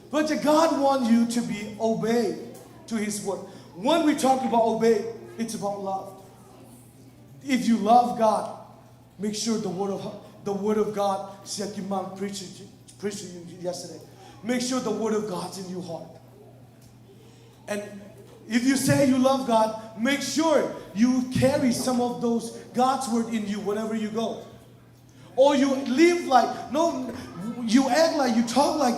But God want you to be obey to His word. When we talk about obey, it's about love. If you love God, make sure the word of, the word of God, Siak Kim Mang preached, preached to you yesterday. Make sure the word of God's in your heart. And if you say you love God, make sure you carry some of those God's word in you wherever you go. Or you live like, no, you act like, you talk like,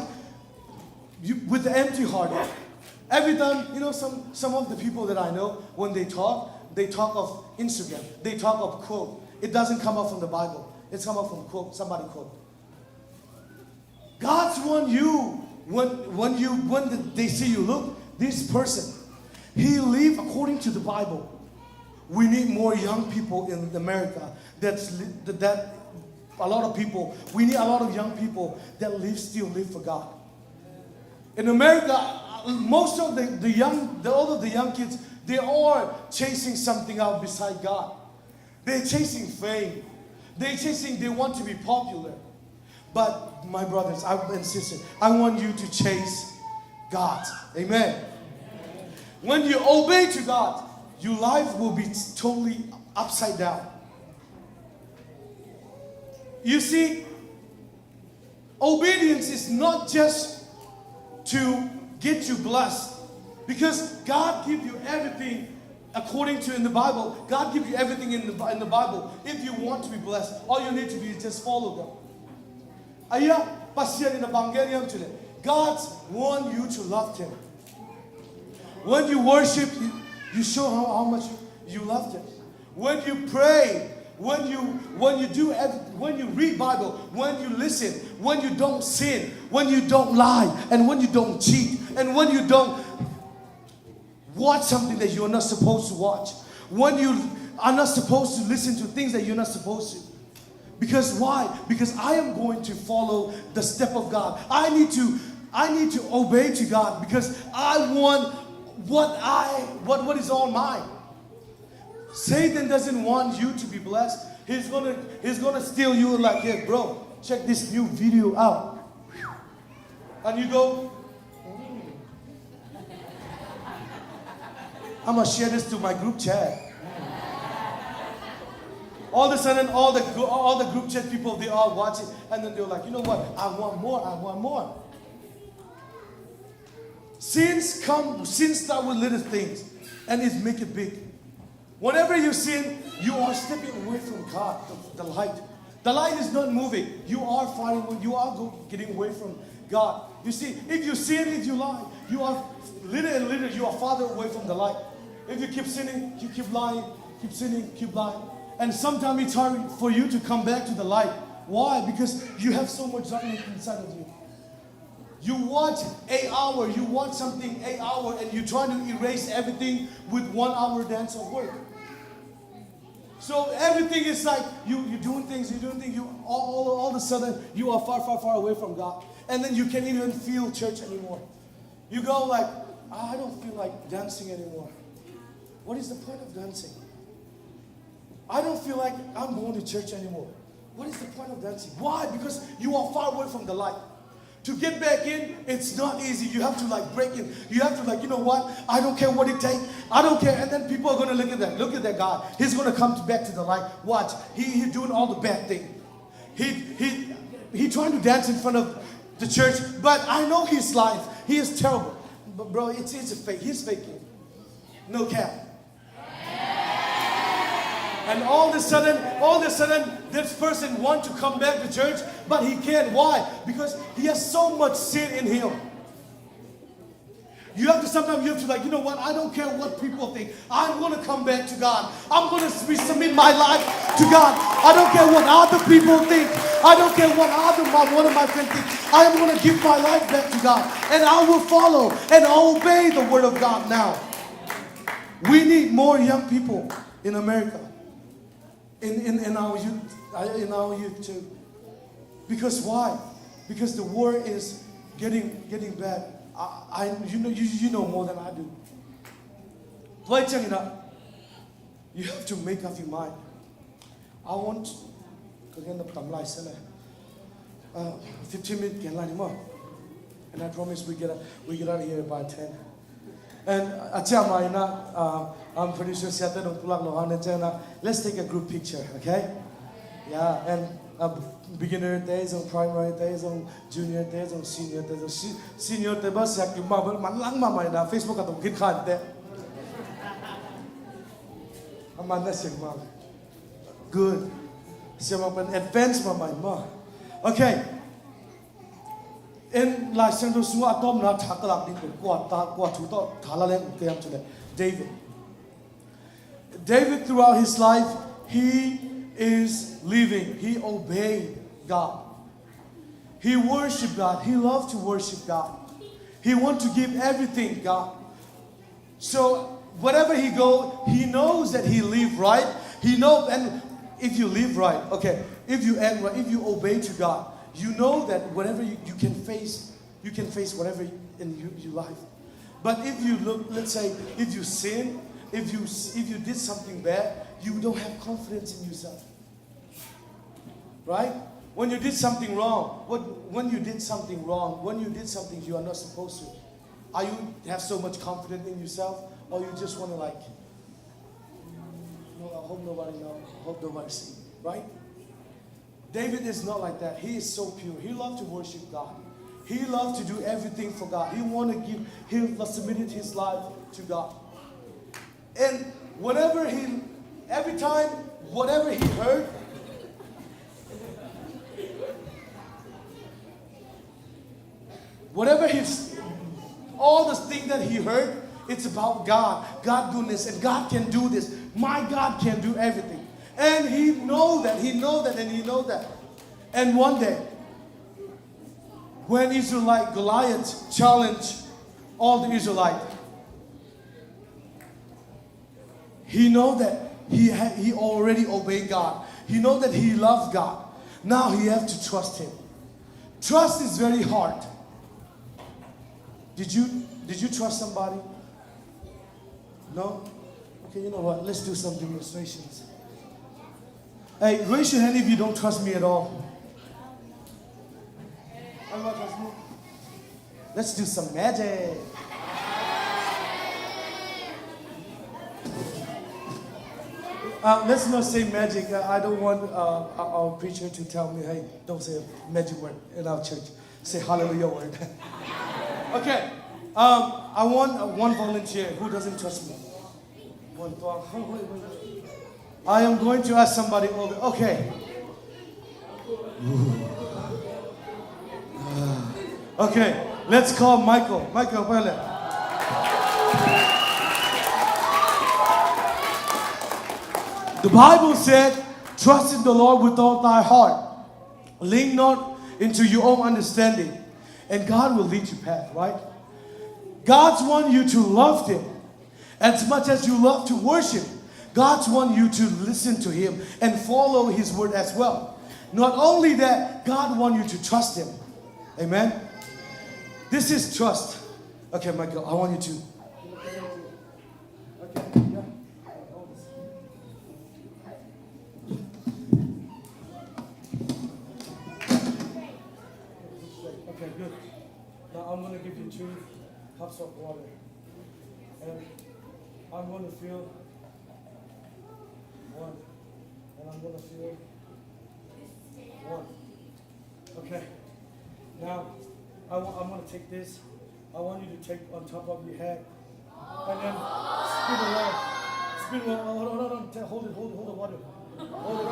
you, with the empty heart. Every time, you know, some, some of the people that I know, when they talk, they talk of Instagram, they talk of quote. It doesn't come up from the Bible. It's come up from quote, somebody quote. God's want you, when, when you, when they see you, "Look, this person, he live according to the Bible." We need more young people in America. That's li-, that, that a lot of people. We need a lot of young people that live, still live for God. In America, most of the, the young, the, all of the young kids, they are chasing something out beside God. They're chasing fame. They're chasing, they want to be popular. But my brothers, I, and sisters, I want you to chase God. Amen. When you obey to God, your life will be totally upside down. You see, obedience is not just to get you blessed, because God give you everything according to in the Bible. God give you everything in the, in the Bible. If you want to be blessed, all you need to do is just follow them. Aya, Pasian in a bang gen hiam cih leh, God want you to love him. When you worship, you, you show how, how much you, you love him. When you pray, when you, when you do ev- when you read Bible, when you listen, when you don't sin, when you don't lie, and when you don't cheat, and when you don't watch something that you're not supposed to watch, when you are not supposed to listen to things that you're not supposed to. Because why? Because I am going to follow the step of God. I need to, I need to obey to God because I want what I what what is all mine. Satan doesn't want you to be blessed. He's gonna he's gonna steal you like, "Hey, bro, check this new video out." And you go, "Mm. I'm gonna share this to my group chat." All of a sudden, all the gr- all the group chat people, they all watch it, and then they're like, "You know what? I want more. I want more." Sins come, sins start with little things, and it make it big. Whenever you sin, you are stepping away from God, the, the light. The light is not moving. You are fighting, you are go- getting away from God. You see, if you sin, if you lie, you are little and little, you are farther away from the light. If you keep sinning, you keep lying, keep sinning, keep lying. And sometimes it's hard for you to come back to the light. Why? Because you have so much darkness inside of you. You watch eight hour, you watch something eight hour, and you try to erase everything with one hour dance of work. So everything is like you, you're doing things, you're doing things. You all, all, all of a sudden you are far, far, far away from God, and then you can't even feel church anymore. You go like, "I don't feel like dancing anymore. What is the point of dancing? I don't feel like I'm going to church anymore. What is the point of dancing?" Why? Because you are far away from the light. To get back in, it's not easy. You have to, like, break in. You have to, like, "You know what? I don't care what it takes. I don't care." And then people are gonna look at that. "Look at that guy. He's gonna come to, back to the light. Watch. He he doing all the bad thing. He he he trying to dance in front of the church. But I know his life. He is terrible." But bro, it's it's a fake. He's faking. No cap. And all of a sudden, all of a sudden, this person want to come back to church, but he can't. Why? Because he has so much sin in him. You have to, sometimes you have to, like, "You know what? I don't care what people think. I'm gonna come back to God. I'm gonna resubmit my life to God. I don't care what other people think. I don't care what other my, one of my friends think. I am gonna give my life back to God, and I will follow and obey the word of God now." We need more young people in America, in, in, in our youth, uh, in our youth too. Because why? Because the war is getting getting bad. I, I you know you, you know more than I do. Tua ciangin ah, you have to make up your mind. I want ka gen na tam lai sele. Uh, fifteen minutes gen lai ni maw. And I promise we get out, we get out of here by ten. And a ciang mai na, uh, um, producer siate dong pulak lo hang ne ciang na, let's take a group picture, okay? Yeah, and uh, beginner te zong, primary te zong, junior te zong, senior te zong, si- senior te ba siak ki ma ba man lang ma mai na Facebook a tong kit khan te. A man na siak ma. Good. Siak ma pen advance ma mai ma. Okay. En Lai Siangtho sungah a tawpna tha ka lak ding pen kua ta, kua thu tawh tha la leng ka hiam cih leh David. David, throughout his life, he is living. He obeyed God. He worshiped God. He loved to worship God. He want to give everything God. So wherever he go, he knows that he live right. He know, and if you live right, okay, if you act right, if you obey to God, you know that whatever you, you can face, you can face whatever in your, your life. But if you look, let's say, if you sin, if you if you did something bad, you don't have confidence in yourself. Right? When you did something wrong, what, when you did something wrong, when you did something you are not supposed to, are you have so much confidence in yourself, or you just want to, like, "No, I hope nobody know, I hope nobody see," right? David is not like that. He is so pure. He loved to worship God. He loved to do everything for God. He want to give, he submitted his life to God. And whenever he, every time, whatever he heard, Whatever he's, all the thing that he heard, it's about God, God goodness, and God can do this. My God can do everything. And he know that, he know that, and he know that. And one day, when Israelite Goliath challenged all the Israelite, he know that he ha- he already obeyed God. He know that he loves God. Now he have to trust him. Trust is very hard. Did you did you trust somebody? No? Okay, you know what? Let's do some demonstrations. Hey, raise your hand if you don't trust me at all. Everyone trust me? Let's do some magic. Uh, let's not say magic. Uh, I don't want uh, our our preacher to tell me, "Hey, don't say a magic word in our church. Say hallelujah word." Okay. Um, I want uh, one volunteer who doesn't trust me. One, two, wait, wait, wait. I am going to ask somebody over. Okay. Okay, let's call Michael. Michael, pale. The Bible said, "Trust in the Lord with all thy heart. Lean not into your own understanding, and God will lead you path," right? God's want you to love him. As much as you love to worship, God's want you to listen to him and follow his word as well. Not only that, God want you to trust him. Amen. This is trust. Okay, Michael, I want you to. Okay, yeah. Okay, good. Now I'm gonna give you two cups of water. And I'm gonna feel one. And I'm gonna feel one. Okay. Now, I wa- I'm gonna take this. I want you to take on top of your head. And then spin around. Spin around. Hold on, hold on, hold on. Ta- Hold it, hold it, hold the water. Hold it.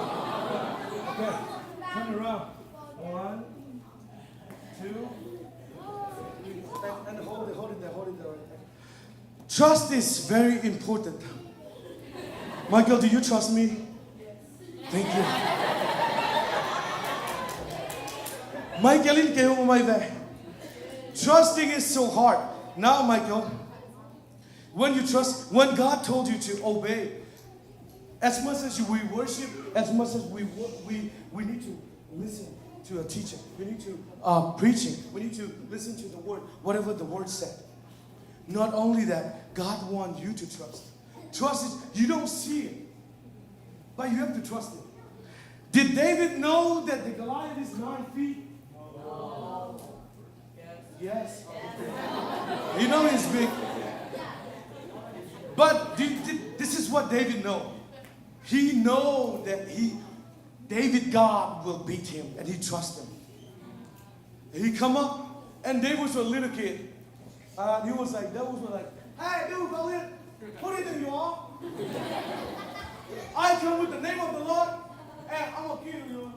Okay. Turn around. One, two, three. And hold it, hold it there, hold it there. Trust is very important. Michael, do you trust me? Thank you. Michael in kei hong mai ve. Trusting is so hard. Now, Michael, when you trust, when God told you to obey, as much as we worship, as much as we wo- we we need to listen to a teacher. We need to uh, preaching. We need to listen to the word, whatever the word said. Not only that, God wants you to trust. Trust is you don't see it, but you have to trust it. Did David know that the Goliath is nine feet? Yes. He know he's big. But thi- thi- this is what David know. He know that he David God will beat him, and he trust him. He come up, and David was a little kid, and he was like, David was like, "Hey, dude, go in. What do you think you are? I come with the name of the Lord, and I'm gonna kill you."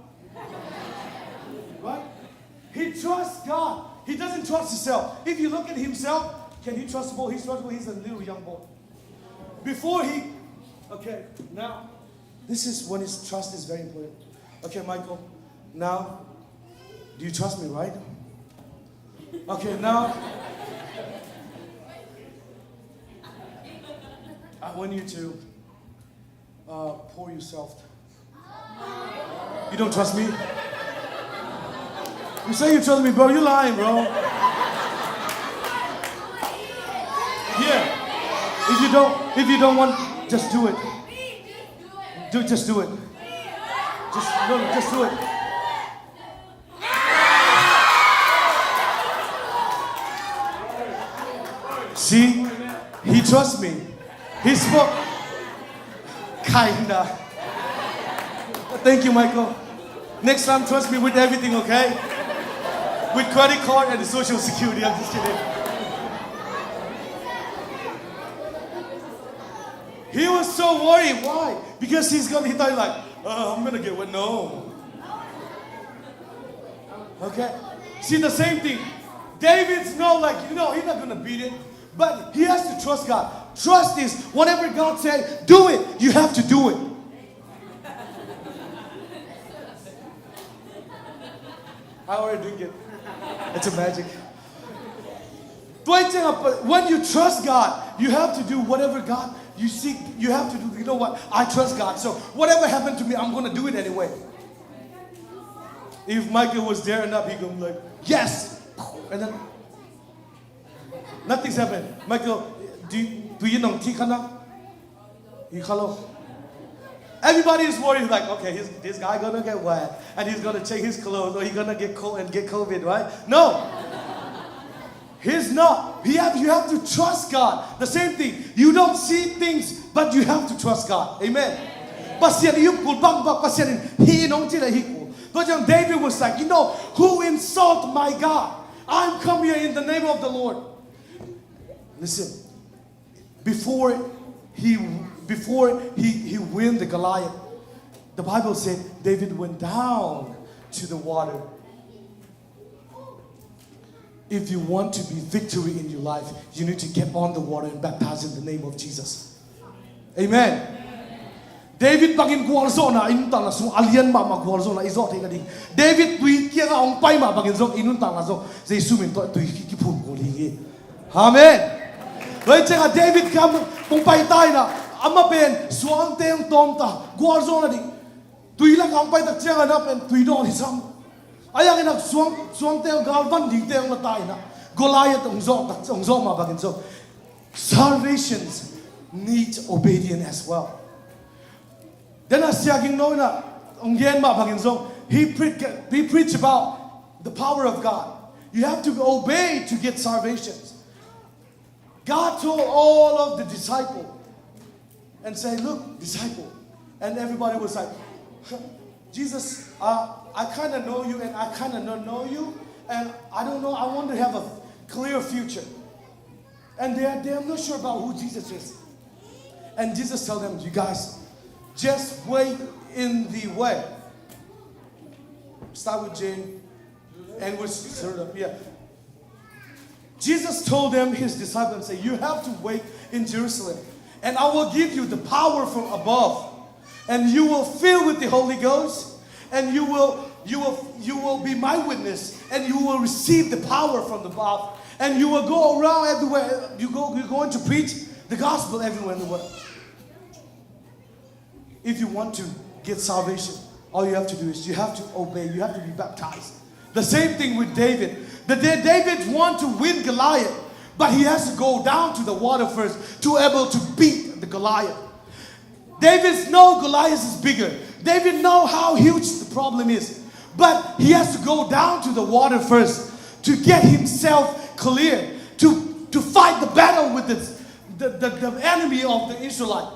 Right? He trusts God. He doesn't trust himself. If you look at himself, can he trust the boy? He's trustable. He's a little young boy. Before he, okay, now, this is when his trust is very important. Okay, Michael, now, do you trust me, right? Okay, now, I want you to uh, pour yourself. You don't trust me? You say you trust me, bro. You lying, bro. Yeah. If you don't, if you don't want, just do it. Do just do it. Just no, no, just do it. See, he trusts me. He spoke. Kinda. Thank you, Michael. Next time, trust me with everything, okay? With credit card and the social security. I'm just kidding. He was so worried. Why? Because he's gonna, he thought like, "Oh, I'm gonna get what?" No. Okay? See, the same thing. David's not like, you know, he's not gonna beat it. But he has to trust God. Trust is whatever God say, do it. You have to do it. I already drink it. It's a magic. When you trust God, you have to do whatever God you seek. You have to do. You know what? I trust God. So whatever happened to me, I'm gonna do it anyway. If Michael was there and up, he gonna be like, yes. And then nothing's happened. Michael, do you, do you know Tikana? You hello. Everybody is worried, like, okay, he's, this guy gonna get wet, and he's gonna change his clothes, or he's gonna get cold and get COVID, right? No. He's not. He have, you have to trust God. The same thing. You don't see things, but you have to trust God. Amen. Pasian i up kul bang bang, Pasian in hi nong ci le hi kul. Tua ciang David was like, you know, who insult my God? I'm come here in the name of the Lord. Listen, before he before he, he win the Goliath, the Bible said David went down to the water. If you want to be victory in your life, you need to get on the water and baptize in the name of Jesus. Amen. David bangin gualzawhna i nuntakna sung a lian mahmah gualzawhna i zawh theih nading. David tui kiangah hong pai mah bangin zong i nuntakna zong Jesu min tawh tui ki kiphun kul hi. Amen. Tua ciangah David kam hong pai ta inah amah pen suangte hong tawm ta gualzawhna ding. Tui lakah hong pai tak ciangah na pen tui dawn hi sam. A yang inah suang, suangte hong galvan dingte hong la ta inah Goliath hong zawh tak, hong zawh mah bangin zong salvations need obedience as well. Then a Sia Ging No inah hong gen mah bangin zong he preach, he preach about the power of God. You have to obey to get salvations. God told all of the disciple and say, look, disciple. And everybody was like, Jesus, uh, I kind of know you and I kind of don't know you. And I don't know, I want to have a clear future. And they are, they are not sure about who Jesus is. And Jesus tell them, you guys, just wait in the way. Start with J and we'll sort up. Yeah. Jesus told them, his disciples, say, you have to wait in Jerusalem, and I will give you the power from above, and you will fill with the Holy Ghost, and you will you will you will be my witness, and you will receive the power from above, and you will go around everywhere. You go, you're going to preach the gospel everywhere in the world. If you want to get salvation, all you have to do is you have to obey, you have to be baptized. The same thing with David. The day David want to win Goliath, but he has to go down to the water first to able to beat the Goliath. David know Goliath is bigger. David know how huge the problem is. But he has to go down to the water first to get himself clear, to, to fight the battle with the, the, the, the enemy of the Israelite.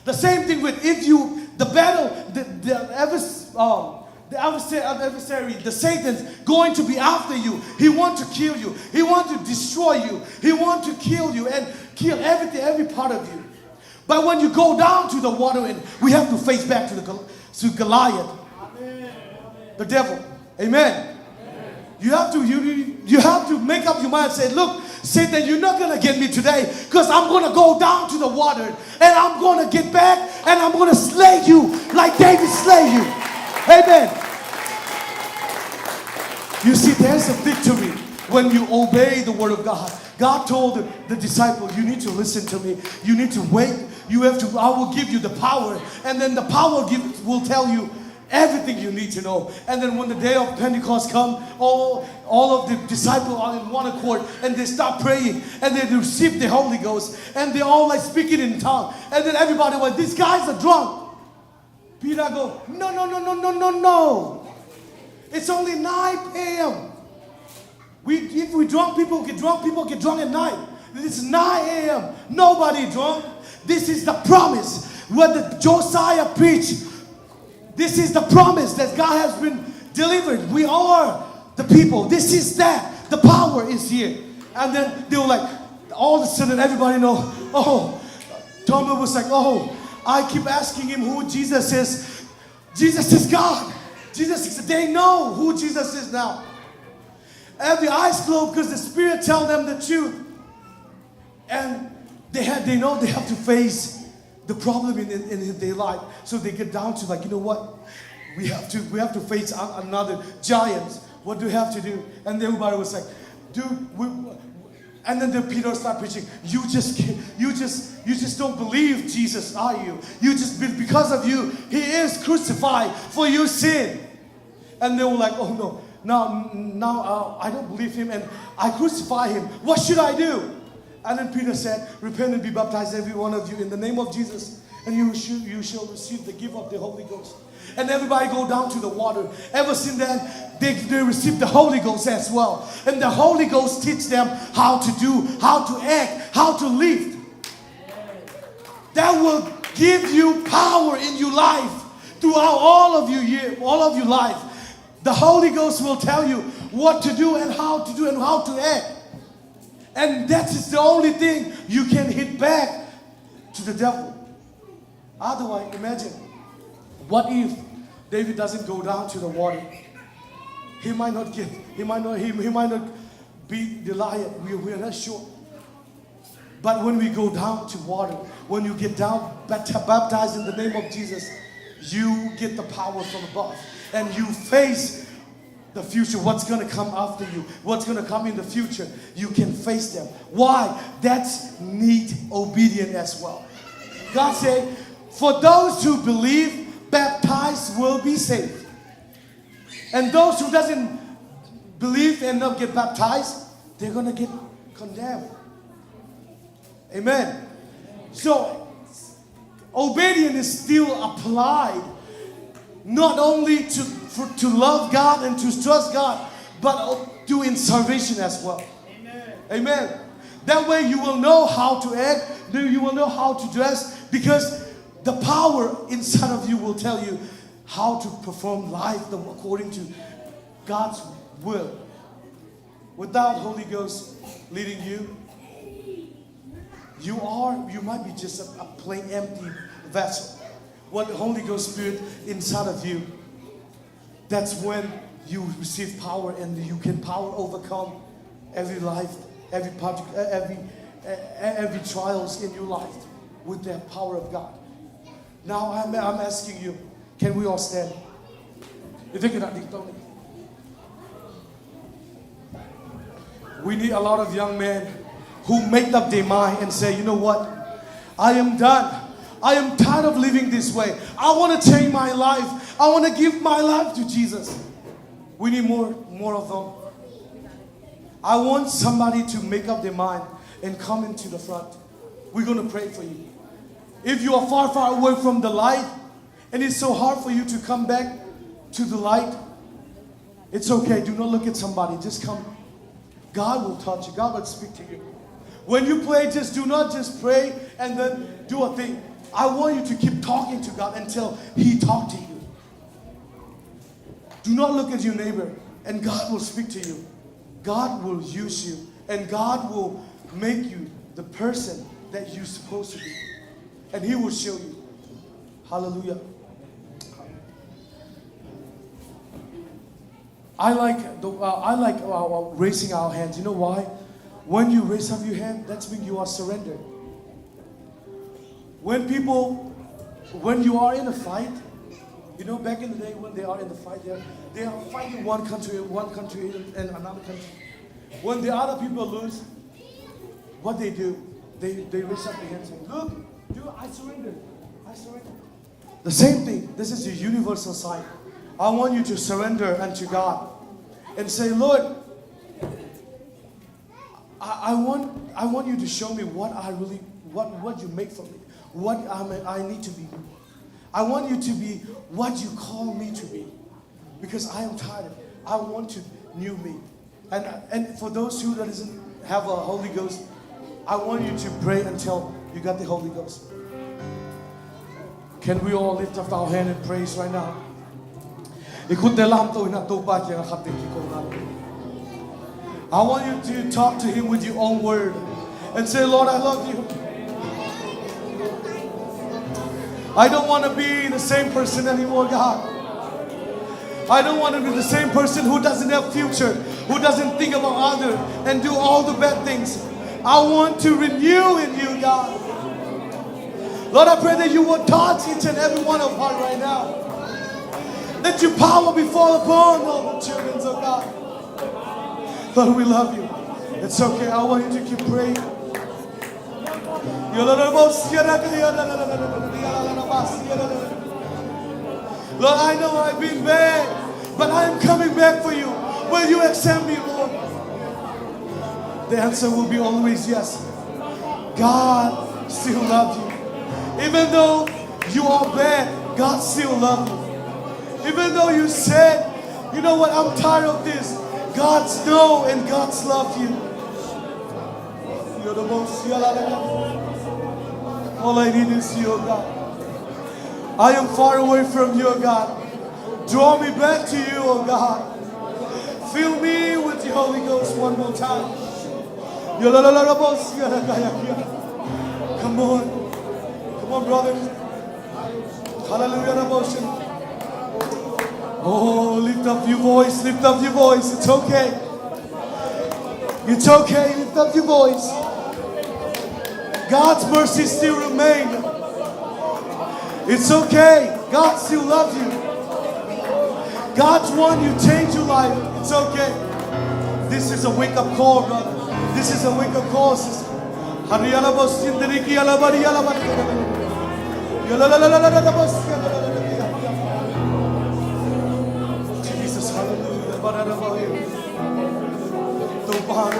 The same thing with if you, the battle, the, the, advers- um, the adversary, adversary, the Satan's going to be after you. He want to kill you. He want to destroy you. He want to kill you and kill everything, every part of you. But when you go down to the water, and we have to face back to the Gol- to Goliath, the devil. Amen. You have to you, you have to make up your mind and say, look, Satan, you're not gonna get me today, because I'm gonna go down to the water and I'm gonna get back and I'm gonna slay you like David slay you. Amen. You see, there's a victory when you obey the word of God. God told the, the disciple, you need to listen to me. You need to wait. You have to, I will give you the power. And then the power give, will tell you everything you need to know. And then when the day of Pentecost come, all, all of the disciples are in one accord and they start praying and they receive the Holy Ghost and they all like speaking in tongue. And then everybody went, these guys are drunk. Peter go, no, no, no, no, no, no, no. It's only nine a m. We, if we drunk, people get drunk, people get drunk at night. It's nine a m. Nobody drunk. This is the promise. What the Josiah preached. This is the promise that God has been delivered. We are the people. This is that. The power is here. And then they were like, all of a sudden, everybody know, oh, Thomas was like, oh, I keep asking him who Jesus is. Jesus is God. Jesus is, they know who Jesus is now. Every eyes closed because the Spirit tell them the truth. And they had, they know they have to face the problem in, in, in their life. So they get down to, like, you know what? We have to, we have to face a- another giant. What do we have to do? And everybody was like, dude, we, and then the Peter start preaching. You just can't- you just you just don't believe Jesus, are you? You just be- because of you, he is crucified for your sin. And they were like, oh no, now now uh, I don't believe him and I crucify him. What should I do? And then Peter said, repent and be baptized, every one of you, in the name of Jesus, and you should you shall receive the gift of the Holy Ghost. And everybody go down to the water. Ever since then, they, they receive the Holy Ghost as well. And the Holy Ghost teach them how to do, how to act, how to live. That will give you power in your life throughout all of your year, all of your life. The Holy Ghost will tell you what to do and how to do and how to act. And that is the only thing you can hit back to the devil. Otherwise, imagine, what if David doesn't go down to the water? He might not get, he might not, he, he might not beat Goliath. We, we are not sure. But when we go down to water, when you get down, bapti- baptized in the name of Jesus, you get the power from above. And you face the future, what's going to come after you, what's going to come in the future, you can face them. Why? That's need obedience as well. God said, for those who believe, baptized will be saved. And those who doesn't believe and not get baptized, they're going to get condemned. Amen. So, obedience is still applied not only to, for, to love God and to trust God, but doing salvation as well. Amen. That way you will know how to act, then you will know how to dress, because the power inside of you will tell you how to perform life according to God's will. Without Holy Ghost leading you, you are, you might be just a, a plain empty vessel. What the Holy Ghost Spirit inside of you, that's when you receive power and you can power overcome every life, every project, every every trials in your life with the power of God. Now I'm, I'm asking you, can we all stand? If you cannot, we need a lot of young men who make up their mind and say, you know what? I am done. I am tired of living this way. I want to change my life. I want to give my life to Jesus. We need more, more of them. I want somebody to make up their mind and come into the front. We're going to pray for you. If you are far, far away from the light, and it's so hard for you to come back to the light, it's okay. Do not look at somebody. Just come. God will touch you. God will speak to you. When you pray, just do not just pray and then do a thing. I want you to keep talking to God until He talk to you. Do not look at your neighbor, and God will speak to you. God will use you, and God will make you the person that you're supposed to be. And He will show you. Hallelujah. I like the, uh, I like uh, uh, raising our hands. You know why? When you raise up your hand, that's when you are surrendered. When people, when you are in a fight, you know, back in the day when they are in the fight, they are, they are fighting one country, one country and, and another country. When the other people lose, what they do, they, they raise up their hands and say, look, dude, I surrender. I surrender. The same thing. This is a universal sign. I want you to surrender unto God and say, Lord, I, I want, I want you to show me what I really, what, what you make for me, what I'm, I need to be. I want you to be what you call me to be, because I am tired. I want to new me. And, and for those who that doesn't have a Holy Ghost, I want you to pray until you got the Holy Ghost. Can we all lift up our hand and praise right now? I khutte lamto in a, Topa kiangah khatte kiko na. I want you to talk to Him with your own word and say, Lord, I love you. I don't want to be the same person anymore, God. I don't want to be the same person who doesn't have future, who doesn't think about other, and do all the bad things. I want to renew in you, God. Lord, I pray that you will touch each and every one of us right now. Let your power be fall upon all the children of God. Lord, we love you. It's okay. I want you to keep praying. Lord, I know I've been bad, but I am coming back for you. Will you accept me, Lord? The answer will be always yes. God still loves you. Even though you are bad, God still loves you. Even though you said, "You know what, I'm tired of this," God's know and God's love you. All I need is you, oh God. I am far away from you, oh God. Draw me back to you, oh God. Fill me with the Holy Ghost one more time. Come on. Come on, brothers. Hallelujah. Oh, lift up your voice, lift up your voice. It's okay. It's okay, lift up your voice. God's mercy still remain. It's okay. God still loves you. God's want you change your life. It's okay. This is a wake-up call, brother. This is a wake-up call, sister. Hari alabos, sindiriki alabari alabari. Yalalalalalalabos, yalalalalalalabos. Jesus, hallelujah. Bararabayo. Topa,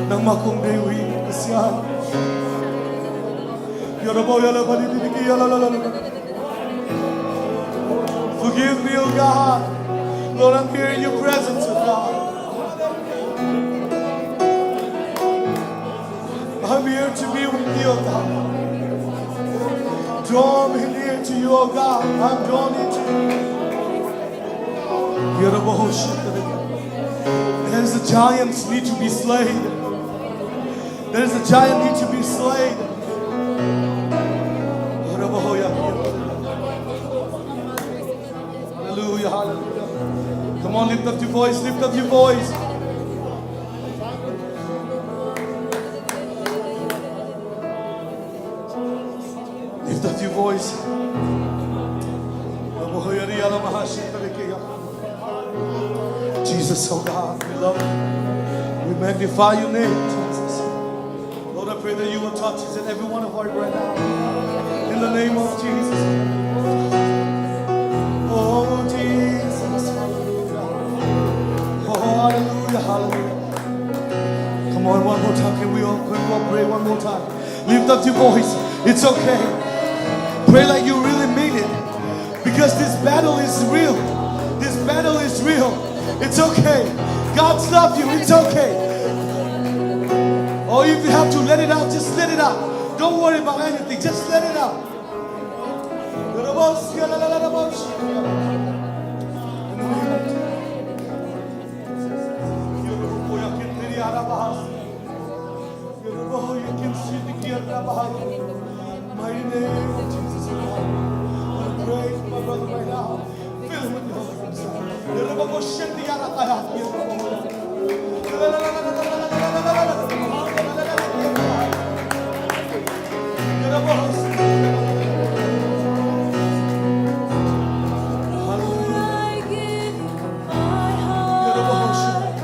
nang makong dewi kasian. Yalabayo, yalabari, diriki, yalalalala. Forgive me, oh God. Lord, I'm here in your presence, oh God. I'm here to be with you, oh God. Draw me near to you, oh God. I'm drawn into you. There's a giant need to be slain. There is a giant need to be slain. Hallelujah, hallelujah. Come on, lift up your voice, lift up your voice. Lift up your voice. Jesus, oh God, we love you. We magnify your name, Jesus. Lord, I pray that you will touch each and every one of us right now. In the name of Jesus. Oh, Jesus. Hallelujah. Oh, hallelujah. Hallelujah. Come on, one more time. Can we all, can we all pray one more time? Lift up your voice. It's okay. Pray like you really mean it. Because this battle is real. This battle is real. It's okay. God's love you. It's okay. Or if you have to let it out, just let it out. Don't worry about anything. Just let it out. Mighty name of Jesus, oh God. I pray for my brother right now. Fill him with your Holy Spirit. Hallelujah. I give you my heart.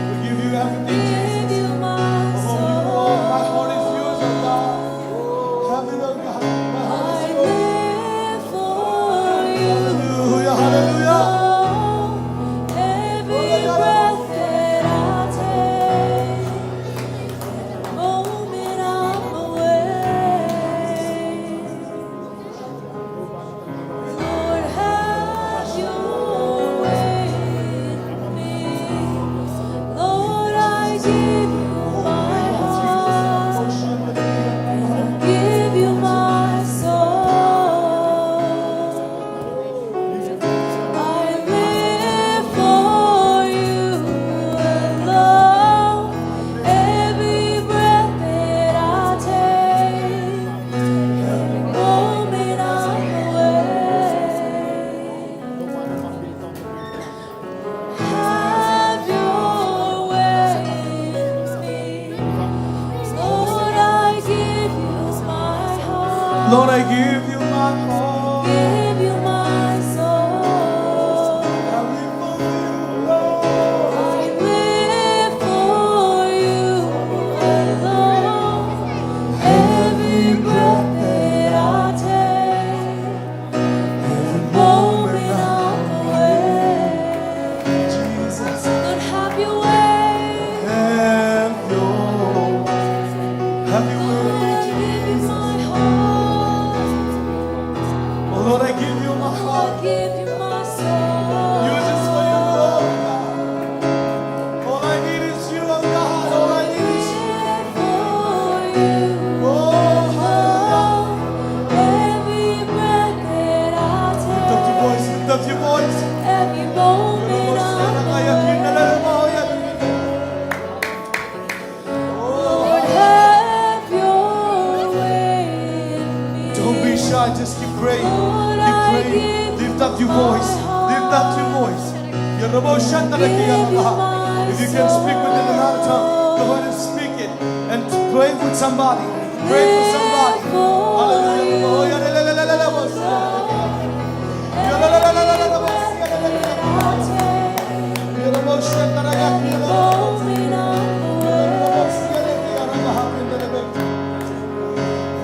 We give you everything, Jesus. Oh, you are, my heart is yours, oh God. Have it, oh God. My heart is yours. I live for you. Hallelujah, hallelujah. Every breath Lord, I give you my heart. Give you my soul. I live for you, Lord. I live for you alone. Every breath that I take, every moment I'm awake. Jesus. Lord, have your way. Have your, have your way, Jesus. I give you my heart. Oh Lord, I give you my heart. I give you my soul. Use this for your glory, God. All I need is you, oh God. All I need is you. Live for you. Oh, hallelujah. Every breath that I take. Lift up your voice, lift up your voice. Every moment I'm awake. Lord, have your way in me. Don't be shy, just keep praying. Lord, keep praying. I give you my heart. Lift up your voice. Lift up your voice. If you can speak within another tongue, go ahead and speak it. And pray with somebody. Pray for somebody. Hallelujah.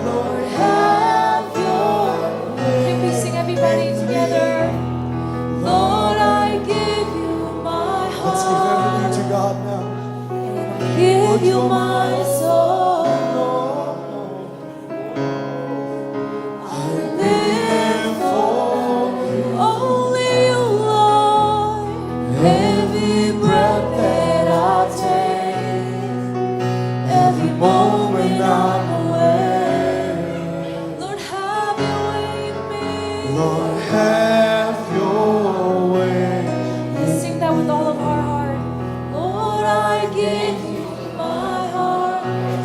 Lord, have your way. Can we sing everybody together? Lord, I give you my heart. Let's give everything to God now. Give you my soul. I live for you. Only you, Lord. Every breath that I take, every moment I'm awake. Lord, have your way in me. Lord, have your way. Let's sing that with all of our heart. Lord, I give you my heart.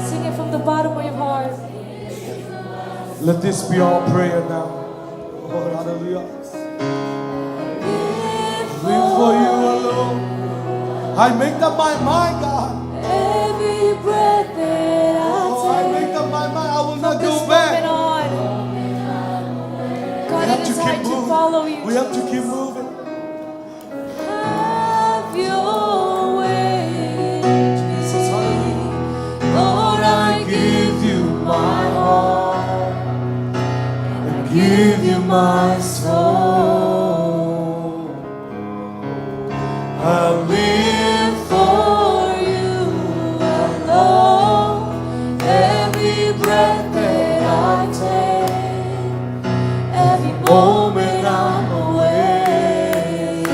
Sing it from the bottom of your heart. Let this be our prayer now. Oh, hallelujah. Live for you alone. I make up my mind, God. Every breath that I take. Oh, I make up my mind. I will not go back. From this moment on, God, it is time to follow you. We have to keep moving. We have to keep moving. Have your way, Jesus. Hallelujah. Lord, I give you my heart and give you my soul. I live for you alone. Every breath that I take, every moment I'm awake.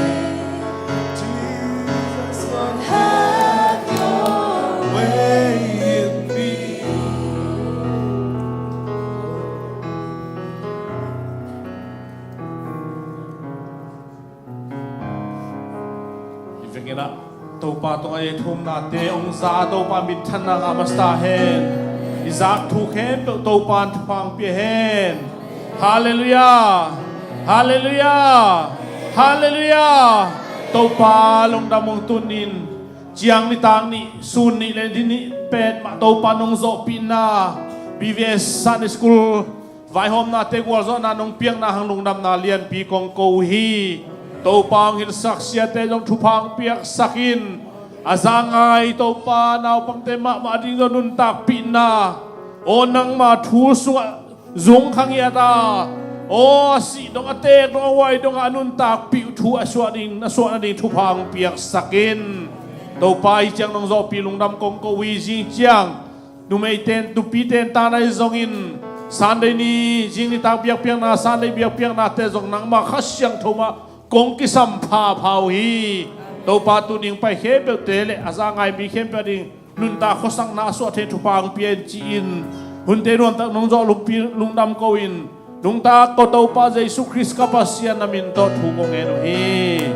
Jesus, Lord, have your way in me. Hi vekpi-in ah Topa tungah i thumnate hong za, Topa minthanna ngah masa ta hen. I zak thu khempeuh Topa in thupha hong pia hen. Halleluiah. Halleluiah. Halleluiah. Topa lungdam hong tun in, ciang nitak nih, sun nih le ni nih petmah Topa nong zawhpihna, B V S Sunday School vaihawmnate gualzawhna nong piakna hang lungdamna lianpi kong ko uh hi. Topa hong hilhsak siate zong thupha hong piaksak in. A za ngai Topa naupangte mahmah ding zong nuntakpihna, aw nangma thu sungah zung khangiat a, aw a sih dong, a teek dong, a huai dongah a nuntakpih uh thu a suah ding, a suah nading thupha hong piaksak in. Topa, hih ciang nong zawhpih lungdam kong ko uh hi. Zing ciang numeite in, nupite in tan ahi zongin Sunday ni zing nitak biakpiakna, Sunday biakpiaknate zong nangma Kha Siangtho mah kong kisam phapha uh hi. Topa, tuni hong pai khempeuhte le a za ngai mi khempeuh ading nuntak khuasakna a suah thei thupha hong pia in ci-in, hunte nuamtak nong zawh lungpi, lungdam ko in, nungtak ko Topa Jesu Khrist ka Pasian na min tawh thu kong ngen uh hi.